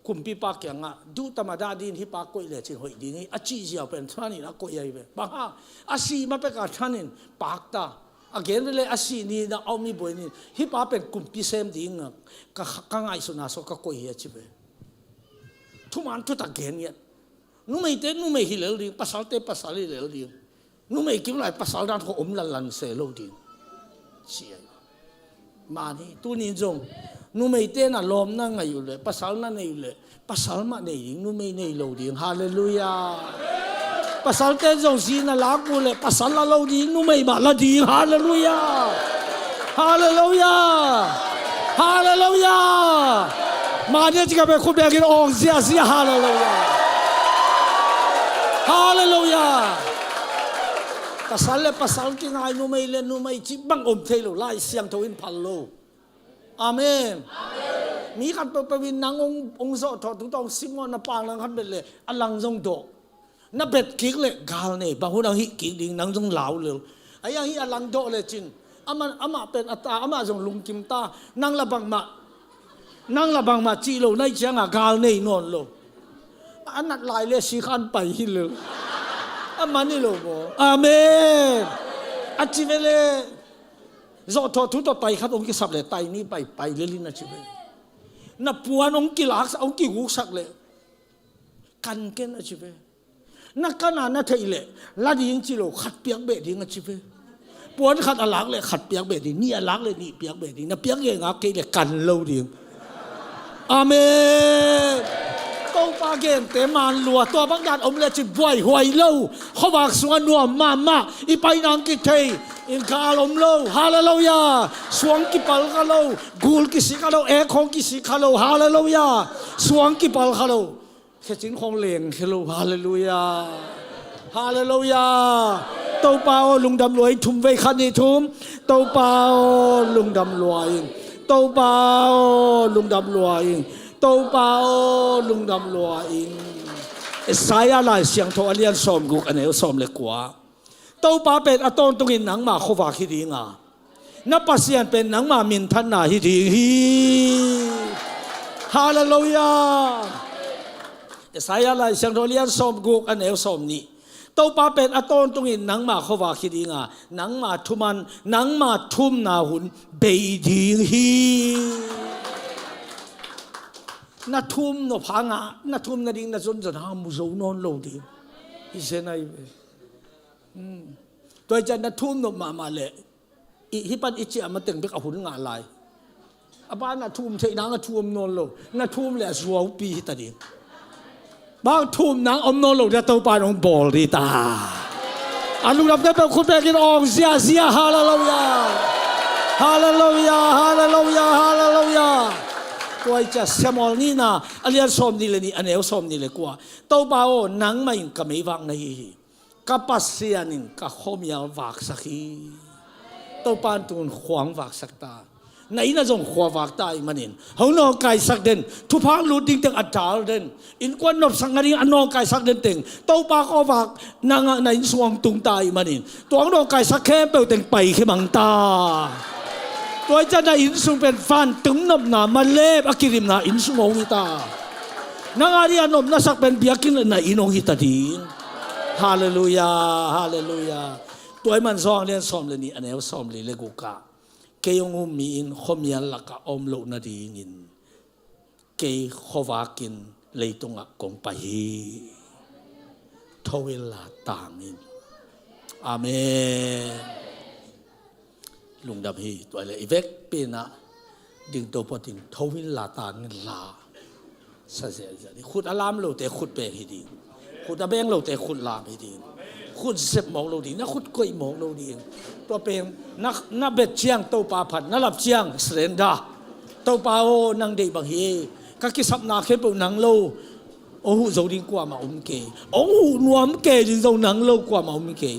kumpipa kiangah duhta madah dingin hih pa koih lecin hoih ding hi a cih ziau pen thanin a koih ahi ve. Bang hang a sih ma peka thanin pakta a gen ve le a sih ni na a om hi buai nin hih pa pen kumpi sem ding a ka, ka ngaihsutna sua ka koih hi a ci ve. Thuman thutak gen ngiat. Numeite numei hi lel ding, pasalte pasal hi lel ding. Numei kim lai pasal dan kho om lanlan se lo ding. Ci ai. Mani tunin zong numeite na lawm na ngei uh le pasal na nei uh le pasal mah nei ding, numei nei lo ding. Halleluiah. Pasalte zong zi na lak uh le pasal la lo ding, numei mah la ding. Halleluiah. Halleluiah. Halleluiah. Mani a cika be khut biakin awng ziazia. Halleluiah. Halleluiah. Pasal le pasal kingai, numei le numei cih bang om thei lo, Lai Siangtho in phal lo. Amen. Mi khat peuhpeuh in nang hong, hong zawhthawh tu tawh hong sim ngawn na pang lang khat bet le a lang zong dawh. Na bet kik le gal nei, bang hun ang hih kik ding, nang zong lau lel. Ahi ang hih a lang dawh lecin amah, amah pen a ta, amah zong lungkim ta. Nang la bangmah, nang la bangmah cih lo na hih cianga gal nei nawn lo. A nat lai le si khan pai hi lel. A man hi lo maw? Amen. A ci ve le zawhthawh thu tawh tai khat hong kisap le tai ni pai, pai lel in a ci ve. Na puan hong kilaksak, hong kiguksak le kan ken a ci ve. Na kana na theih leh la ding ci lo, khat piak beh ding a ci ve. Puan khat a lak leh khat piak beh ding, nih a lak leh nih piak beh ding. Na piak ngei ngak kei leh kan lo ding. Amen. Topa gente man lua, tua bang dan om le cin buaihuai lo. Khuavak sungah nuam mahmah, i pai nang kithei, in kal om lo. Halleluiah. Suang kipal kha lo, gul kisik kha lo, ek khong kisik kha lo. Halleluiah. Suang kipal kha lo, khecin khong leng kha lo. Halleluiah. Halleluiah. Topa aw, lungdam lua in. Thum vei, khat, nih, thum. Topa aw, lungdam lua in. Topa aw, lungdam lua in. Topa aw, lungdam lua in. Isaiah Lai Siangtho a lian sawmguk, a neu sawm le kua. Topa pen a tawntungin nangma khuavak hi dinga, na Pasian pen nangma minthanna hi ding hi. Halleluiah. Isaiah Lai Siangtho a lian sawmguk, a neu sawmnih. Topa pen a tawntungin nangma khuavak hi dinga, nangma thuman, nangma thumna hun bei ding hi. Na thum nop hanga, na thum nading na zonzon hanga mu zo nawn lo ding hi. Sia nai ve. Hmm. Tua hi ciang na thum nop mahmah leh, i, hih pan i ciah mateng bek a hun ngah lai. A ban a thum theih nang a thum nawn lo, na thum le a zuaupi hi ta ding. Bang thum nang om nawn lo dia, Topa in hong bawl ding ta. A lungdamte peuh khut bekin awng ziazia. Halleluiah. Halleluiah, halleluiah, halleluiah. Tua hi ciang Samuel nihna a lian sawmnih le nih, a neu sawmnih le kua. Topa aw, nangmah in ka meivak na hi hi. Ka Pasian in ka khuamial vaksak hi. Topa in tun khuang vaksak ta. Na inn ah zong khua vak ta ahih manin, hong nawngkaisak den, thupha lut ding teng a dal den, innkuan nopsak nading a nawngkaisak den teng, Topa khuavak nang ah na inn sung hong tung ta ahih manin, tua hong nawngkaisak khempeuh teng paikhia mang ta. Tua hi ciang na inn sung pen vantung nopna, malep a kirimna inn sung hong hi ta. Nang a ding a nopna sak pen biakinn le na inn hong hi ta ding. Halleluiah, halleluiah. Tua ahih man Johan lian sawm le nih, a neu sawmli le guk ah, kei hong um mi in khuamial lakah a om loh nadingin kei khuavakin leitungah kong pai hi. Tho inla tang in. Amen. Lungdam hi. Tua leh i vekpi in ah dingto pawtin tho inla tang inla sa ziahziah ding. Khut a lam lote khut beng hi ding. Khut a beng lote khut lam hi ding. Khut sep mawk lo ding, na khut koih mawk lo ding. Tua pen na, na bet ciang Topa phat, na lap ciang surrender. Topa aw, nang deih bang hi. Ka kisapna khempeuh nang lo hong huh zo ding kuamah om kei. Hong huh nuam kei ding zong nang lo kuamah om kei.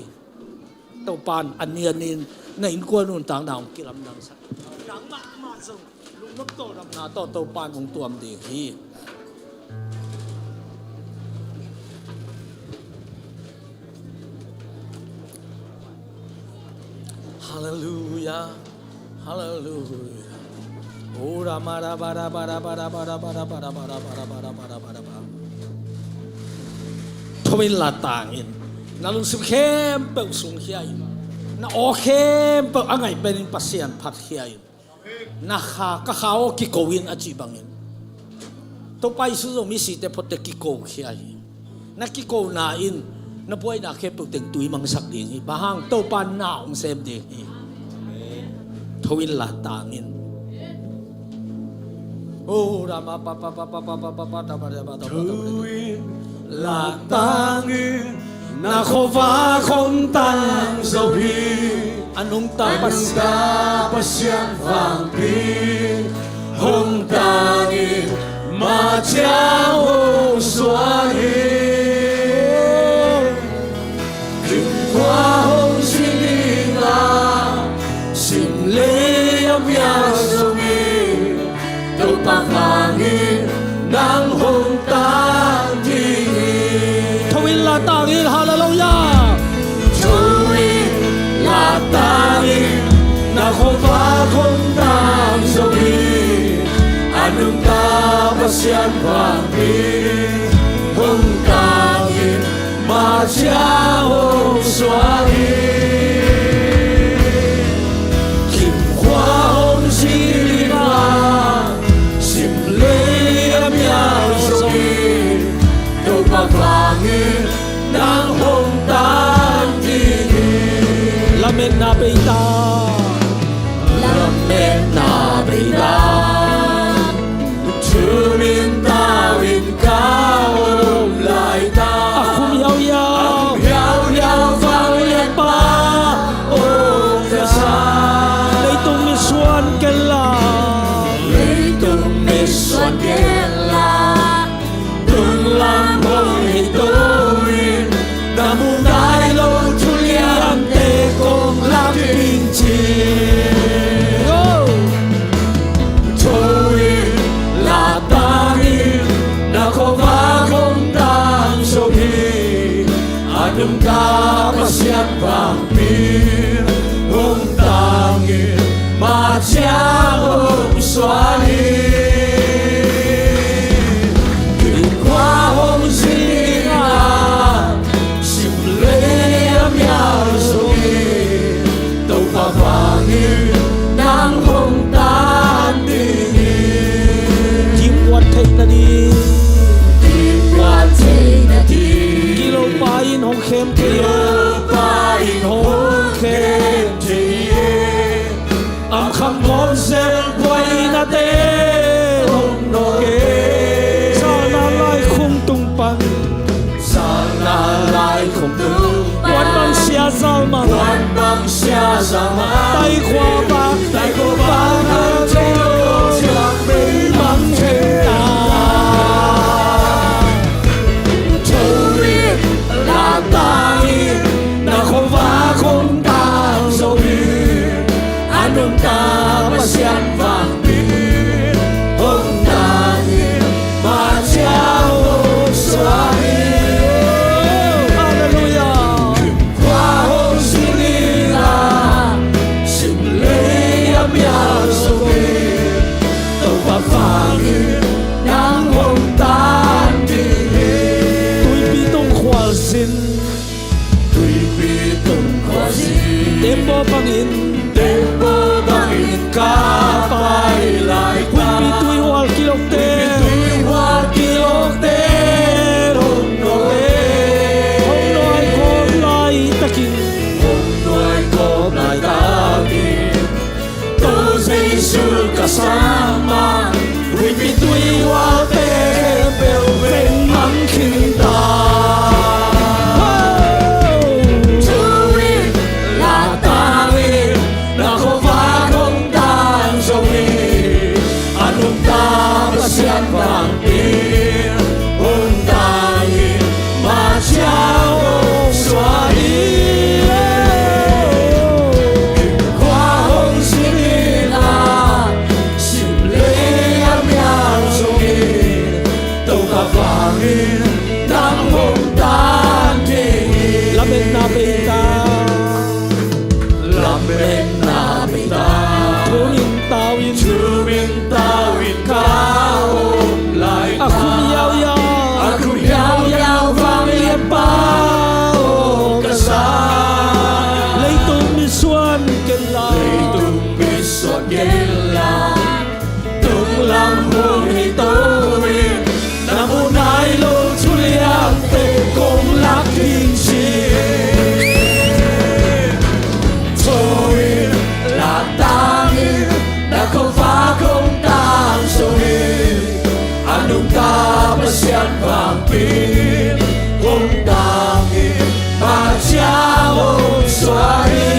Topa in a nianin na innkuan nuntakna hong kilamdangsak. Nang mahmah zong lungnop tawldamna tawh Topa in hong tuam ding hi. Halleluiah. Halleluiah. Ura mara bara bara bara bara bara bara bara bara bara bara bara bara. Tho inla tang in. Na lungsim khempeuh sungkhia in. Na aw khempeuh a ngaih penin Pasian phatkhia in. Na kha, ka kha aw kiko in a cih bangin, Topa Jesu zong misite photte kikokhia hi. Na kikona in na buaina khempeuh teng tui mangsak ding hi. Bang hang? Topa na hong sem ding hi. Tho inla tang in. Oh, rama pa pa pa pa pa pa pa pa pa pa pa pa pa pa. Tho inla tang in. Na khuavak hong tang zo hi. A nungta Pasian vangpi hong tang in, mah ciang hong suak hi. Khimkhua hong zin ding a, sim lei a mial zong hi. Topa vangin nang hong tang ding hi. Tho inla tang in, halleluiah. Tho inla tang in, na khuavak hong tang zo hi. A nungta Pasian vangpi hong tang in, mah ciang hong suak hi. Khimkhua hong zin ding a, sim lei a mial zong hi. Topa vangin nang hong tang ding hi. Lametna bei ta. Lametna bei ta. Thum in tau in ka Vangpi hong tangin, mah ciang hong suan hi. Tua hong zin ding a, sim lei a mial zong hi. Topa vangin nang hong tan ding hi. Kiphuat theih nading, kiphuat theih nading, gilopa in hong khem thei hi. Gilopa in hong khem thei hi. Amkham gawm zel buaina te hong nawk hi. Zalna laikhum tung pan, zalna laikhum tung pan, puan bang sia zal man, puan bang sia zal man, taikhua vak, taikhua vak, a ciang lo ciang bei mang thei ta. Tho in, la tang in, na khuavak hong tang zo hi. A nungta Pasian vangpi hong tang in, mah ciang hong suan hi. Halleluiah. Tua hong zin ding a, sim lei a mial zong hi. Topa vangin nang hong tan ding hi. Tuipi tung khualzin, tuipi tung khualzin, tembaw bangin, tembaw bangin ka pai laitak, huihpi tuihual kilawkte, huihpi tuihual kilawkte hong nawk hi. Hong nuai kawm laitakin, hong nuai kawm laitakin, Topa Jesu ka sang man, huihpi tuihualte khempeuh veng mang khin ta. Tho in, la tang in, na khuavak hong tang zo hi. A nungta Pasian vangpi hong tang in, mah ciang hong suan hi. Tua hong zin ding a, sim lei a mial zong hi. Topa vangin nang hong tan ding hi. Lametna bei ta, lametna bei ta. Thum in tau in, thum in tau in ka om lai, a khum yauyau, a khum yauyau vanglianpa aw ka sa. Leitung mit suan ken la, leitung mit suan ken la, tung lam hong hi to in, na mu nai lo thu liante kong lak ding ci. Tho in, la tang in, na khuavak hong tang zo hi. A nungta Pasian vangpi hong tang in, mah ciang hong suan hi.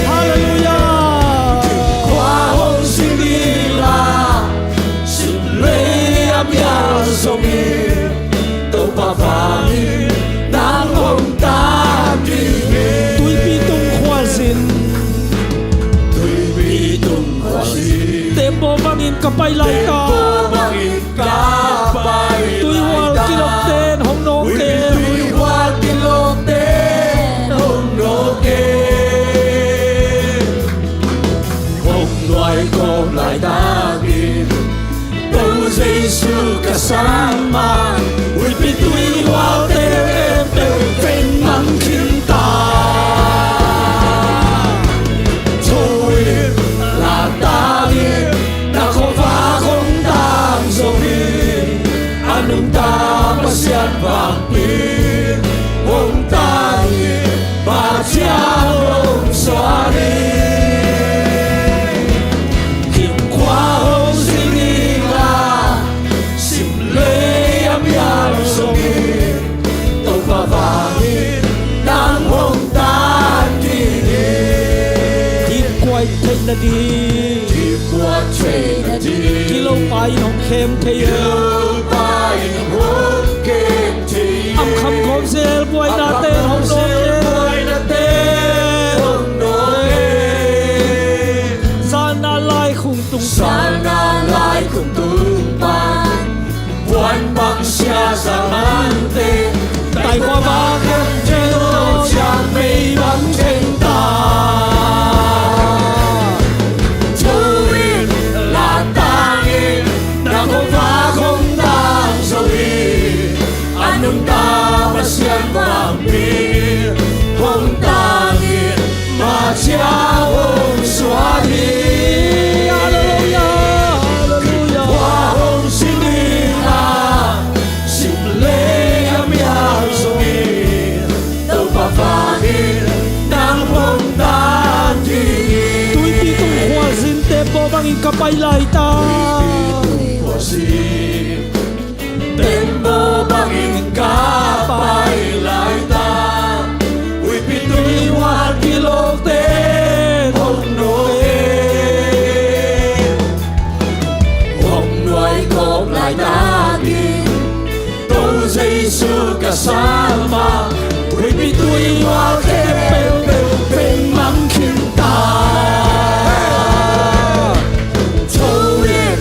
Halleluiah. Tua hong zin ding a, sim lei a mial zong hi. Topa vangin nang hong tan ding hi. Tuipi tung khualzin, tuipi tung khualzin, tembaw bangin ka pai laitak, tembaw bangin ka pai laitak, tuihual kilawkte hong nawk hi. Tuihual kilawkte hong nawk hi. Hong nuai kawm laitakin, Topa Jesu ka sang man, huihpi tuihualte khempeuh veng mang khin ta. Tho in, la tang in, na khuavak hong tang zo hi. A nungta Pasian vangpi hong tang in, mah ciang hong suan hi. Khua hong zin ding a, sim lei a mial zong hi. Topa vangin nang hong tan ding hi. Kiphuat theih nading, kiphuat theih nading, gilopa in hong khem thei hi. Gilopa in hong khem thei hi. Amkham gawm zel buainate hong nawk hi. Amkham gawm zel buainate hong nawk hi. Zalna laikhum tung, zalna laikhum tung pan, puan bang sia zal mante, taikhua vak hong tel Siangvei bang thengta. Thu in lattangin na khuavak hong tang zo hi. A nungta Pasian vanpi hong tangin Machia hong suak hi. Halleluiah, halleluiah. Khua hong sin ding a, sim le a mial zongin Topa vangin nang hong tan ding hi. Tuipi tung khualzin tembaw bangin ka pai lai ta. Tuipi tung khualzin tembaw bangin ka pai lai ta. Huipi tui hual kilawkte hong nawk e. Hong nuai gawp laitakin Topa Jesu ka sam a, huipi tui hual khempeuh pengmang khin ta. Tho in,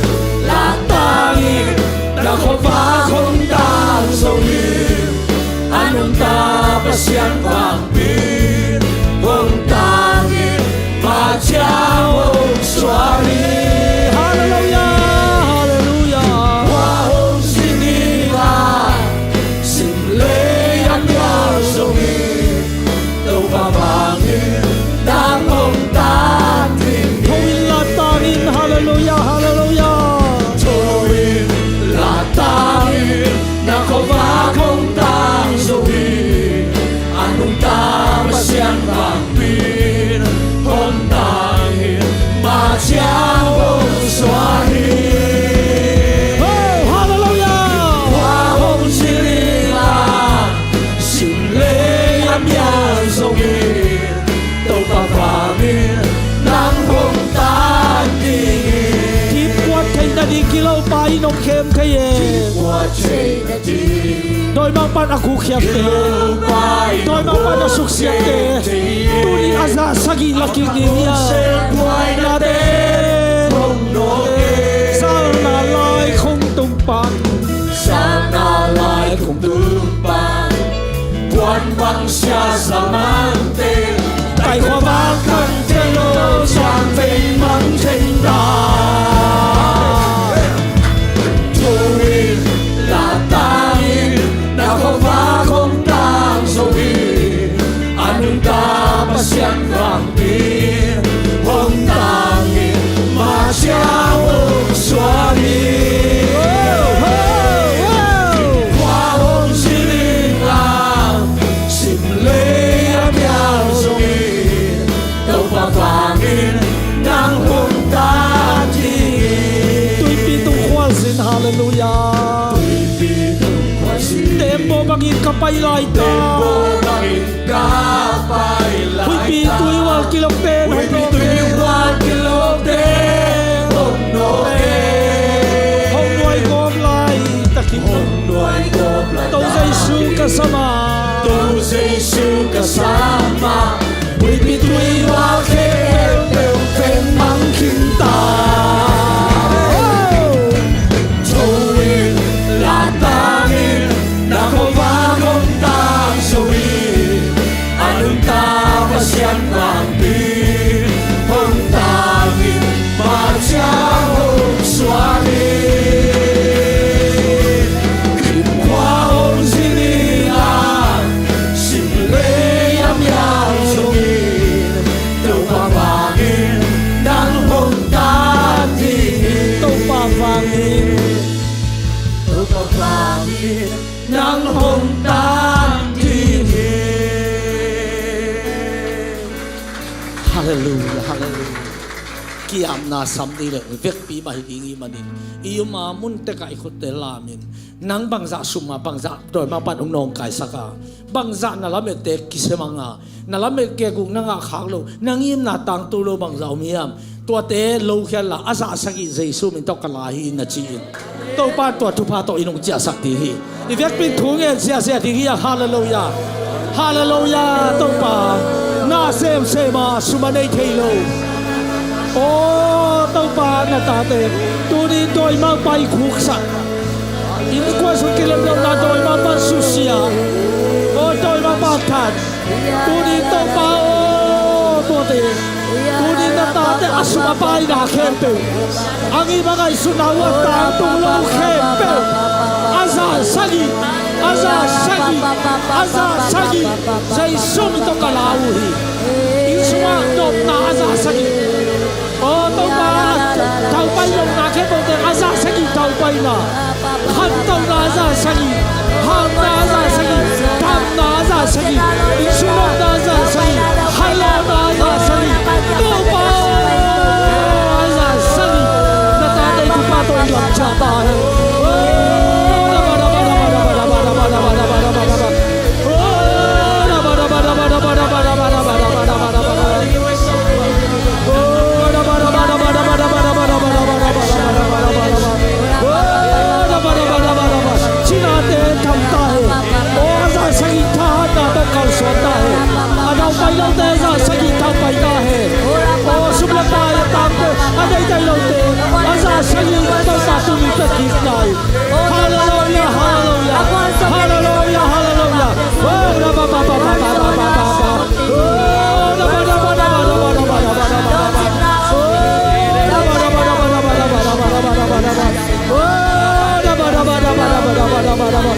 lattangin, na khuavak hong tang zo hi. A nungta Pasian vanpi hong tangin Machia hong suak hi. Halleluiah, halleluiah. Khua hong sin ding a, sim le a mial zongin Topa vangin nang hong tan ding hi. Tho in, lattangin, halleluiah, halleluiah. Tho in, lattangin, na khuavak hong tang zo hi. A nungta Pasian vanpi hong tangin Machia hong suak hi. Oh, halleluiah. Khua hong sin ding a, sim le a mial zongin Topa vangin nang hong tan ding hi. Kiphuat theih nading kilopa in hong khem thei e. Kiphuat theih nading. Dawimangpa'n a gukhiatte, dawimangpa'n a suksiatte, tuni a za sagih la kik ding hi a. Nate, salna lai khong tung pan, salna lai khong tung pan, puan bang sia sa mangte, tai khua bang kan thei lo, siangvei bang thei ta. Tho in, lattangin, na khuavak hong tang zo hi. A nungta Pasian vanpi hong tangin Machia hong suak hi. Khua hong sin ding a, sim le a mial zongin Topa vangin nang hong tan ding hi. Tuipi tung khualzin, halleluiah. Tuipi tung khualzin. Tembaw bangin ka pai lai ta. Tembaw bangin ka pai lai ta. Huipi tui hual kilawkte, huipi tui hual kilawkte hong nawk e. Hong nuai gawp laitakin, hong nuai gawp laitakin, Topa Jesu ka sam a, Topa Jesu ka sam a, huipi tui hual khempeuh pengmang khin ta. Tho in, lattangin, na khuavak hong tang zo hi. A nungta Pasian vanpi hong tangin Machia hong suak hi. Khua hong sin ding a, sim le a mial zongin Topa vangin nang hong tan ding hi. Topa vangin, Topa vangin nang hong tan ding hi. Halleluiah, halleluiah. Ki-apna sam ding le vekpi mah hi ding ahih manin, i om a mun tekah i khutte lamin, nang bangzah sum a, bangzah dawimangpa'n hong nawngkaisak a, bangzah na lamette kisemang a, na lamet kei guk na ngah khak lo, na ngimna tangtung lo bangzah om hiam? Tuate lo khial la, a zah sagih Jesu min tawh ka la hi na ci-in, Topa'n tua thupha tawh in hong ciahsak ding hi. I vekpi in thu ngen ziahziah ding hi a, halleluiah. Halleluiah, Topa. Na semsem a, sum a nei thei lo. Aw, Topa, na tate tuni dawimangpa i khuksak. Innkuan sung kilem lohna dawimangpa susia. Aw, dawimangpa that. Tuni Topa aw, tuate, tuni na tate a sum a paina khempeuh, a ngim a ngaihsutna uh a tangtung lo khempeuh, a za sagih, a za sagih, a za sagih, Jesu min tawh ka la uh hi. Inn sungah nopna a za sagih. Aw Topa, thaupai lohna khempeuhte a za sagih thaupaina, khantohna a za sagih, hauhna a za sagih, damna a za sagih, inn sung nopna a za sagih, khanlawhna a za sagih, Topa a za sagih, na tate i thupha tawh i lam ciah ta hen. Cinate tham ta hen. Aw a za sagih thahatna tawh kalsuan ta hen. A daupai lote a za sagih thaupai ta hen. Aw sum le pai a tangte, a deihtaih lote a za sagih Topa tuni pia kik ta hen. Halleluiah, halleluiah. Halleluiah, halleluiah. Oh, rabba, ba, ba. Oh, rabba, rabba, rabba. Oh, rabba, rabba, rabba. Oh, rabba, rabba, rabba.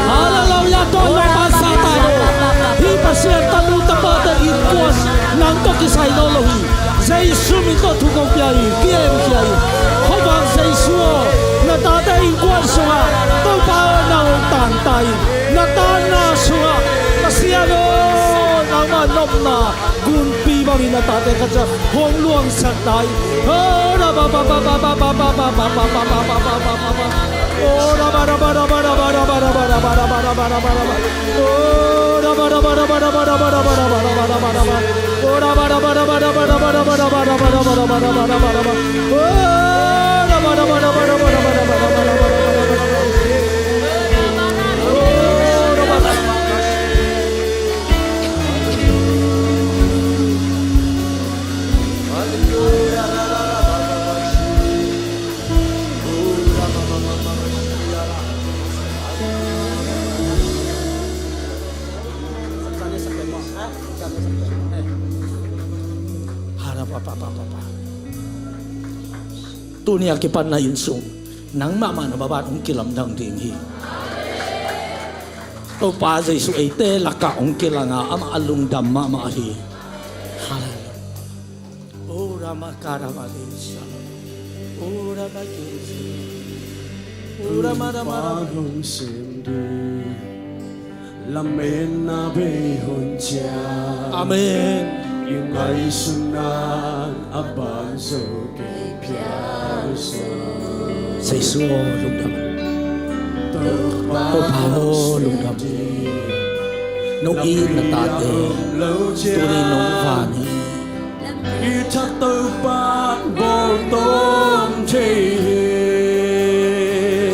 Halleluiah, tua lawm a sa ta lo. Hih Pasian tanu tapate innkuan nang tawh kisai nawn lo hi. Jesu min tawh thu kong pia hi, ki-emkhia hi. Khuavak Jesu aw, na tate innkuan sungah Topa aw nang hong tang ta in, na tanna sungah Pasian aw nangmah nopna gunpi bangin na tate khat ciat hong luangsak ta in. Oh, rabba, ba, ba. Oh, rabba, rabba, rabba. Oh, rabba, rabba, rabba. Oh, rabba, rabba, rabba. Tuni a kipan na inn sung nang mahmah na maban hong kilamdang ding hi. Topa Jesu eite lakah hong kilang a, amah a lungdam mahmah hi. Halleluiah. Oh, Rama Karama Desa. Oh, Rama Desa. Oh, Rama, Rama, Rama. Hong sem ding lametna bei hun ciat. Amen. I ngaihsutna a ban zo kei phial zo. Jesu aw lungdam. Topa aw lungdam. Nong it na tate tuni nong van hi. I thak Topa bawl tawm thei hi.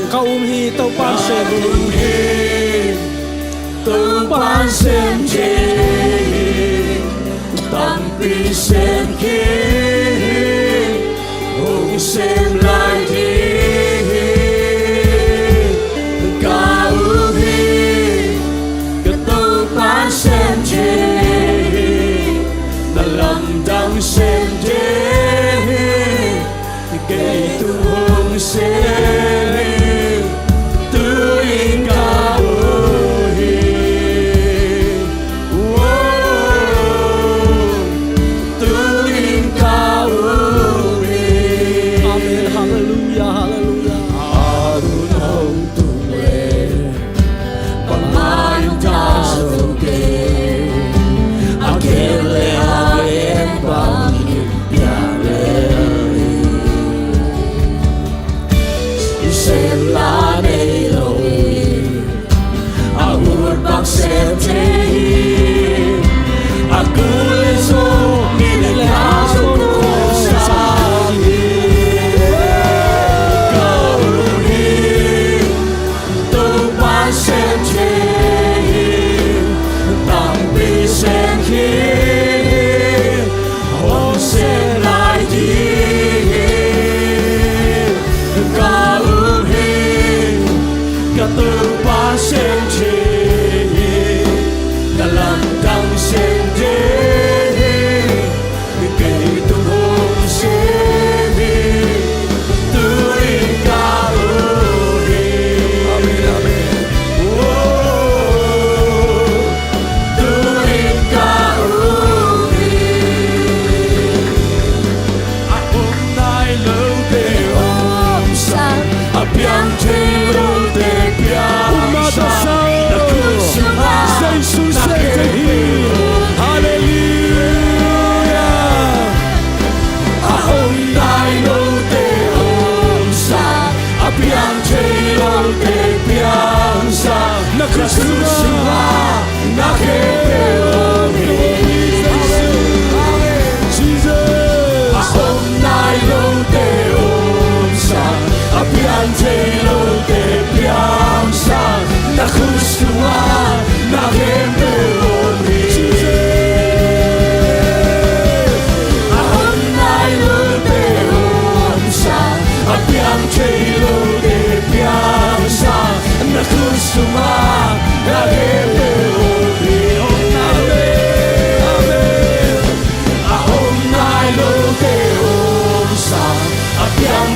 Ka um hi Topa sem hi. Topa sem thei hi. Tampi sem thei hi. Hong sem lai thei hi. Ka um hi. Ka Topa sem thei hi. Na lamdang sem thei hi. Kei tung hong sem hi. Tu-in ka um hi. Wow. Tu-in ka um hi. Amen. Halleluiah, halleluiah. A hun hong tung leh bangmah in thei zo kei.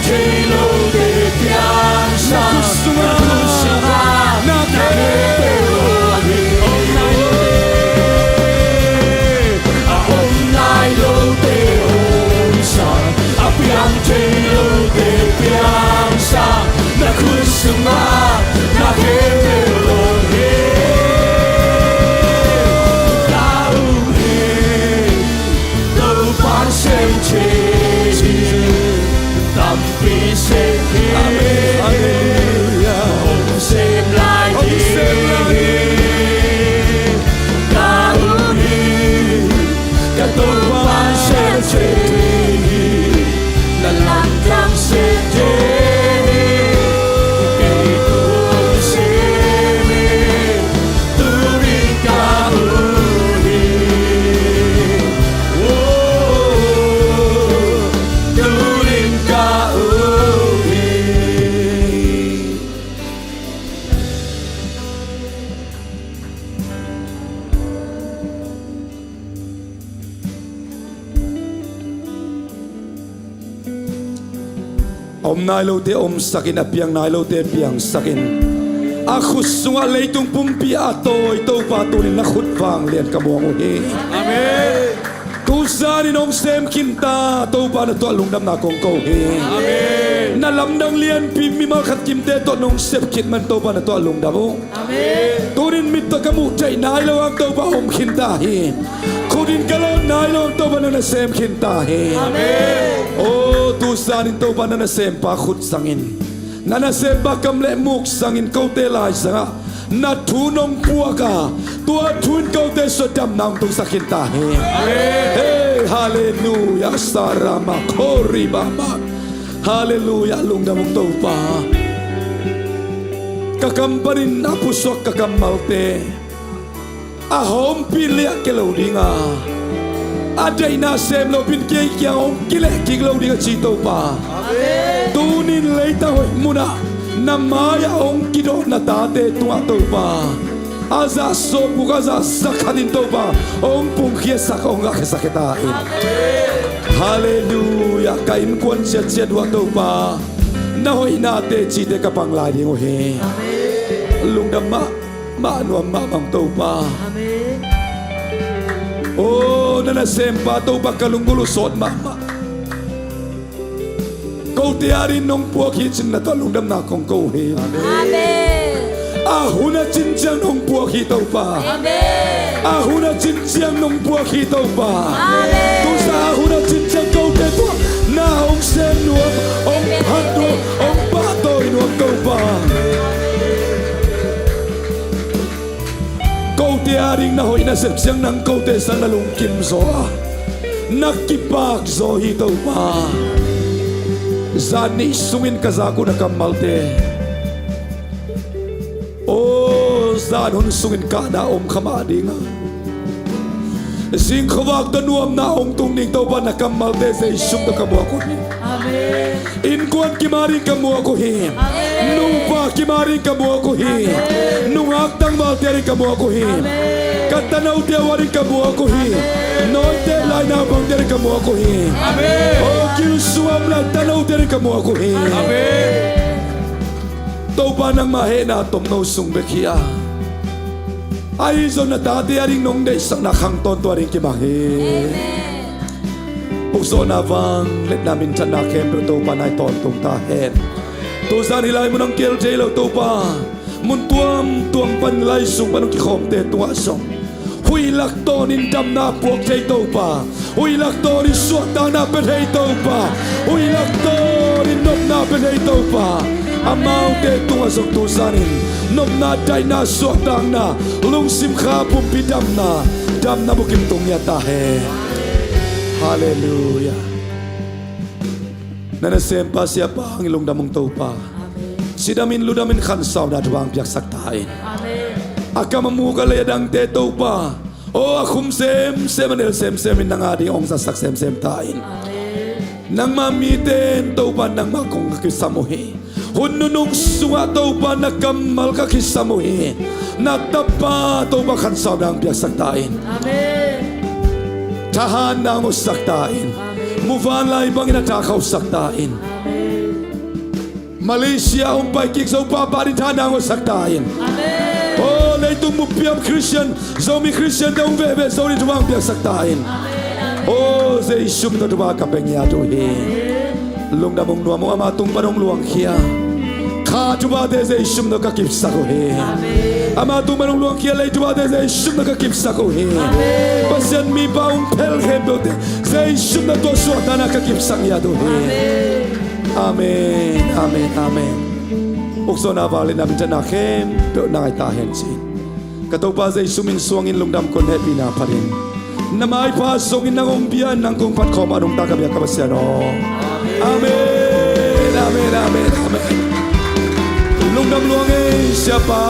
thei lote piangsak, na khut sungah na khempeuh om nai lote, a om nai lote omsak, a piang thei lote piangsak, na khut sungah na khempeuh om hi. Ka um hi. Topa'n sem thei hi. Tampi sem hi. Amen. Halleluia. Hong sem lai ding hi. Ka um hi. Ka Topa'n sem thei hi. Na lamdang sem thei hi. Kei tung sem hi. Tuni-in ka um hi. Oh, tuni-in ka um hi. A om nai lote omsakin, a piang nai lote piangsakin, a khut sungah leitung pumpi a tawi Topa, tuni-in na khut vanglian ka muang uh hi. Amen. Tuzanin hong sem khinta Topa, na tungah lungdamna kong ko hi. Amen. Na lamdang lianpi mimal khat kimte tawh nong sep khit man Topa, na tungah lungdam uh. Amen. Tuni-in mittaw ka muh theih nai lo hang Topa om khinta hi. Khut in ka lawn nai lo hang Topa, nang na sem khinta hi. Amen. Oh, tuzanin Topa, na nasempa khut zangin, na nasempa kam le muk zangin kote laizangah na thu nong puak a, tua thu in kote sungah damna hong tungsak khinta hi. Amen. Hey, halleluia, sarama koribama. Halleluia, lungdam ung Topa. Ka kam panin a pusuak ka kammalte a hawmpi liah kei lo ding a, a deihna sem lopi-in kei kiang hong kileh kik lo ding a ci Topa. Amen. Tuni-in leitang hoih munah na mai-ah hong kidawh na tate tungah Topa, a zah sawmguk, a zah zakhat in Topa hong pungkhiasak, hong gahkhiasak hi ta in. Halleluia. Ka innkuan ciatciat uh ah Topa, na hoihnate cite ka pang lai ding uh hi. Lungdam mahmah, nuam mahmah ung Topa. Oh, na nasempa Topa, ka lunggulh uh sawt mahmah. Kote adingin nong puak hi cih na tungah lungdamna kong ko hi. Amen. A hun a cin ciang nong puak hi Topa. Amen. A hun a cin ciang nong puak hi Topa. Amen. Tusa a hun a cin ciang kote tungah na hong sem nuam, hong phat nuam, hong pahtawi nuam Topa. Kote ading na hoih na sep ciang nang kote sang na lungkim zaw a, na kipak zaw hi Topa. Zan nih sungin ka zak uh na kammalte, aw, zan hun sungin kahna om kha mah ding a, zing khuavak tawh nuamna hong tung ding Topa, na kammalte zei sung tawh ka muak uh hi. Amen. Innkuan kim adingin ka muak uh hi. Amen. Nupa kim adingin ka muak uh hi. Amen. Nungak tangvalte adingin ka muak uh hi. Amen. Ka tanote uh adingin ka muak uh hi. Amen. Nawite lai naupangte adingin ka muak uh hi. Amen. Aw, gil sung a om lai tanote adingin ka muak uh hi. Amen. Topa, nangmah hehna tomno sung bek hi a, ahi zong na tate ading nong deihsakna khang tawntung ading kimang hi. Amen. Pukzawhna, vangliatna, minthanna khempeuh Topa nai tawntung ta hen. Tuzan hih lai mun hong kihel thei lo Topa, mun tuamtuam pan lai sung pan hong kikhawmte tungah zong huih laktawnin damna puak thei Topa, huih laktawnin suahtakna pia thei Topa, huih laktawnin nopna pia thei Topa, amaute tungah zong tuzanin nopna, daihna, suahtakna, lungsim kha pumpi damna, damna bukim tung ngiat ta hen. Halleluia. Na nasempa siapa hangin lungdam ung Topa. Amen. Cidamin ludamin khansauna thupha hong piaksak ta in. Amen. A kam a muk a lei a dangte Topa, aw, a khum semsem a nel semsemin nang ading hong zatsak semsem ta in. Amen. Nangmah mite in Topa, nangmah kong ka kisam uh hi. Hun nunung sungah Topa na kammal ka kisam uh hi. Na tapa Topa khansauna hong piaksak ta in. Amen. Thahatna hong hosak ta in. Amen. Muvanlai bangin a tha kha hosak ta in. Amen. Malaysia hong pai kik Zopa pa ding tha nang hong sak ta in. Amen. Oh, leitung buppi a om Christian, Zomi Christian te hong veve Zo ding thupha hong piaksak ta in. Amen. Oh, Jesu min tawh thupha ka pia ngiat uh hi. Lungdam ung, nuam ung, ama tung pan hong luangkhia kha thuphate Jesu min tawh ka kipsak uh hi. Amen. Ama tung pan hong luangkhia lei thuphate Jesu min tawh ka kipsak uh hi. Amen. Pasian mipa hong phel khempeuhte Jesu min tawh tua suahtakna ka kipsak ngiat uh hi. Amen. Amen, amen, amen. Ukzawhna, vangliatna, minthanna khempeuh nang a hi ta hen ci-in, ka Topa Jesu min suangin lungdam kong hehpihna phatin, na maipha zongin nang hong bia in nang kong phat khawm a nungta ka biak ka Pasian aw. Amen, amen, amen, amen. Lungdam lua ing ei siapa.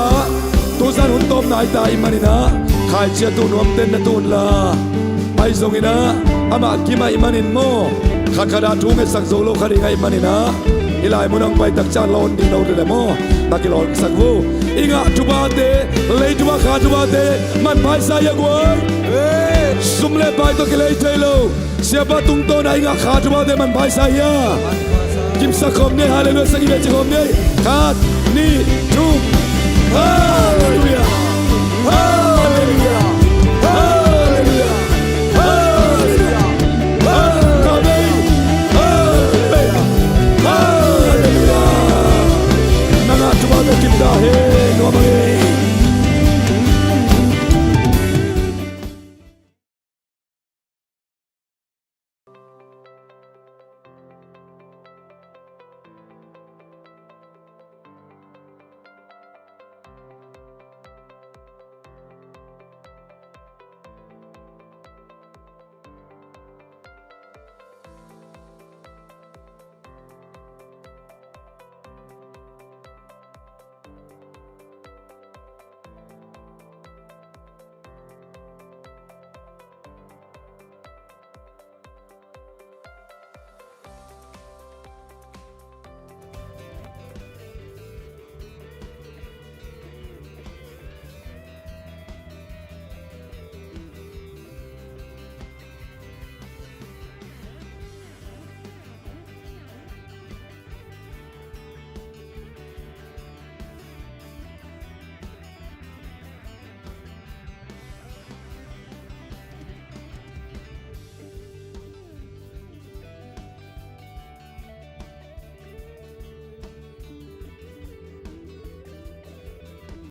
Tuzan hun tawpna a hi ta ahih manin ah, khaici a tuh nuamte na tun la, ahi zongin ah, amah gim ahih manin maw, khatkhat ah thu ngetsak zo lo kha ding ahih manin ah, hih lai mun ah hong pai tak ciang lawn ding lo te le maw, na kilawnsak uh. I ngah thuphate, lei thupha, kha thuphate manpha i sa hi a guai. Sum le pai tawh kilei thei lo. Siapa tungtawn a i ngah kha thuphate manpha i sa hi a. Kipsak khawm ni ei, halleluiah sak i ve ci khawm ni ei. Khat, nih, thum. Halleluiah.